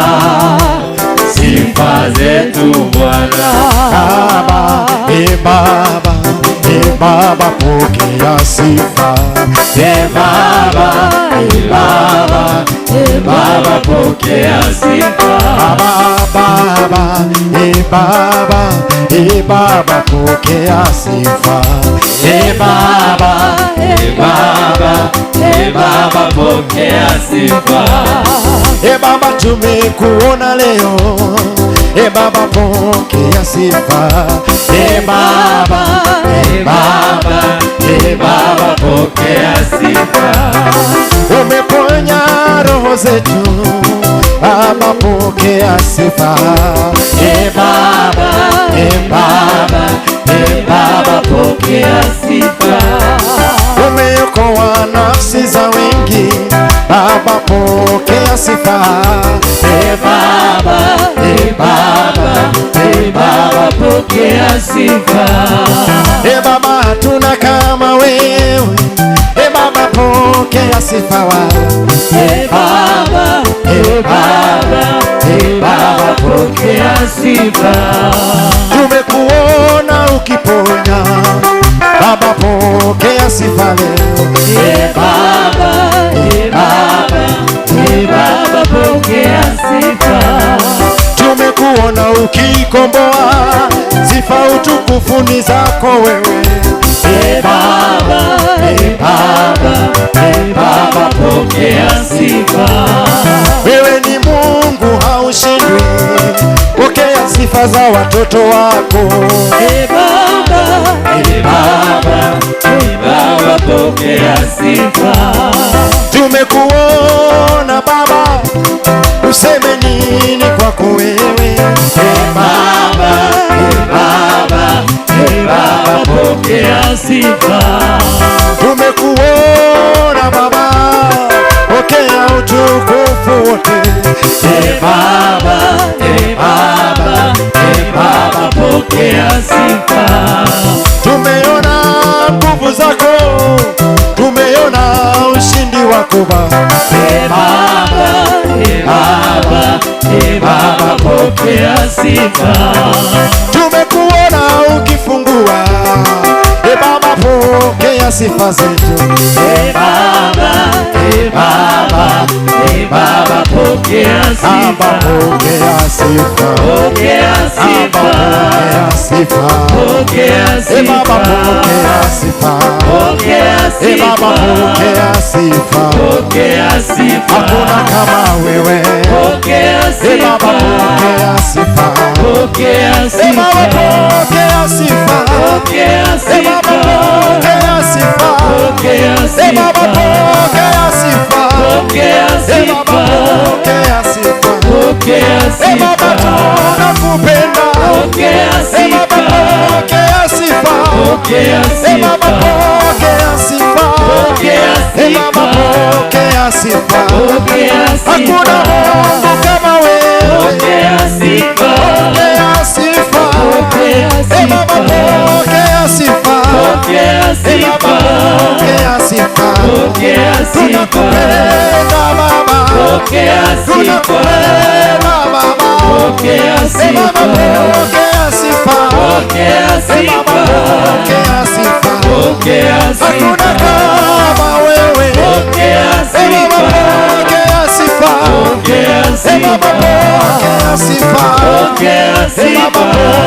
sifa zetu Bwana. Baba, e Baba, e Baba, pokea sifa. E Baba, e Baba, e Baba, pokea sifa. Baba, Baba, e Baba, e Baba, pokea sifa. E Baba, e Baba, e Baba, pokea sifa. E Baba, tumekuona leo. E Baba, pokea sifa. E Baba, e Baba, e Baba, pokea sifa. Umeponya roho zetu. Baba, pokea sifa. E Baba, e Baba, e Baba, pokea sifa. Umeokoa nafsi za wengi. Baba, pokea sifa. E Baba, e Baba, e Baba, pokea sifa. E Baba, hatuna kama wewe. E Baba, pokea sifa. E Baba, e Baba, e Baba, pokea sifa. Tumekuona ukiponya. Baba, pokea sifa leo. E Baba, e Baba, e Baba, pokea sifa. Tumekuona ukikomboa. Sifa utukufu ni zako wewe. E Baba, e Baba, e Baba, pokea sifa. Wewe ni Mungu haushindwi. Pokea sifa za watoto wako. E Baba, e Baba, e Baba, pokea sifa. Tumekuona Baba, useme nini kwako wewe? E Baba, e Baba, e Baba, pokea sifa. Tumekuona Baba, pokea utukufu wote. E Baba, e Baba, e Baba, pokea sifa. Tumeona nguvu zako, tumeona ushindi wako Baba. E Baba, e Baba, e Baba, pokea sifa. Tumekuona ukifungua, e Baba, pokea sifa zetu. E Baba, e Baba, e E Baba, pokea sifa. Baba, pokea sifa. Pokea sifa. Pokea sifa. Pokea E Baba, sifa. pokea sifa. Pokea E Baba, sifa. pokea sifa. Pokea sifa. Hakuna kama wewe. Pokea E Baba, sifa. pokea sifa. Pokea E Baba, sifa. pokea sifa. Pokea E Baba, sifa. pokea sifa. Pokea E Baba, sifa. pokea sifa. Pokea E Baba, sifa. pokea sifa. Pokea E Baba, sifa. tunakupenda. Pokea E Baba, sifa. pokea sifa. Pokea E Baba, sifa. pokea sifa. Pokea E Baba, sifa. pokea sifa. Pokea Hakuna sifa. Mungu kama wewe. Pokea sifa. Pokea sifa. Pokea E Baba, sifa. pokea sifa. Pokea E Baba, sifa. pokea sifa. Pokea sifa. Tunakupenda Baba. Pokea sifa. Tunakupenda Baba. Pokea E Baba, sifa. pokea sifa. Pokea E Baba, sifa. pokea sifa. Pokea Hakuna sifa. kama wewe. Pokea E Baba, sifa. pokea sifa. Pokea E Baba, sifa. pokea sifa. Pokea E Baba, sifa.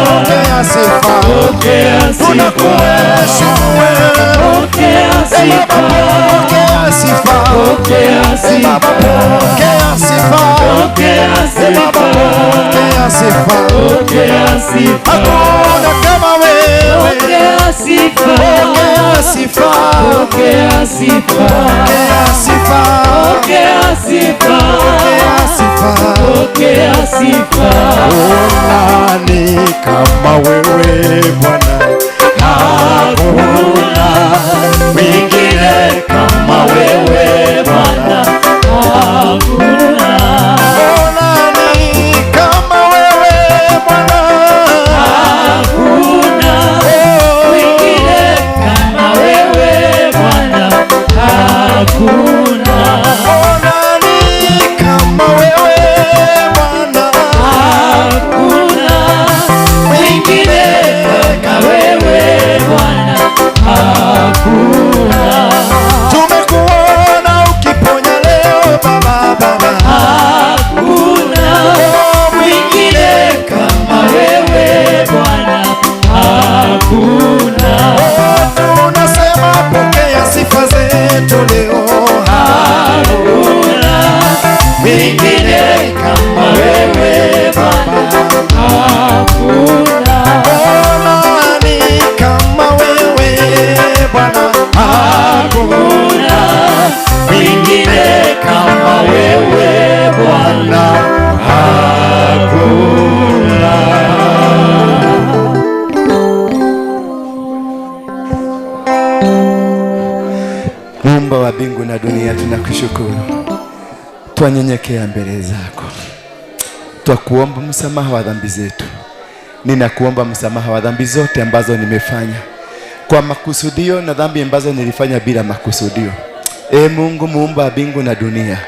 pokea sifa. Pokea sifa. Tunakuheshimu wewe. Pokea E Baba, sifa. pokea sifa. Pokea E Baba, sifa. pokea sifa. Pokea E Baba, sifa. pokea sifa. Pokea sifa. Hakuna kama wewe. Pokea sifa. Pokea sifa. Pokea sifa. Pokea sifa. Pokea sifa. Pokea sifa. Pokea sifa. Nani kama wewe Bwana? Hakuna mwingine kama wewe Bwana. Hakuna. Nani kama wewe Bwana? Hakuna mwingine kama wewe Bwana. Hakuna. Nani kama wewe Bwana? Hakuna mwingine kama wewe Bwana. Hakuna. Tumekuona ukiponya leo Baba, Baba. Hakuna mwingine kama wewe Bwana. Hakuna. Tunasema pokea sifa zetu leo. Hakuna mwingine kama wewe Bwana. Hakuna. Nani kama wewe Bwana? Hakuna mwingine kama wewe Bwana. Hakuna. Muumba wa mbingu na dunia, tunakushukuru, twanyenyekea mbele zako, twakuomba msamaha wa dhambi zetu. Ninakuomba msamaha wa dhambi zote ambazo nimefanya kwa makusudio na dhambi ambazo nilifanya bila makusudio. E Mungu muumba wa mbingu na dunia,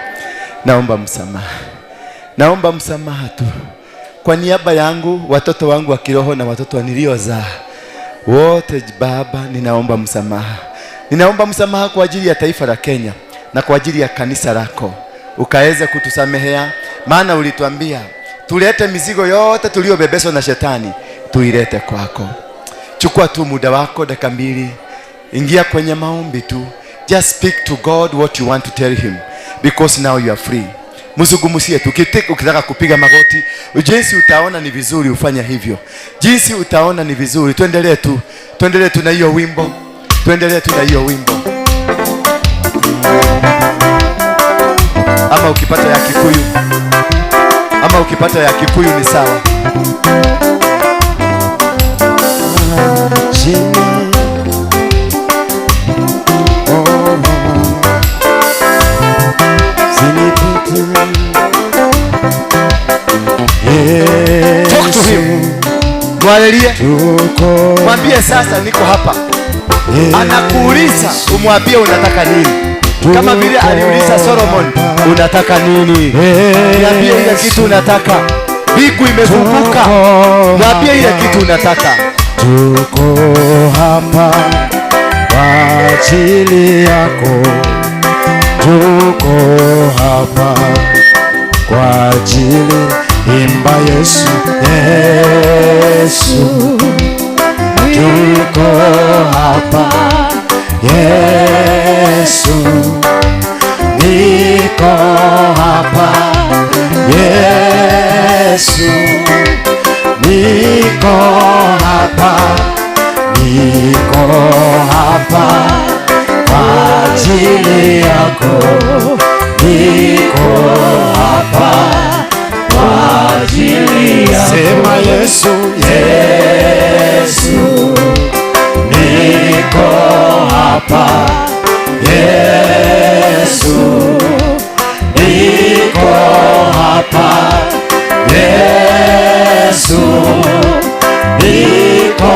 naomba msamaha, naomba msamaha tu kwa niaba yangu, watoto wangu wa kiroho na watoto niliozaa wote. Baba, ninaomba msamaha, ninaomba msamaha kwa ajili ya taifa la Kenya na kwa ajili ya kanisa lako, ukaweze kutusamehea, maana ulituambia tulete mizigo yote tuliyobebeshwa na shetani, tuilete kwako. Chukua tu muda wako, dakika mbili, ingia kwenye maombi tu, just speak to God what you want to tell him because now you are free. Mzungumzie tu. Ukitaka kupiga magoti, jinsi utaona ni vizuri ufanya hivyo, jinsi utaona ni vizuri. Tuendelee tu, tuendelee tu na hiyo wimbo, tuendelee tu na hiyo wimbo. Ama ukipata ya Kikuyu, ama ukipata ya Kikuyu ni sawa. Chini. Oh, zinipite. Talk to him. Mwalilie, Tuko mwambie sasa niko hapa. Anakuuliza umwambie unataka nini, kama vile aliuliza Solomon, unataka nini? Niambie ile kitu unataka. Mbingu imefunguka, mwambie ile kitu unataka. Tuko hapa kwa ajili yako. Tuko hapa kwa ajili, imba Yesu, Yesu. Tuko hapa Yesu, niko hapa Yesu, niko hapa, niko hapa kwa ajili yako, niko hapa kwa ajili yako. Sema Yesu, Yesu, niko hapa Yesu, niko hapa Yesu, niko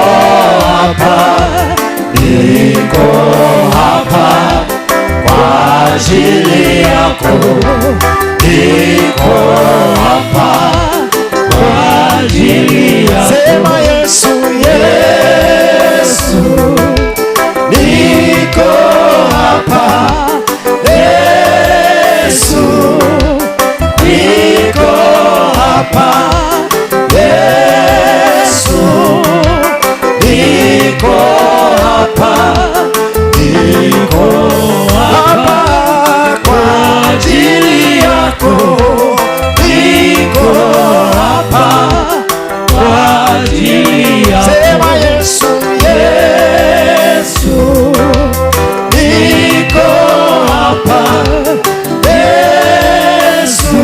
hapa, niko hapa kwa ajili yako, niko hapa kwa ajili yako. Sema Yesu, Yesu, niko hapa Yesu, niko hapa Yesu, niko hapa, niko hapa kwa ajili yako, niko hapa kwa ajili yako. Sema Yesu, Yesu, niko hapa Yesu,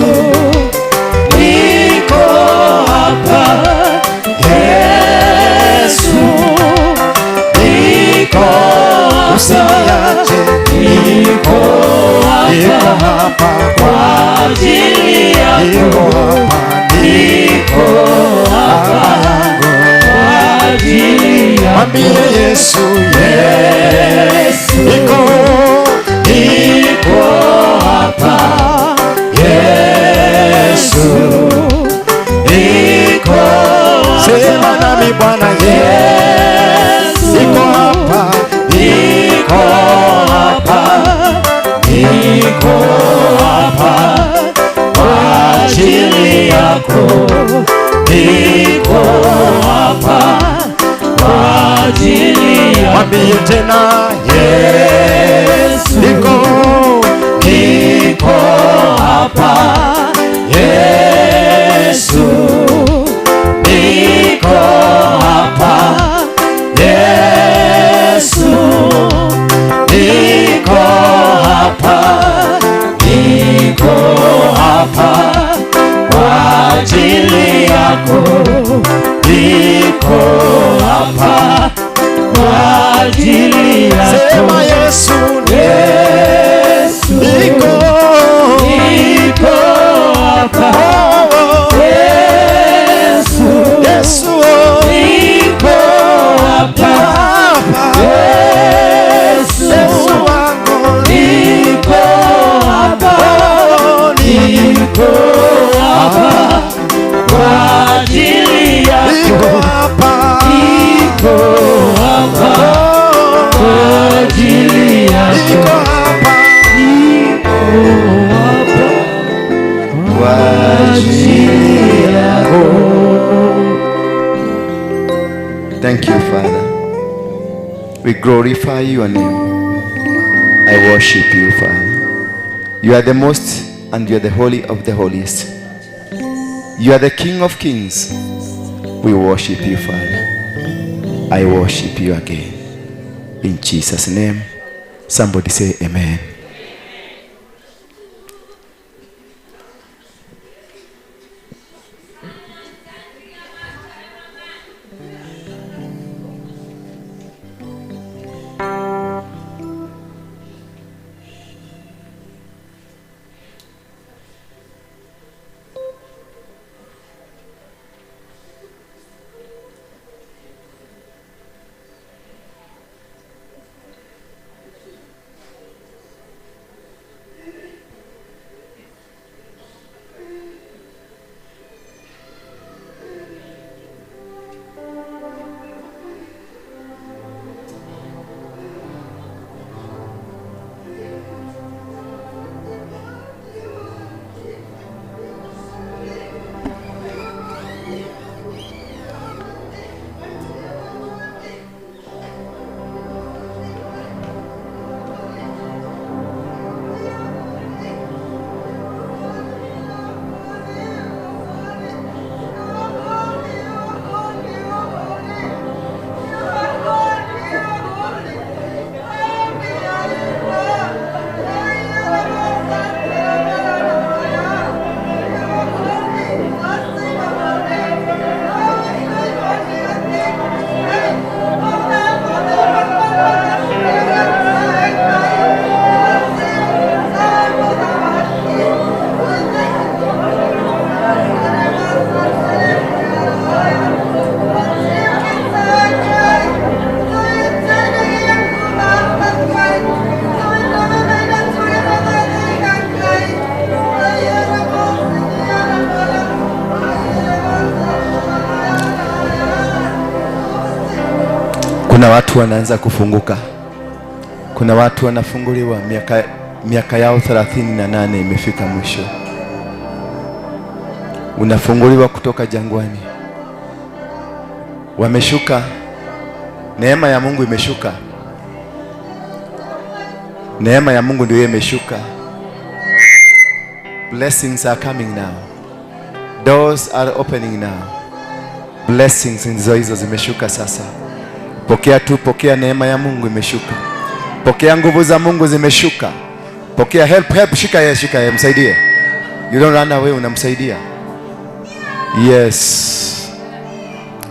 niko hapa Yesu, niko, usiniache, niko hapa kwa ajili yako, niko hapa, niko hapa kwa ajili yako. Mwambie Yesu, Yesu, niko, niko hapa Yesu, niko, sema nami Bwana Yesu, niko hapa, niko hapa, niko hapa kwa ajili yako, niko hapa kwa ajili yako. Mwambie tena Yesu, niko, niko hapa Yesu, niko hapa Yesu, niko hapa, niko hapa kwa ajili yako, niko hapa kwa ajili yako. Sema Yesu, Yesu, niko, niko hapa Yesu, Yesu, niko hapa Yesu, Yesu wangu, niko hapa, niko hapa kwa ajili yako, niko hapa, niko hapa kwa ajili yako, niko hapa, niko hapa kwa ajili yako. Thank you, Father. We glorify your name. I worship you, Father. You are the most and you are the holy of the holiest. You are the King of kings. We worship you, Father. I worship you again. In Jesus' name, somebody say amen. Kuna watu wanaanza kufunguka. Kuna watu wanafunguliwa, miaka yao 38 imefika mwisho. Unafunguliwa kutoka jangwani. Wameshuka. Neema ya Mungu imeshuka. Neema ya Mungu ndio imeshuka. Blessings are coming now. Doors are opening now. Blessings ndizo hizo zimeshuka sasa. Pokea tu, pokea neema ya Mungu imeshuka. Pokea nguvu za Mungu zimeshuka. Pokea help, help, shika yeye, msaidie. You don't run away, unamsaidia. Yes.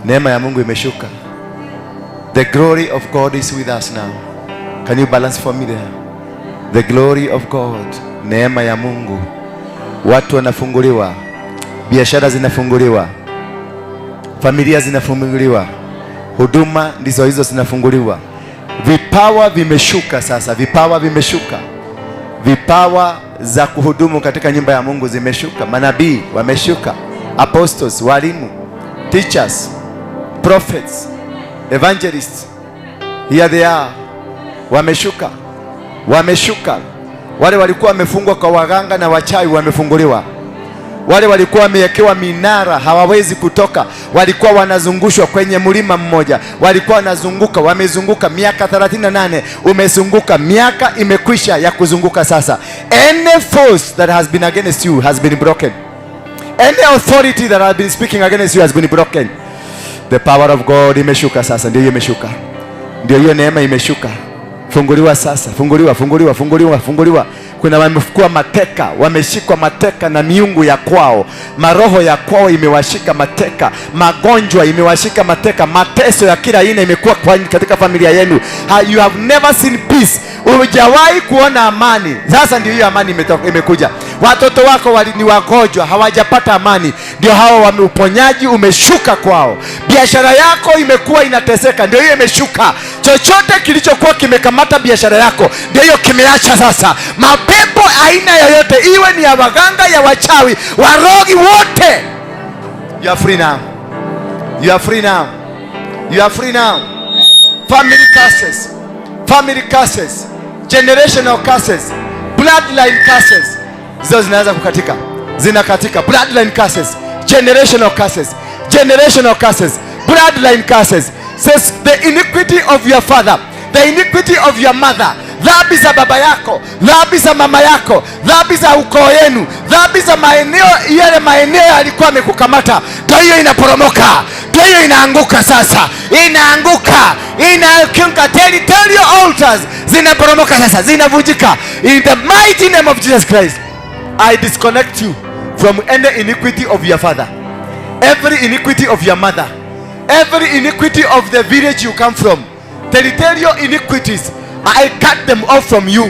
Neema ya Mungu imeshuka. The glory of God is with us now. Can you balance for me there? The glory of God. Neema ya Mungu. Watu wanafunguliwa. Biashara zinafunguliwa. Familia zinafunguliwa. Huduma ndizo hizo zinafunguliwa. Vipawa vimeshuka sasa. Vipawa vimeshuka. Vipawa za kuhudumu katika nyumba ya Mungu zimeshuka. Manabii wameshuka. Apostles, walimu, teachers, prophets, evangelists. Here they are. Wameshuka. Wameshuka. Wale walikuwa wamefungwa kwa waganga na wachawi wamefunguliwa. Wale walikuwa wamewekewa minara hawawezi kutoka, walikuwa wanazungushwa kwenye mlima mmoja, walikuwa wanazunguka, wamezunguka miaka 38, umezunguka, miaka imekwisha ya kuzunguka sasa. Any force that has been against you has been broken. Any authority that has been speaking against you has been broken. The power of God imeshuka sasa, ndio hiyo imeshuka. Ndio hiyo neema imeshuka. Funguliwa sasa, funguliwa, funguliwa, funguliwa, funguliwa. Kuna wamefukua mateka, wameshikwa mateka na miungu ya kwao. Maroho ya kwao imewashika mateka, magonjwa imewashika mateka, mateso ya kila aina imekuwa katika familia yenu. You have never seen peace. Hujawahi kuona amani. Sasa ndio hiyo amani imekuja. Watoto wako ni wagonjwa, hawajapata amani. Ndio hao uponyaji umeshuka kwao. Biashara yako imekuwa inateseka, ndio hiyo imeshuka. Chochote kilichokuwa kimekamata biashara yako, ndio hiyo kimeacha sasa. Mapepo aina yoyote, iwe ni ya waganga, ya wachawi, warogi wote. You are free now. You are free now. You are free now. Family curses. Family curses. Generational curses. Bloodline curses. Hizo zinaanza kukatika. Zinakatika. Bloodline curses. Generational curses. Generational curses. Bloodline curses. Says the iniquity of your father, the iniquity of your mother. Dhambi za baba yako, dhambi za mama yako, dhambi za ukoo yenu, dhambi za maeneo yale, maeneo yalikuwa yamekukamata, ndio hiyo inaporomoka, ndio hiyo inaanguka sasa, inaanguka, inaanguka. Territorial altars zinaporomoka sasa, zinavunjika. In the mighty name of Jesus Christ, I disconnect you from any iniquity of your father, every iniquity of your mother, every iniquity of the village you come from, territorial iniquities. I cut them off from you.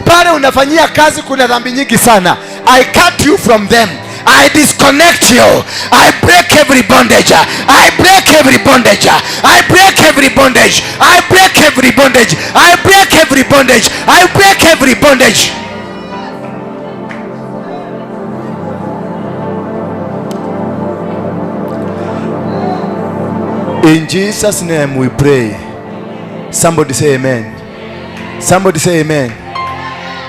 Pale unafanyia kazi kuna dhambi nyingi sana. I cut you from them. I disconnect you. I break every bondage. I break every bondage. I break every bondage. I break every bondage. I break every bondage. I break every bondage. In Jesus' name we pray. Somebody say amen. Somebody say amen.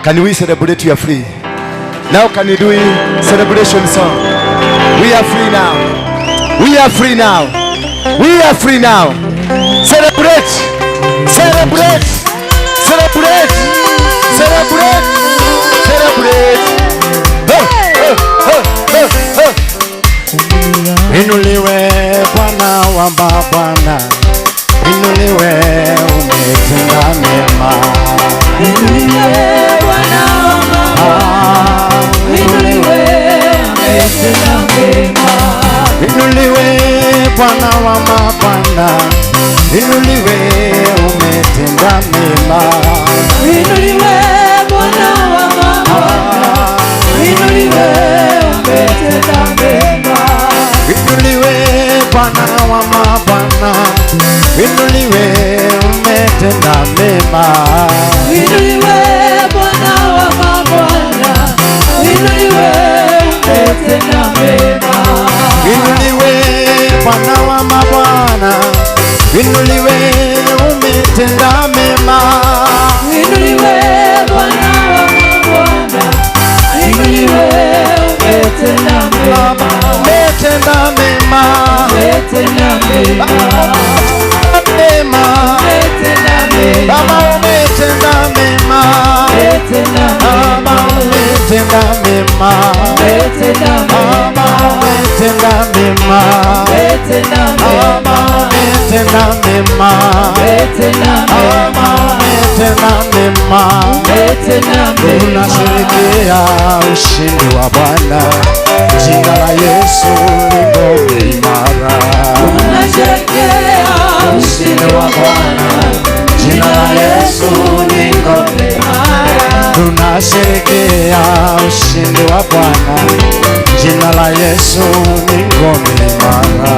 Can we celebrate we are free? Now can you do a celebration song? We are free now. We are free now. We are free now. Celebrate. Celebrate. Celebrate. Celebrate. Celebrate. Hey, hey, hey, hey, hey. Inuliwe Bwana wa mabwana, inuliwe umetenda mema. Inuliwe Bwana wa mabwana, inuliwe umetenda mema. Inuliwe Bwana wa mabwana, inuliwe umetenda mema. Inuliwe Bwana wa mabwana, inuliwe umetenda mema. Inuliwe Bwana wa mabwana, inuliwe umetenda mema. Inuliwe Bwana wa mabwana, inuliwe umetenda mema. Inuliwe Bwana wa mabwana, inuliwe mema. Uinuliwe Bwana wa mabwana, uinuliwe, umetenda mema. Umetenda mema. Umetenda mema. Mema. Umetenda mema. Baba, umetenda mema. Umetenda Baba, mema. umetenda mema. Umetenda Baba, mema. umetenda mema. Umetenda Baba, mema. umetenda mema. Umetenda Baba, mema. umetenda mema. Umetenda mema. Tunasherehekea ushindi wa Bwana, jina la Yesu ni ngome imara. Tunasherehekea ushindi wa Bwana, jina la Yesu ni ngome imara. Tunasherehekea ushindi wa Bwana, jina la Yesu ni ngome imara.